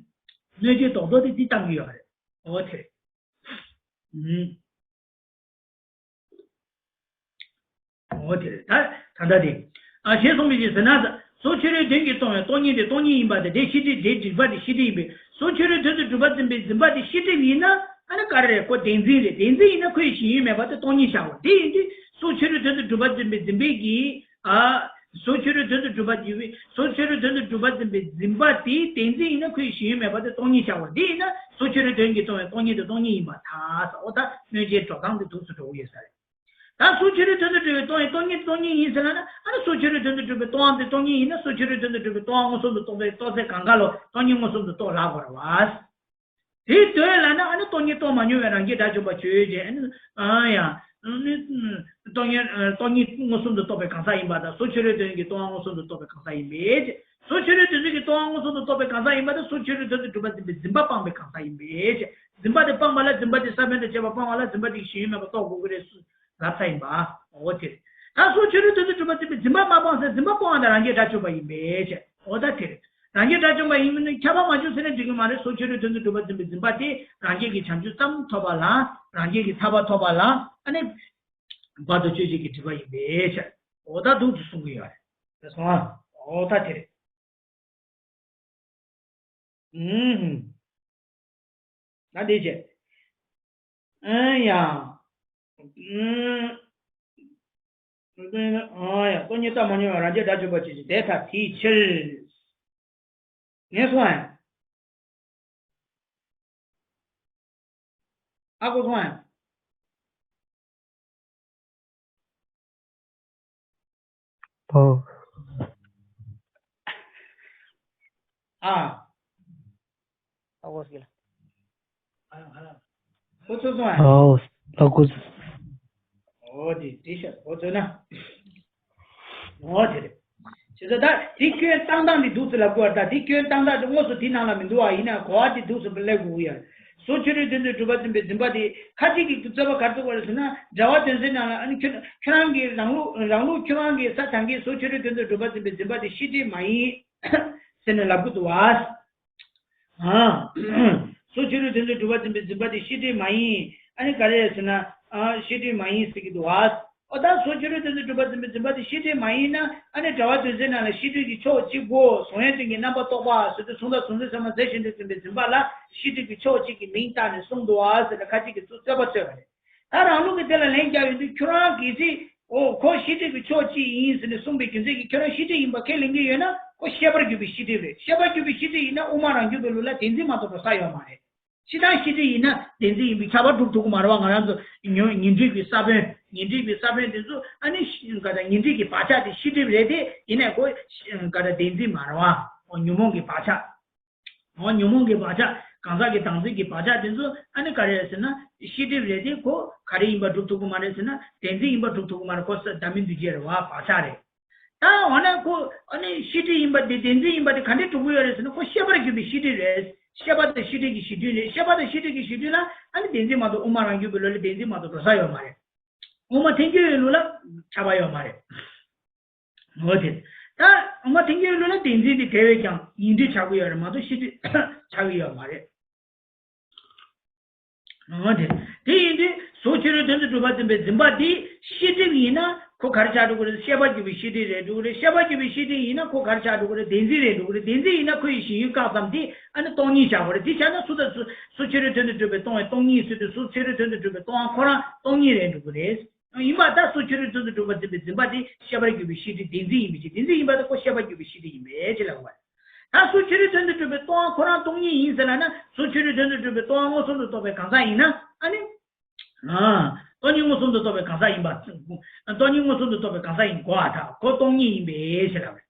གནོད་བྱེད་རྡོག་རྡོག་དེ་འདི་བཏང་གི་ཡོད་རེད། འོ་དེ་རེད། ཨུམ། འོ་དེ་རེད་ད། ད་ལྟ་དེ། ཨ་ཞེས་གསུངས་པའི་ཕྱིར་ཟེར་ན། སོ་ཕྱི་རོལ་དོན་གྱིས་སྟོང་པའི་སྟོང་ཉིད་དེ་སྟོང་ཉིད་ཡིན་པ་དང་དེ་ཤེས་སྒྲིབ་དེ་སྒྲིབ་པ་དེ་ཤེས་སྒྲིབ་ཡིན་པས་སོ་ཕྱི་རོལ་དོན་དུ་གྲུབ་པར་འཛིན་པའི་འཛིན་པ་དེ་ཤེས་སྒྲིབ་ཡིན་ན་ཨ་ནི་ག་རེ་རེད། ཁོ་བདེན་འཛིན་རེད། བདེན་འཛིན་ཡིན་ན་ཁོའི་ཞེན་ཡུལ་མེད་པ་དེ་སྟོང་ཉིད་བཞག་པ་དེ་ཡིན་དུས་སོ་ཕྱི་རོལ་དོན་དུ་གྲུབ་པར་འཛིན་པའི་འཛིན་པའི་གི། ཨ། སོ་ཕྱི་རོལ་དོན་དུ་གྲུབ་པར་འཛིན་པའི་སོ་ཕྱི་རོལ་དོན་དུ་གྲུབ་པར་འཛིན་པའི་འཛིན་པ་དེ་བདེན་འཛིན་ཡིན་ན་ཁོའི་ཞེན་ཡུལ་མེད་པ་དེ་སྟོང་ཉིད་བཞག་པ་དེ་ཡིན་ན་སོ་ཕྱི་རོལ་དོན་གྱིས་སྟོང་པའི་སྟོང་ཉིད་དེ་སྟོང་ཉིད་ཡིན་པར་ཐལ། ཨོ་ད་གནོད་བྱེད་འགྲོ་སྟངས་དེ་འདུག་སེ་འགྲོ་གི་ཡོད་ས་རེད། ད་སོ་ཕྱི་རོལ་དོན་དུ་གྲུབ་པའི་སྟོང་པའི་སྟོང་ཉིད་སྟོང་ཉིད་ཡིན་ཟེར་ལབ་ན་ཨ་ནི་སོ་ཕྱི་རོལ་དོན་དུ་གྲུབ་པའི་སྟོང་པ་དེ་སྟོང་ཉིད་ཡིན་ན་སོ་ཕྱི་རོལ་དོན་དུ་གྲུབ་པའི་སྟོང་པ་མངོན་སུམ་དུ་རྟོགས་པའི་རྟོགས་ཚད་གང་ག་ལོ་སྟོང་ཉིད་མངོན་སུམ་དུ་རྟོགས་ལབ་དགོས་རེད་བ། དེའི་དོན་ལབ་ན་ཨ་ནི་སྟོང་ཉིད་རྟོགས་མ་མྱོང་བའི་རང་རྒྱལ་དགྲ་བཅོམ་པ་ཆོས་ཅན། ཨ་ནི་ཨ་ཡ། ཨ་ནི་སྟོང་ཉིད་སྟོང་ཉིད་མངོན་སུམ་དུ་རྟོགས་པའི་གང་ཟག་ཡིན་པ་དང་སོ་ཕྱི་རོལ་དོན་གྱིས་སྟོང་པ་མངོན་སུམ་དུ་རྟོགས་པའི་གང་ཟག་ཡིན་པས། སོ་ཕྱི་རོལ་དོན་གྱིས་སྟོང་པ་མངོན་སུམ་དུ་རྟོགས་པའི་གང་ཟག་ཡིན་པ་དང་སོ་ཕྱི་རོལ་དོན་དུ་གྲུབ་པར་འཛིན་པའི་འཛིན་པ་སྤངས་པའི་གང་ཟག་ཡིན་པས། འཛིན་པ་དེ་སྤངས་པ་ལ་འཛིན་པ་དེ་ས་བོན་དང་བཅས་པ་སྤངས་པ་ལ་འཛིན་པ་དེ་ཞེན་ཡུལ་མེད་པར་རྟོགས་དགོས་ཀྱི་རེད་ལབ་ས་ཡིན་པ། འོ་དེ་རེད། ད་སོ་ཕྱི་རོལ་དོན་དུ་གྲུབ་པར་འཛིན་པའི་འཛིན་པ་མ་སྤངས་ཟེར་འཛིན་པ་སྤོང་བ་དང་རང་རྒྱལ་དགྲ་བཅོམ་པ་ཡིན་པས། འོ་ད་དེ་རེད། རང་རྒྱལ་དགྲ་བཅོམ་པ་ཡིན་མིན་ནི་ཁྱབ་པ་མ་བྱུང་ཟེར་ན་འགྲིག་གི་མ་རེད། སོ་ཕྱི་རོལ་དོན་དུ་གྲུབ་པར་འཛིན་པའི་འཛིན་པ་དེ་རང་རྒྱལ་གྱི་བྱང་ཆུབ་ཙམ་ཐོབ་པ་ལ་རང་རྒྱལ་གྱི་ཐར་པ་ཐོབ་པ་ལ་ཨ་ནི་བར་དུ་གཅོད་བྱེད་ཀྱི་སྒྲིབ་པ་ཡིན་པས་ཕྱིར། འོ་ད་འདུག་ཏུ་གསུང་གི་ཡོད་རེད། དེ་སོང་ཨ། འོ་ད་དེ་རེད། ཨུམ། ད་འདི་བྱས། ཨ་ཡ། ཨུམ། ཨ་ཡ། སྟོང་ཉིད་རྟོགས་མ་མྱོང་བའི་རང་རྒྱལ་དགྲ་བཅོམ་པ་ཆོས་ཅན། དེ་ལྟར་དེའི་ཕྱིར། ངས་སོང་ཨ། ཨ་ཁུ་སོང་ཨ། ཨོ། ཨ། ཨ་ཁུ་སོང་ཨ། ཨོ། ཨ་ཁུ། ཨོ་དེ་དེ་ཤ་ཨོ་ཚོད་ན། ཨོ་དེ་རེད། བྱས་ཙང་ད་དེ་སྐྱོན་བཏང་སྟངས་དེ་འདུག་སེ་ལབ་དགོས་པ། ད་དེ་སྐྱོན་བཏང་སྟངས་དེ་དངོས་སུ་དེ་ནང་ལ་མི་འདུག་བ། ཡིན་ན་གོ་བ་དེ་འདུག་སེ་སླེབས་དགོས་ཀྱི་ཡོད། སོ་ཕྱི་རོལ་དོན་དུ་གྲུབ་པར་འཛིན་པའི་འཛིན་པ་དེ་ཁ་ཅིག་གིས་རྩོད་པ་ག་རེ་རྩོད་པ་རེད་ཟེར་ན། འགྲེལ་པ་དོན་ཚན་ནང་ལ་ཨ་ནི་ཁྱོད་ཁྱོད་རང་གིས་རང་ལུགས་རང་ལུགས་ཁྱོད་རང་གིས་ས་དང་གིས་སོ་ཕྱི་རོལ་དོན་དུ་གྲུབ་པར་འཛིན་པའི་འཛིན་པ་དེ་ཤེས་སྒྲིབ་མ་ཡིན་ཟེར་ནས་ལབ་ཀྱི་འདུག་བ། ཨ། སོ་ཕྱི་རོལ་དོན་དུ་གྲུབ་པར་འཛིན་པའི་འཛིན་པ་དེ་ཤེས་སྒྲིབ་མ་ཡིན། ཨ་ནི་ག་རེ་ཟེར་ན། ཨ། ཤེས་སྒྲིབ་མ་ཡིན་ཟེར་གྱི་འདུག་བ། ཨོ་ད་སོ་ཕྱི་རོལ་དོན་དུ་གྲུབ་པར་འཛིན་པའི་འཛིན་པ་དེ་ཤེས་སྒྲིབ་མ་ཡིན་ན། ཨ་ནི་འགྲེལ་པ་དོན་ཚན་ནང་ལ་ཤེས་སྒྲིབ་ཀྱི་ཕྱོགས་གཅིག་པོ་གཟུང་ཡུལ་དོན་གྱི་རྣམ་པར་རྟོག་པ་ཟེར་དུས་གཟུང་དང་གཟུང་འཛིན་ཚད་མ་རྫས་གཞན་དུ་འཛིན་པའི་འཛིན་པ་ལ་ཤེས་སྒྲིབ་ཀྱི་ཕྱོགས་གཅིག་གི་མིང་བཏགས་ནས་གསུངས་འདུག་བ་ཟེར་ནས་ཁ་ཅིག་གིས་ཚུར་རྩོད་པ་རྩོད་པ་རེད། ད་རང་ལུགས་ཀྱིས་དེ་ལ་ལན་རྒྱག་ཡོང་དུས་ཁྱོད་རང་གིས་ཅིག་ཨོ་ཁོ་ཤེས་སྒྲིབ་ཀྱི་ཕྱོགས་གཅིག་ཡིན་ཟེར་ནས་གསུངས་པའི་རྒྱུ་མཚན་གྱིས་ཁྱོད་རང་ཤེས་སྒྲིབ་ཡིན་པ་ཁས་ལེན་གྱི་ཡོད་ན་ཁོ་ཤེས་པར་གྱུར་པའི་ཤེས་སྒྲིབ་རེད། ཤེས་པར་གྱུར་པའི་ཤེས་སྒྲིབ་ཡིན་ན་དབུ་མ་རང་རྒྱུད་པའི་ལུགས་ལ་བདེན་འཛིན་མ་གཏོགས་འགྲོ་ས་ཡོད་མ་རེད། སྤྱིར་བཏང་ཤེས་སྒྲིབ་ཡིན་ན་བདེན་འཛིན་ཡིན་པས་ཁྱབ་པ་སྒྲུབ་ཐུབ་ཀྱི་མ་རེད་བ། ང་རང་ཚོ་ཉོན་ཉོན་སྒྲིབ་ཀྱི་ས་བོན་ཉོན་སྒྲིབ་ཀྱི་ས་བོན་དེ་ཚོ་ཨ་ནི་ག་ད་ཉོན་སྒྲིབ་ཀྱི་བག་ཆགས་དེ་ཤེས་སྒྲིབ་རེད་དེ། ཡིན་ནའི་ཁོ་ག་ད་བདེན་འཛིན་མ་རེད་བ། ཉོན་མོངས་ཀྱི་བག་ཆགས། འོ་ཉོན་མོངས་ཀྱི་བག་ཆགས། གང་ཟག་གི་བདག་འཛིན་གྱི་བག་ཆགས་དེ་ཚོ་ཨ་ནི་ག་རེ་རེད་ཟེར་ན། ཤེས་སྒྲིབ་རེད་དེ་ཁོ་ག་རེ་ཡིན་པ་སྒྲུབ་ཐུབ་ཀྱི་མ་རེད་ཟེར་ན། བདེན་འཛིན་ཡིན་པ་སྒྲུབ་ཐུབ་ཀྱི་མ་རེད། ཁོ་ས་བདག་མེད་འདུ་བྱེད་རེད་བ། བག་ཆགས་རེད། ད་འོ་ན་ཁོ་ཨ་ནི་ཤེས་སྒྲིབ་ཡིན་པ་དེ་བདེན་འཛིན་ཡིན་པ་དེ་ག་འདྲས་གྲུབ་ཀྱི་ཡོད་རེད་ཟེར་ན། ཁོ་ཤེས་པར་གྱུར་པའི་ཤེས་སྒྲིབ་རེད། ཤེས་པ་དང་ཤེས་སྒྲིབ་ཀྱི་གཞི་མཐུན་རེད། ཤེས་པ་དང་ཤེས་སྒྲིབ་ཀྱི་གཞི་མཐུན་ལ་ཨ་ནི་བདེན་འཛིན་མ་གཏོགས། དབུ་མ་རང་རྒྱུད་པའི་ལུགས་ལ་བདེན་འཛིན་མ་གཏོགས་འགྲོ་ས་ཡོད་མ་རེད། དབུ་མ་ཐལ་འགྱུར་བའི་ལུགས་ལ་ཁྱབ་པ་ཡོད་མ་རེད། འོ་དེ། ད་དབུ་མ་ཐལ་འགྱུར་བའི་ལུགས་ལ་བདེན་འཛིན་དེ་དེ་བས་ཀྱང་ཡིན་གྲུབ་ཆགས་ཀྱི་ཡོད་རེད་མ་གཏོགས་ཤེས་སྒྲིབ་ཆགས་ཀྱི་ཡོད་མ་རེད། འོ་དེ། དེ་ཡིན་དུས་གཟུགས་ཕྱི་རོལ་དོན་དུ་གྲུབ་པ་འཛིན་པའི་འཛིན་པ་དེ་ཤེས་སྒྲིབ་ཡིན་ན་ཁོ་ག་རེ་ཆགས་འགྲོ་གི་རེད། ཤེས་པར་གྱུར་པའི་ཤེས་སྒྲིབ་རེད་འགྲོ་གི་རེད། ཤེས་པར་གྱུར་པའི་ཤེས་སྒྲིབ་ཡིན་ན་ཁོ་ག་རེ་ཆགས་འགྲོ་གི་རེད། བདེན་འཛིན་རེད་འགྲོ་གི་རེད། བདེན་འཛིན་ཡིན་ན་ཁོ་ཡི་གཞན་ཡུལ་བཀག་ཙམ་དེ་ཨ་ནི་སྟོང་ཉིད་བཞག་པ་རེད། དེ་བྱས་ན་སུ་དང་སུ། གཟུགས་ཕྱི་རོལ་དོན་དུ་གྲུབ་པའི་སྟོང་བའི་སྟོང་ཉིད་ཟེར་དུས་གཟུགས་ཕྱི་རོལ་དོན་དུ་གྲུབ་པའི་སྟོང་བ་ཁོ་རང་སྟོང་ཉིད་རེད་འགྲོ་གི་རེད། ཡིན་པ་ད་གཟུགས་ཕྱི་རོལ་དོན་དུ་གྲུབ་པ་འཛིན་པའི་འཛིན་པ་དེ་ཤེས་པར་གྱུར་པའི་ཤེས་སྒྲིབ་བདེན་འཛིན་ཡིན་པའི་ཕྱིར། བདེན་འཛིན་ཡིན་པ་ད་ཁོ་ཤེས་པར་གྱུར་པའི་ཤེས་སྒྲིབ་ཡིན་པའི་ཕྱིར་ལབ་དགོས་པ་རེད། ད་གཟུགས་ཕྱི་རོལ་དོན་དུ་གྲུབ་པའི་སྟོང་བ་ཁོ་རང་སྟོང་ཉིད་ཡིན་ཟེར་ལབ་ན། གཟུགས་ཕྱི་རོལ་དོན་དུ་གྲུབ་པའི་སྟོང་བ་མངོན་སུམ་དུ་རྟོགས་པའི་གང་ཟག་ཡིན་ན་ཨ་ནི། ཨ། སྟོང་ཉིད་མངོན་སུམ་དུ་རྟོགས་པའི་གང་ཟག་ཡིན་པ། སྟོང་ཉིད་མངོན་སུམ་དུ་རྟོགས་པའི་གང་ཟག་ཡིན་དགོས་པ་དང་། ཁོ་སྟོང་ཉིད་ཡིན་པའི་ཕྱིར་ལབ་པ་རེད།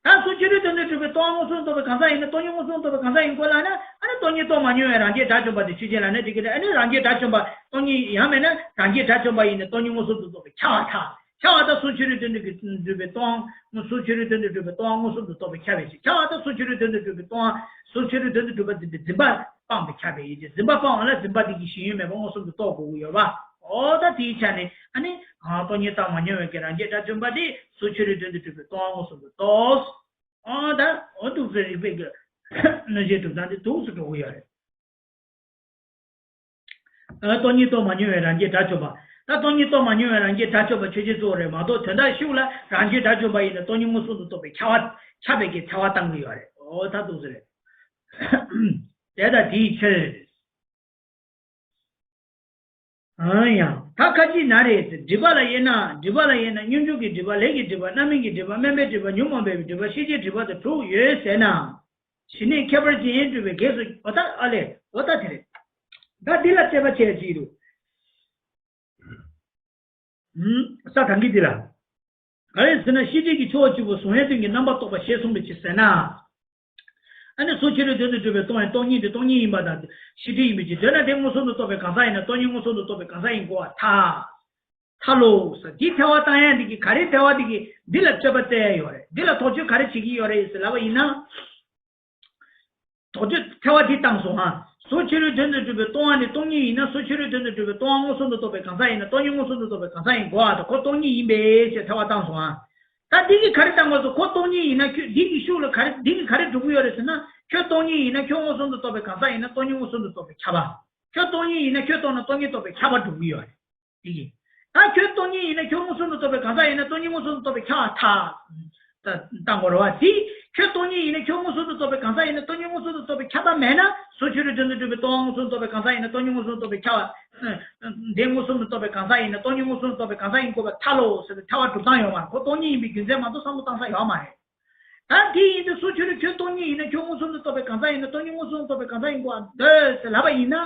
ད་གཟུགས་ཕྱི་རོལ་དོན་དུ་གྲུབ་པའི་སྟོང་བ་མངོན་སུམ་དུ་རྟོགས་པའི་གང་ཟག་ཡིན་ན་སྟོང་ཉིད་མངོན་སུམ་དུ་རྟོགས་པའི་གང་ཟག་ཡིན་དགོས་ལབ་ན། ཨ་ནི་སྟོང་ཉིད་རྟོགས་མ་མྱོང་བའི་རང་རྒྱལ་དགྲ་བཅོམ་པ་དེ་ཆོས་ཅན་ལབ་ན་འགྲིག་གི་རེད། ཨ་ནི་རང་རྒྱལ་དགྲ་བཅོམ་པ་སྟོང་ཉིད་ཡང་མིན་ན་རང་རྒྱལ་དགྲ་བཅོམ་པ་ཡིན་ན་སྟོང་ཉིད་མངོན་སུམ་དུ་རྟོགས་པའི་ཁྱབ་པ་ཐལ། ཁྱབ་པ་དང་། གཟུགས་ཕྱི་རོལ་དོན་དུ་གྲུབ་པའི་སྟོང་། གཟུགས་ཕྱི་རོལ་དོན་དུ་གྲུབ་པའི་སྟོང་བ་མངོན་སུམ་དུ་རྟོགས་པའི་ཁྱབ་པའི་ཕྱིར། ཁྱབ་པ་དང་། གཟུགས་ཕྱི་རོལ་དོན་དུ་གྲུབ་པའི་སྟོང་བ། གཟུགས་ཕྱི་རོལ་དོན་དུ་གྲུབ་པ་འཛིན་པའི་འཛིན་པ་སྤངས་པའི་ཁྱབ་པའི་ཕྱིར། འཛིན་པ་སྤངས་པ་ལ་འཛིན་པ་དེ་གི་གཞན་ཡུལ་མེད་པ་མངོན་སུམ་དུ་རྟོགས་དགོས་ཀྱི་ཡོད་པ། འོ་ད་དེའི་ཆ་ནས་ཨ་ནི། ཨ། སྟོང་ཉིད་རྟོགས་མ་མྱོང་བའི་གི་རང་རྒྱལ་དགྲ་བཅོམ་པ་དེ་གཟུགས་ཕྱི་རོལ་དོན་དུ་གྲུབ་པའི་སྟོང་བ་མངོན་སུམ་དུ་རྟོགས། ཨོ་ད་འོ་འདུག་སེ་རིགས་པའི་གི་གནོད་བྱེད་གྲུབ་སྟངས་དེ་འདུག་སེ་འགྲོ་གི་ཡོད་རེད། ཨ། སྟོང་ཉིད་རྟོགས་མ་མྱོང་བའི་རང་རྒྱལ་དགྲ་བཅོམ་པ། ད་སྟོང་ཉིད་རྟོགས་མ་མྱོང་བའི་རང་རྒྱལ་དགྲ་བཅོམ་པ་ཆོས་ཅན་གཙོ་བོ་རེད་མ་གཏོགས། དོན་དག་ཤུགས་ལ་རང་རྒྱལ་དགྲ་བཅོམ་པ་ཡིན་ན་སྟོང་ཉིད་མངོན་སུམ་དུ་རྟོགས་པའི་ཁྱབ་པ། ཁྱབ་པའི་གི་ཐལ་བ་བཏང་གི་ཡོད་རེད། ཨོ་ད་འདུག་སེ་རེད། དེ་ལྟ་དེའི་ཕྱིར། ཨང་ཡང་། ད་ཁ་ཅིག་ན་རེ། སྒྲིབ་པ་ལ་དབྱེ་ན། སྒྲིབ་པ་ལ་དབྱེ་ན་སྙོམས་འཇུག་གི་སྒྲིབ་པ། ལས་ཀྱི་སྒྲིབ་པ། རྣམ་སྨིན་གྱི་སྒྲིབ་པ། དམན་པའི་སྒྲིབ་པ། ཉོན་མོངས་པའི་སྒྲིབ་པ། ཤེས་བྱའི་སྒྲིབ་པ་དང་དྲུག་ཡོད་ཟེར་ན། ཞི་གནས་ཁྱད་པར་ཅན་སྒྲུབ་པའི་གེགས་སུ། འོ་ད་ཨ་ལས། འོ་ད་དེ་རེད། ད་འདི་ལ་དཔྱད་པ་བྱས་ཅིག་རུ། ཧུམ། ས་དང་གི་འདི་ལ། ག་རེ་ཟེར་ན། ཤེས་སྒྲིབ་ཀྱི་ཆོས་བཅུ་པོ་གཟུང་བའི་དོན་གྱི་རྣམ་པར་རྟོག་པ་ཞེས་གསུངས་པའི་ཕྱིར་ཟེར་ན། ཨ་ནི་གཟུགས་ཕྱི་རོལ་དོན་དུ་གྲུབ་པའི་སྟོང་བའི་སྟོང་ཉིད་དེ་སྟོང་ཉིད་ཡིན་པ་དང་ཤེས་སྒྲིབ་ཡིན་པའི་ཕྱིར། དོན་ན་དེ་མངོན་སུམ་དུ་རྟོགས་པའི་གང་ཟག་ཡིན་ན་སྟོང་ཉིད་མངོན་སུམ་དུ་རྟོགས་པའི་གང་ཟག་ཡིན་དགོས་པར་ཐལ། ཐལ་ལོ་ཟེར། འདིའི་ཐལ་བ་བཏང་ཡ་འདི་གི་ག་རེ་ཐལ་བ་འདི་གི་འདི་ལ་རྩོད་པ་རྩོད་ཡ་ཡོད་རེད། འདི་ལ་དོགས་གཅོད་ག་རེ་བྱེད་ཀྱི་ཡོད་རེད་ཟེར་ལབ་པ་ཡིན་ན། དོགས་གཅོད་ཐལ་བ་འདི་བཏང་སོང་ཨ། གཟུགས་ཕྱི་རོལ་དོན་དུ་གྲུབ་པའི་སྟོང་བ་ནི་སྟོང་ཉིད་ཡིན་ན། གཟུགས་ཕྱི་རོལ་དོན་དུ་གྲུབ་པའི་སྟོང་བ་མངོན་སུམ་དུ་རྟོགས་པའི་གང་ཟག་ཡིན་ན་སྟོང་ཉིད་མངོན་སུམ་དུ་རྟོགས་པའི་གང་ཟག་ཡིན་དགོས་པ་དང་། ཁོ་སྟོང་ཉིད་ཡིན་པས་ཞེས་ཐལ་བ་བཏང་སོང་ཨ། ད་འདི་གི་ག་རེ་བཏང་དགོས་སོ། ཁོ་སྟོང་ཉིད་ཡིན་ན་ཁྱོད་འདི་གི་ཤུགས་ལ་ག་རེ་འདི་གི་ག་རེ་སྒྲུབ་ཀྱི་ཡོད་རེད་ཟེར་ན། ཁྱོད་སྟོང་ཉིད་ཡིན་ན་ཁྱོད་མངོན་སུམ་དུ་རྟོགས་པའི་གང་ཟག་ཡིན་ན་སྟོང་ཉིད་མངོན་སུམ་དུ་རྟོགས་པའི་ཁྱབ་པ། ཁྱོད་སྟོང་ཉིད་ཡིན་ན་ཁྱོད་རྟོགས་ན་སྟོང་ཉིད་རྟོགས་པའི་ཁྱབ་པ་སྒྲུབ་ཀྱི་ཡོད་རེད། དེ་གི། ད་ཁྱོད་སྟོང་ཉིད་ཡིན་ན་ཁྱོད་མངོན་སུམ་དུ་རྟོགས་པའི་གང་ཟག་ཡིན་ན་སྟོང་ཉིད་མངོན་སུམ་དུ་རྟོགས་པའི་ཁྱབ་པ་ཐལ། ད་བཏང་དགོས་རེད་བ། དེ་ཁྱོད་སྟོང་ཉིད་ཡིན་ན་ཁྱོད་མངོན་སུམ་དུ་རྟོགས་པའི་གང་ཟག་ཡིན་ན་སྟོང་ཉིད་མངོན་སུམ་དུ་རྟོགས་པའི་ཁྱབ་པ་མེད་ན། གཟུགས་ཕྱི་རོལ་དོན་དུ་གྲུབ་པའི་སྟོང་བ་མངོན་སུམ་དུ་རྟོགས་པའི་གང་ཟག་ཡིན་ན་སྟོང་ཉིད་མངོན་སུམ་དུ་རྟོགས་པའི་ཁྱབ་པ། དེ་མངོན་སུམ་དུ་རྟོགས་པའི་གང་ཟག་ཡིན་ན་སྟོང་ཉིད་མངོན་སུམ་དུ་རྟོགས་པའི་གང་ཟག་ཡིན་དགོས་པ་ཐལ་ལོ་ཟེར་བའི་ཐལ་བ་སྒྲུབ་སྟངས་ཡོད་མ་རེད། ཁོ་སྟོང་ཉིད་ཡིན་པའི་རྒྱུ་མཚན་མ་གཏོགས་བསམ་བློ་བཏང་ས་ཡོད་མ་རེད། ད་དེ་ཡིན་དུས་གཟུགས་ཕྱི་རོལ་ཁྱོད་སྟོང་ཉིད་ཡིན་ན་ཁྱོད་མངོན་སུམ་དུ་རྟོགས་པའི་གང་ཟག་ཡིན་ན་སྟོང་ཉིད་མངོན་སུམ་དུ་རྟོགས་པའི་གང་ཟག་ཡིན་དགོས་པ་འདོད་ཟེར་ལབ་པ་ཡིན་ན།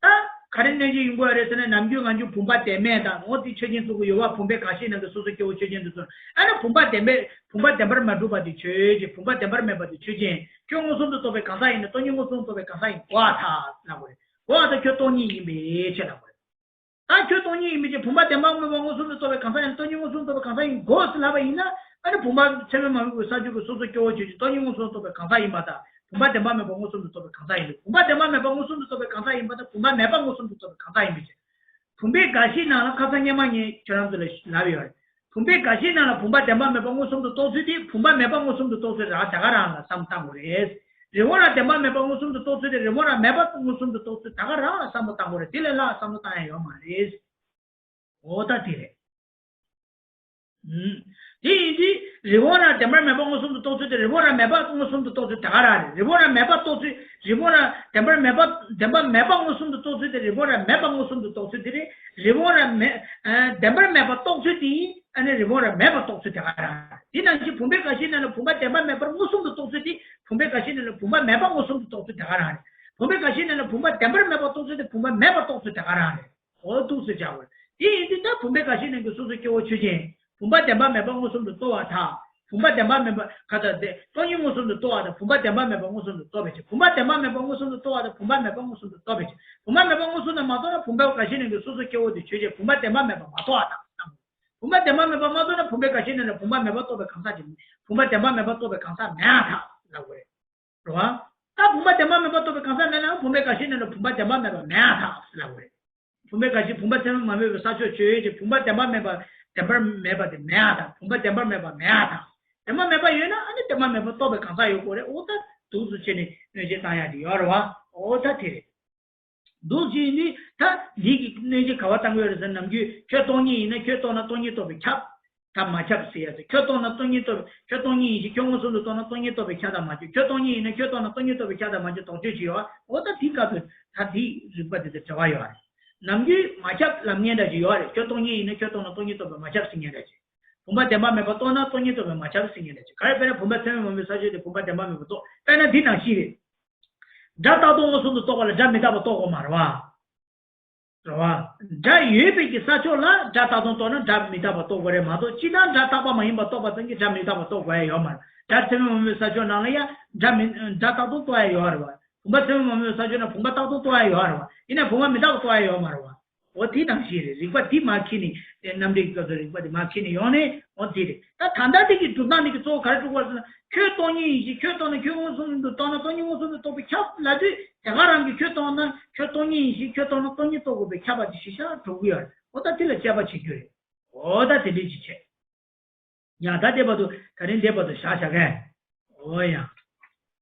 ད་ག་རེ་གནོད་བྱེད་ཡིན་དགོས་རེད་ཟེར་ན། ནམ་རྒྱུན་ང་ཚོ་བུམ་པ་བདེན་མེད་དང་འོ་དེ་ཆོས་ཅན་བརྩི་གི་ཡོད་པ། བུམ་པའི་འགའ་ཤས་ནང་གི་སོ་སོ་སྐྱེ་བོ་ཆོས་ཅན་དུ་བརྩི། ཨ་ནི་བུམ་པ་བདེན་པའི་བུམ་པ་བདེན་པར་མ་གྲུབ་པ་དེ་ཆོས་ཅན། བུམ་པ་བདེན་པར་མེད་པ་དེ་ཆོས་ཅན། ཁྱོད་མངོན་སུམ་དུ་རྟོགས་པའི་གང་ཟག་ཡིན་ན་སྟོང་ཉིད་མངོན་སུམ་དུ་རྟོགས་པའི་གང་ཟག་ཡིན་དགོས་པ་ཐལ་ལབ་དགོས་རེད། དགོས་པ་ད་ཁྱོད་སྟོང་ཉིད་ཡིན་པའི་ཕྱིར་ལབ་དགོས་རེད། ད་ཁྱོད་སྟོང་ཉིད་ཡིན་པའི་ཕྱིར། བུམ་པ་བདེན་པ་མེད་པ་མངོན་སུམ་དུ་རྟོགས་པའི་གང་ཟག་ཡིན་ན་སྟོང་ཉིད་མངོན་སུམ་དུ་རྟོགས་པའི་གང་ཟག་ཡིན་དགོས་ཟེར་ལབ་པ་ཡིན་ན། ཨ་ནི་བུམ་པ་ཚད་མས་མ་དམིགས་པའི་ས་བཅུ་པའི་སོ་སོ་སྐྱེ་བོ་ཆོས་ཅན་སྟོང་ཉིད་མངོན་སུམ་དུ་རྟོགས་པའི་གང་ཟག་ཡིན་པ་དང་། བུམ་པ་བདེན་པ་མེད་པ་མངོན་སུམ་དུ་རྟོགས་པའི་གང་ཟག་ཡིན་པས། བུམ་པ་བདེན་པ་མེད་པ་མངོན་སུམ་དུ་རྟོགས་པའི་གང་ཟག་ཡིན་པ་དང་། བུམ་པ་མེད་པ་མངོན་སུམ་དུ་རྟོགས་པའི་གང་ཟག་ཡིན་པའི་ཕྱིར། བུམ་པའི་འགའ་ཤས་ནང་ལ། ཁ་སང་སྔོན་མ་ངས་ཁྱོད་རང་ཚོ་ལ་ལབ་ཡོད་རེད། བུམ་པའི་འགའ་ཤས་ནང་ལ་བུམ་པ་བདེན་པ་མེད་པ་མངོན་སུམ་དུ་རྟོགས་ཚུལ་དེ་བུམ་པ་མེད་པ་མངོན་སུམ་དུ་རྟོགས་ཚུལ་རང་ད་ག་རང་ལ་བསམ་བློ་བཏང་དགོས་རེད། རི་བོང་རྭ་བདེན་པ་མེད་པ་མངོན་སུམ་དུ་རྟོགས་ཚུལ་དེ་རི་བོང་རྭ་མེད་པ་མངོན་སུམ་དུ་རྟོགས་ཚུལ་ད་ག་རང་ལ་བསམ་བློ་བཏང་དགོས་རེད། དེ་ལས་ལྷག་བསམ་བློ་བཏང་ཡ་ཡོད་མ་རེད། འོ་ད་དེ་རེད། ཨུམ། དེ་ཡིན་དུས་རི་བོང་རྭ་བདེན་པར་མེད་པ་མངོན་སུམ་དུ་རྟོགས་ཚུལ་དེ་རི་བོང་རྭ་མེད་པ་མངོན་སུམ་དུ་རྟོགས་ཚུལ་ད་ག་རང་རེད། རི་བོང་རྭ་མེད་པ་རྟོགས་ཚུལ། རི་བོང་རྭ་བདེན་པར་མེད་པ། བདེན་པ་མེད་པ་མངོན་སུམ་དུ་རྟོགས་ཚུལ་དེ་རི་བོང་རྭ་མེད་པ་མངོན་སུམ་དུ་རྟོགས་ཚུལ་དེ་རེད། རི་བོང་རྭ་མེད། ཨ། བདེན་པར་མེད་པ་རྟོགས་ཚུལ་དེ་ཡིན། ཨ་ནི་རི་བོང་རྭ་མེད་པ་རྟོགས་ཚུལ་དེ་ག་རང་རེད། དེ་ནང་བཞིན་བུམ་པའི་འགའ་ཤས་ནང་ལ་བུམ་པ་བདེན་པ་མེད་པར་མངོན་སུམ་དུ་རྟོགས་ཚུལ་དེ་བུམ་པའི་འགའ་ཤས་ནང་ལ་བུམ་པ་མེད་པ་མངོན་སུམ་དུ་རྟོགས་ཚུལ་དེ་ག་རང་རེད། བུམ་པའི་འགའ་ཤས་ནང་ལ་བུམ་པ་བདེན་པར་མེད་པ་རྟོགས་ཚུལ་དེ་བུམ་པ་མེད་པ་རྟོགས་ཚུལ་དེ་ག་རང་རེད། འོ་འདུག་སེ་བྱ་དགོས། དེ་ཡིན་དུས་ད་བུམ་པའི་འགའ་ཤས་ནང་གི་སོ་སོ་སྐྱེ་བོ་ཆོས་ཅན། བུམ་པ་བདེན་པ་མེད་པ་མངོན་སུམ་དུ་རྟོགས་པར་ཐལ། བུམ་པ་བདེན་པ་མེད་པ་ག་ད་དེ་སྟོང་ཉིད་མངོན་སུམ་དུ་རྟོགས་པ་དང་བུམ་པ་བདེན་པ་མེད་པ་མངོན་སུམ་དུ་རྟོགས་པའི་ཕྱིར། བུམ་པ་བདེན་པ་མེད་པ་མངོན་སུམ་དུ་རྟོགས་པ་དང་བུམ་པ་མེད་པ་མངོན་སུམ་དུ་རྟོགས་པའི་ཕྱིར། བུམ་པ་མེད་པ་མངོན་སུམ་དུ་མ་རྟོགས་ན་བུམ་པའི་འགའ་ཤས་ནང་གི་སོ་སོ་སྐྱེ་བོ་དེ་ཆོས་ཅན། བུམ་པ་བདེན་པ་མེད་པ་མ་རྟོགས་པར་ཐལ། བུམ་པ་བདེན་པ་མེད་པ་མ་རྟོགས་ན་བུམ་པའི་དགག་གཞི་མེད་ན་བུམ་པ་མེད་པ་རྟོགས་པའི་གང་ཟག་ཅིག་བུམ་པ་བདེན་པ་མེད་པ་རྟོགས་པའི་གང་ཟག་མེད་པར་ཐལ་ལབ་དགོས་རེད། རེད་བ། ད་བུམ་པ་བདེན་པ་མེད་པ་རྟོགས་པའི་གང་ཟག་མེད་ན་བུམ་པའི་དགག་གཞི་མེད་ན་བུམ་པ་བདེན་པ་མེད་པ་མེད་པར་ཐལ་ལབ་དགོས་རེད། བུམ་པའི་དགག་གཞི་བུམ་པ་ཚད་མས་མ་དམིགས་པའི་ས་ཕྱོགས་ཆོས་ཅན། བུམ་པ་བདེན་པ་མེད་པ་བདེན་པར་མེད་པ་དེ་མེད་པར་ཐལ། བུམ་པ་བདེན་པར་མེད་པ་མེད་པར་ཐལ། བདེན་པ་མེད་པ་ཡོད་ན་ཨ་ནི་བདེན་པ་མེད་པ་རྟོགས་པའི་གང་ཟག་ཡོད་དགོས་རེད། འོ་ད་འདུག་སེ་བྱས་ནས་གནོད་བྱེད་བཏང་ཡག་དེ་ཡོད་རེད་བ། འོ་ད་དེ་རེད། འདུག་སེ་ཡིན་དུས་ད་འདི་གི་གནོད་བྱེད་ག་བ་བཏང་གི་ཡོད་རེད་ཟེར་ན། ནམ་རྒྱུན་ཁྱོད་སྟོང་ཉིད་ཡིན་ན་ཁྱོད་རྟོགས་ན་སྟོང་ཉིད་རྟོགས་པས་ཁྱབ་དང་མ་ཁྱབ་ཟེར་ཡ་ཟེར། ཁྱོད་རྟོགས་ན་སྟོང་ཉིད་རྟོགས་པས། ཁྱོད་སྟོང་ཉིད་ཡིན་ཞིང་ཁྱོད་མངོན་སུམ་དུ་རྟོགས་ན་སྟོང་ཉིད་རྟོགས་པས་ཁྱབ་དང་མ་ཁྱབ། ཁྱོད་སྟོང་ཉིད་ཡིན་ན་ཁྱོད་རྟོགས་ན་སྟོང་ཉིད་རྟོགས་པས་ཁྱབ་དང་མ་ཁྱབ་དོགས་གཅོད་བྱེད་ཡོད་བ། འོ་ད་དེའི་སྐབས་སུ་ད་དེའི་རིགས་པ་དེ་དང་བྲལ་བ་ཡོད་རེད། ནམ་རྒྱུན་མ་ཁྱབ་ལབ་མཁན་འདྲ་ཞིག་ཡོད་རེད། ཁྱོད་སྟོང་ཉིད་ཡིན་ན་ཁྱོད་རྟོགས་ན་སྟོང་ཉིད་རྟོགས་པས་མ་ཁྱབ་ཟེར་མཁན་འདྲ་ཞིག་བུམ་པ་བདེན་པ་མེད་པ་རྟོགས་ན་སྟོང་ཉིད་རྟོགས་པས་མ་ཁྱབ་ཟེར་མཁན་འདྲ་ཞིག་ག་རེ་དཔེར་ན་བུམ་པ་ཚད་མས་མ་དམིགས་པའི་ས་ཕྱོགས་དེ་བུམ་པ་བདེན་པ་མེད་པ་རྟོགས། དཔེར་ན་འདི་ནང་བཞིན་རེད། སྒྲ་རྟག་སྟོང་མངོན་སུམ་དུ་རྟོགས་པ་ལ་སྒྲ་མི་རྟག་པ་རྟོགས་དགོས་མ་རེད་བ། རེད་བ། སྒྲ་ཡོད་པའི་གི་ས་ཕྱོགས་ལ་སྒྲ་རྟག་སྟོང་རྟོགས་ན་སྒྲ་མི་རྟག་པ་རྟོགས་དགོས་རེད་མ་གཏོགས། སྤྱིར་བཏང་སྒྲ་རྟག་པ་མ་ཡིན་པ་རྟོགས་པ་ཙམ་གྱིས་སྒྲ་མི་རྟག་པ་རྟོགས་དགོས་ཡ་ཡོད་མ་རེད། སྒྲ་ཚད་མས་མ་དམིགས་པའི་ས་ཕྱོགས་ནང་ལ་ཡང་སྒྲ་མི་སྒྲ་རྟག་སྟོང་རྟོགས་ཡ་ཡོད་རེད་བ། བུམ་པ་ཚད་མས་མ་དམིགས་པའི་ས་ཕྱོགས་ན་བུམ་པ་རྟག་སྟོང་རྟོགས་ཡ་ཡོད་རེད་བ། ཡིན་ན་བུམ་པ་མི་རྟག་པ་རྟོགས་ཡ་ཡོད་མ་རེད་བ། འོ་དེ་ནང་བཞིན་རེད། རིགས་པ་འདི་མར་འཁྱེར་ནས་རྣམ་འགྲེལ་གྱི་སྐབས་སུ་རིགས་པ་འདི་མར་འཁྱེར་ནས་ཡོང་ནས་འོ་དེ་རེད། ད་ད་ལྟ་དེ་གི་སྒྲུབ་སྟངས་དེ་གི་གཙོ་བོ་ག་རེ་སྒྲུབ་དགོས་ཟེར་ན། ཁྱོད་སྟོང་ཉིད་ཡིན་ཞིང་ཁྱོད་རྟོགས་ན་ཁྱོད་མངོན་སུམ་དུ་རྟོགས་ན་སྟོང་ཉིད་མངོན་སུམ་དུ་རྟོགས་པས་ཁྱབ་ལབ་དུས་དེ་ག་རང་གིས་ཁྱོད་རྟོགས་ན་ཁྱོད་སྟོང་ཉིད་ཡིན་ཞིང་ཁྱོད་རྟོགས་ན་སྟོང་ཉིད་རྟོགས་དགོས་པས་ཁྱབ་པ་དེ་གཞི་བཞག་གྲུབ་ཀྱི་ཡོད་རེད། འོ་ད་དེ་ལ་དཔྱད་པ་བྱེད་རྒྱུ་རེད། འོ་ད་དེ་འདྲས་ཅིག་བྱས། ཡང་ད་དེ་བར་དུ་ད་རིང་འདི་བར་དུ་བཞག་བཞག་གས། འོ་ཡང་།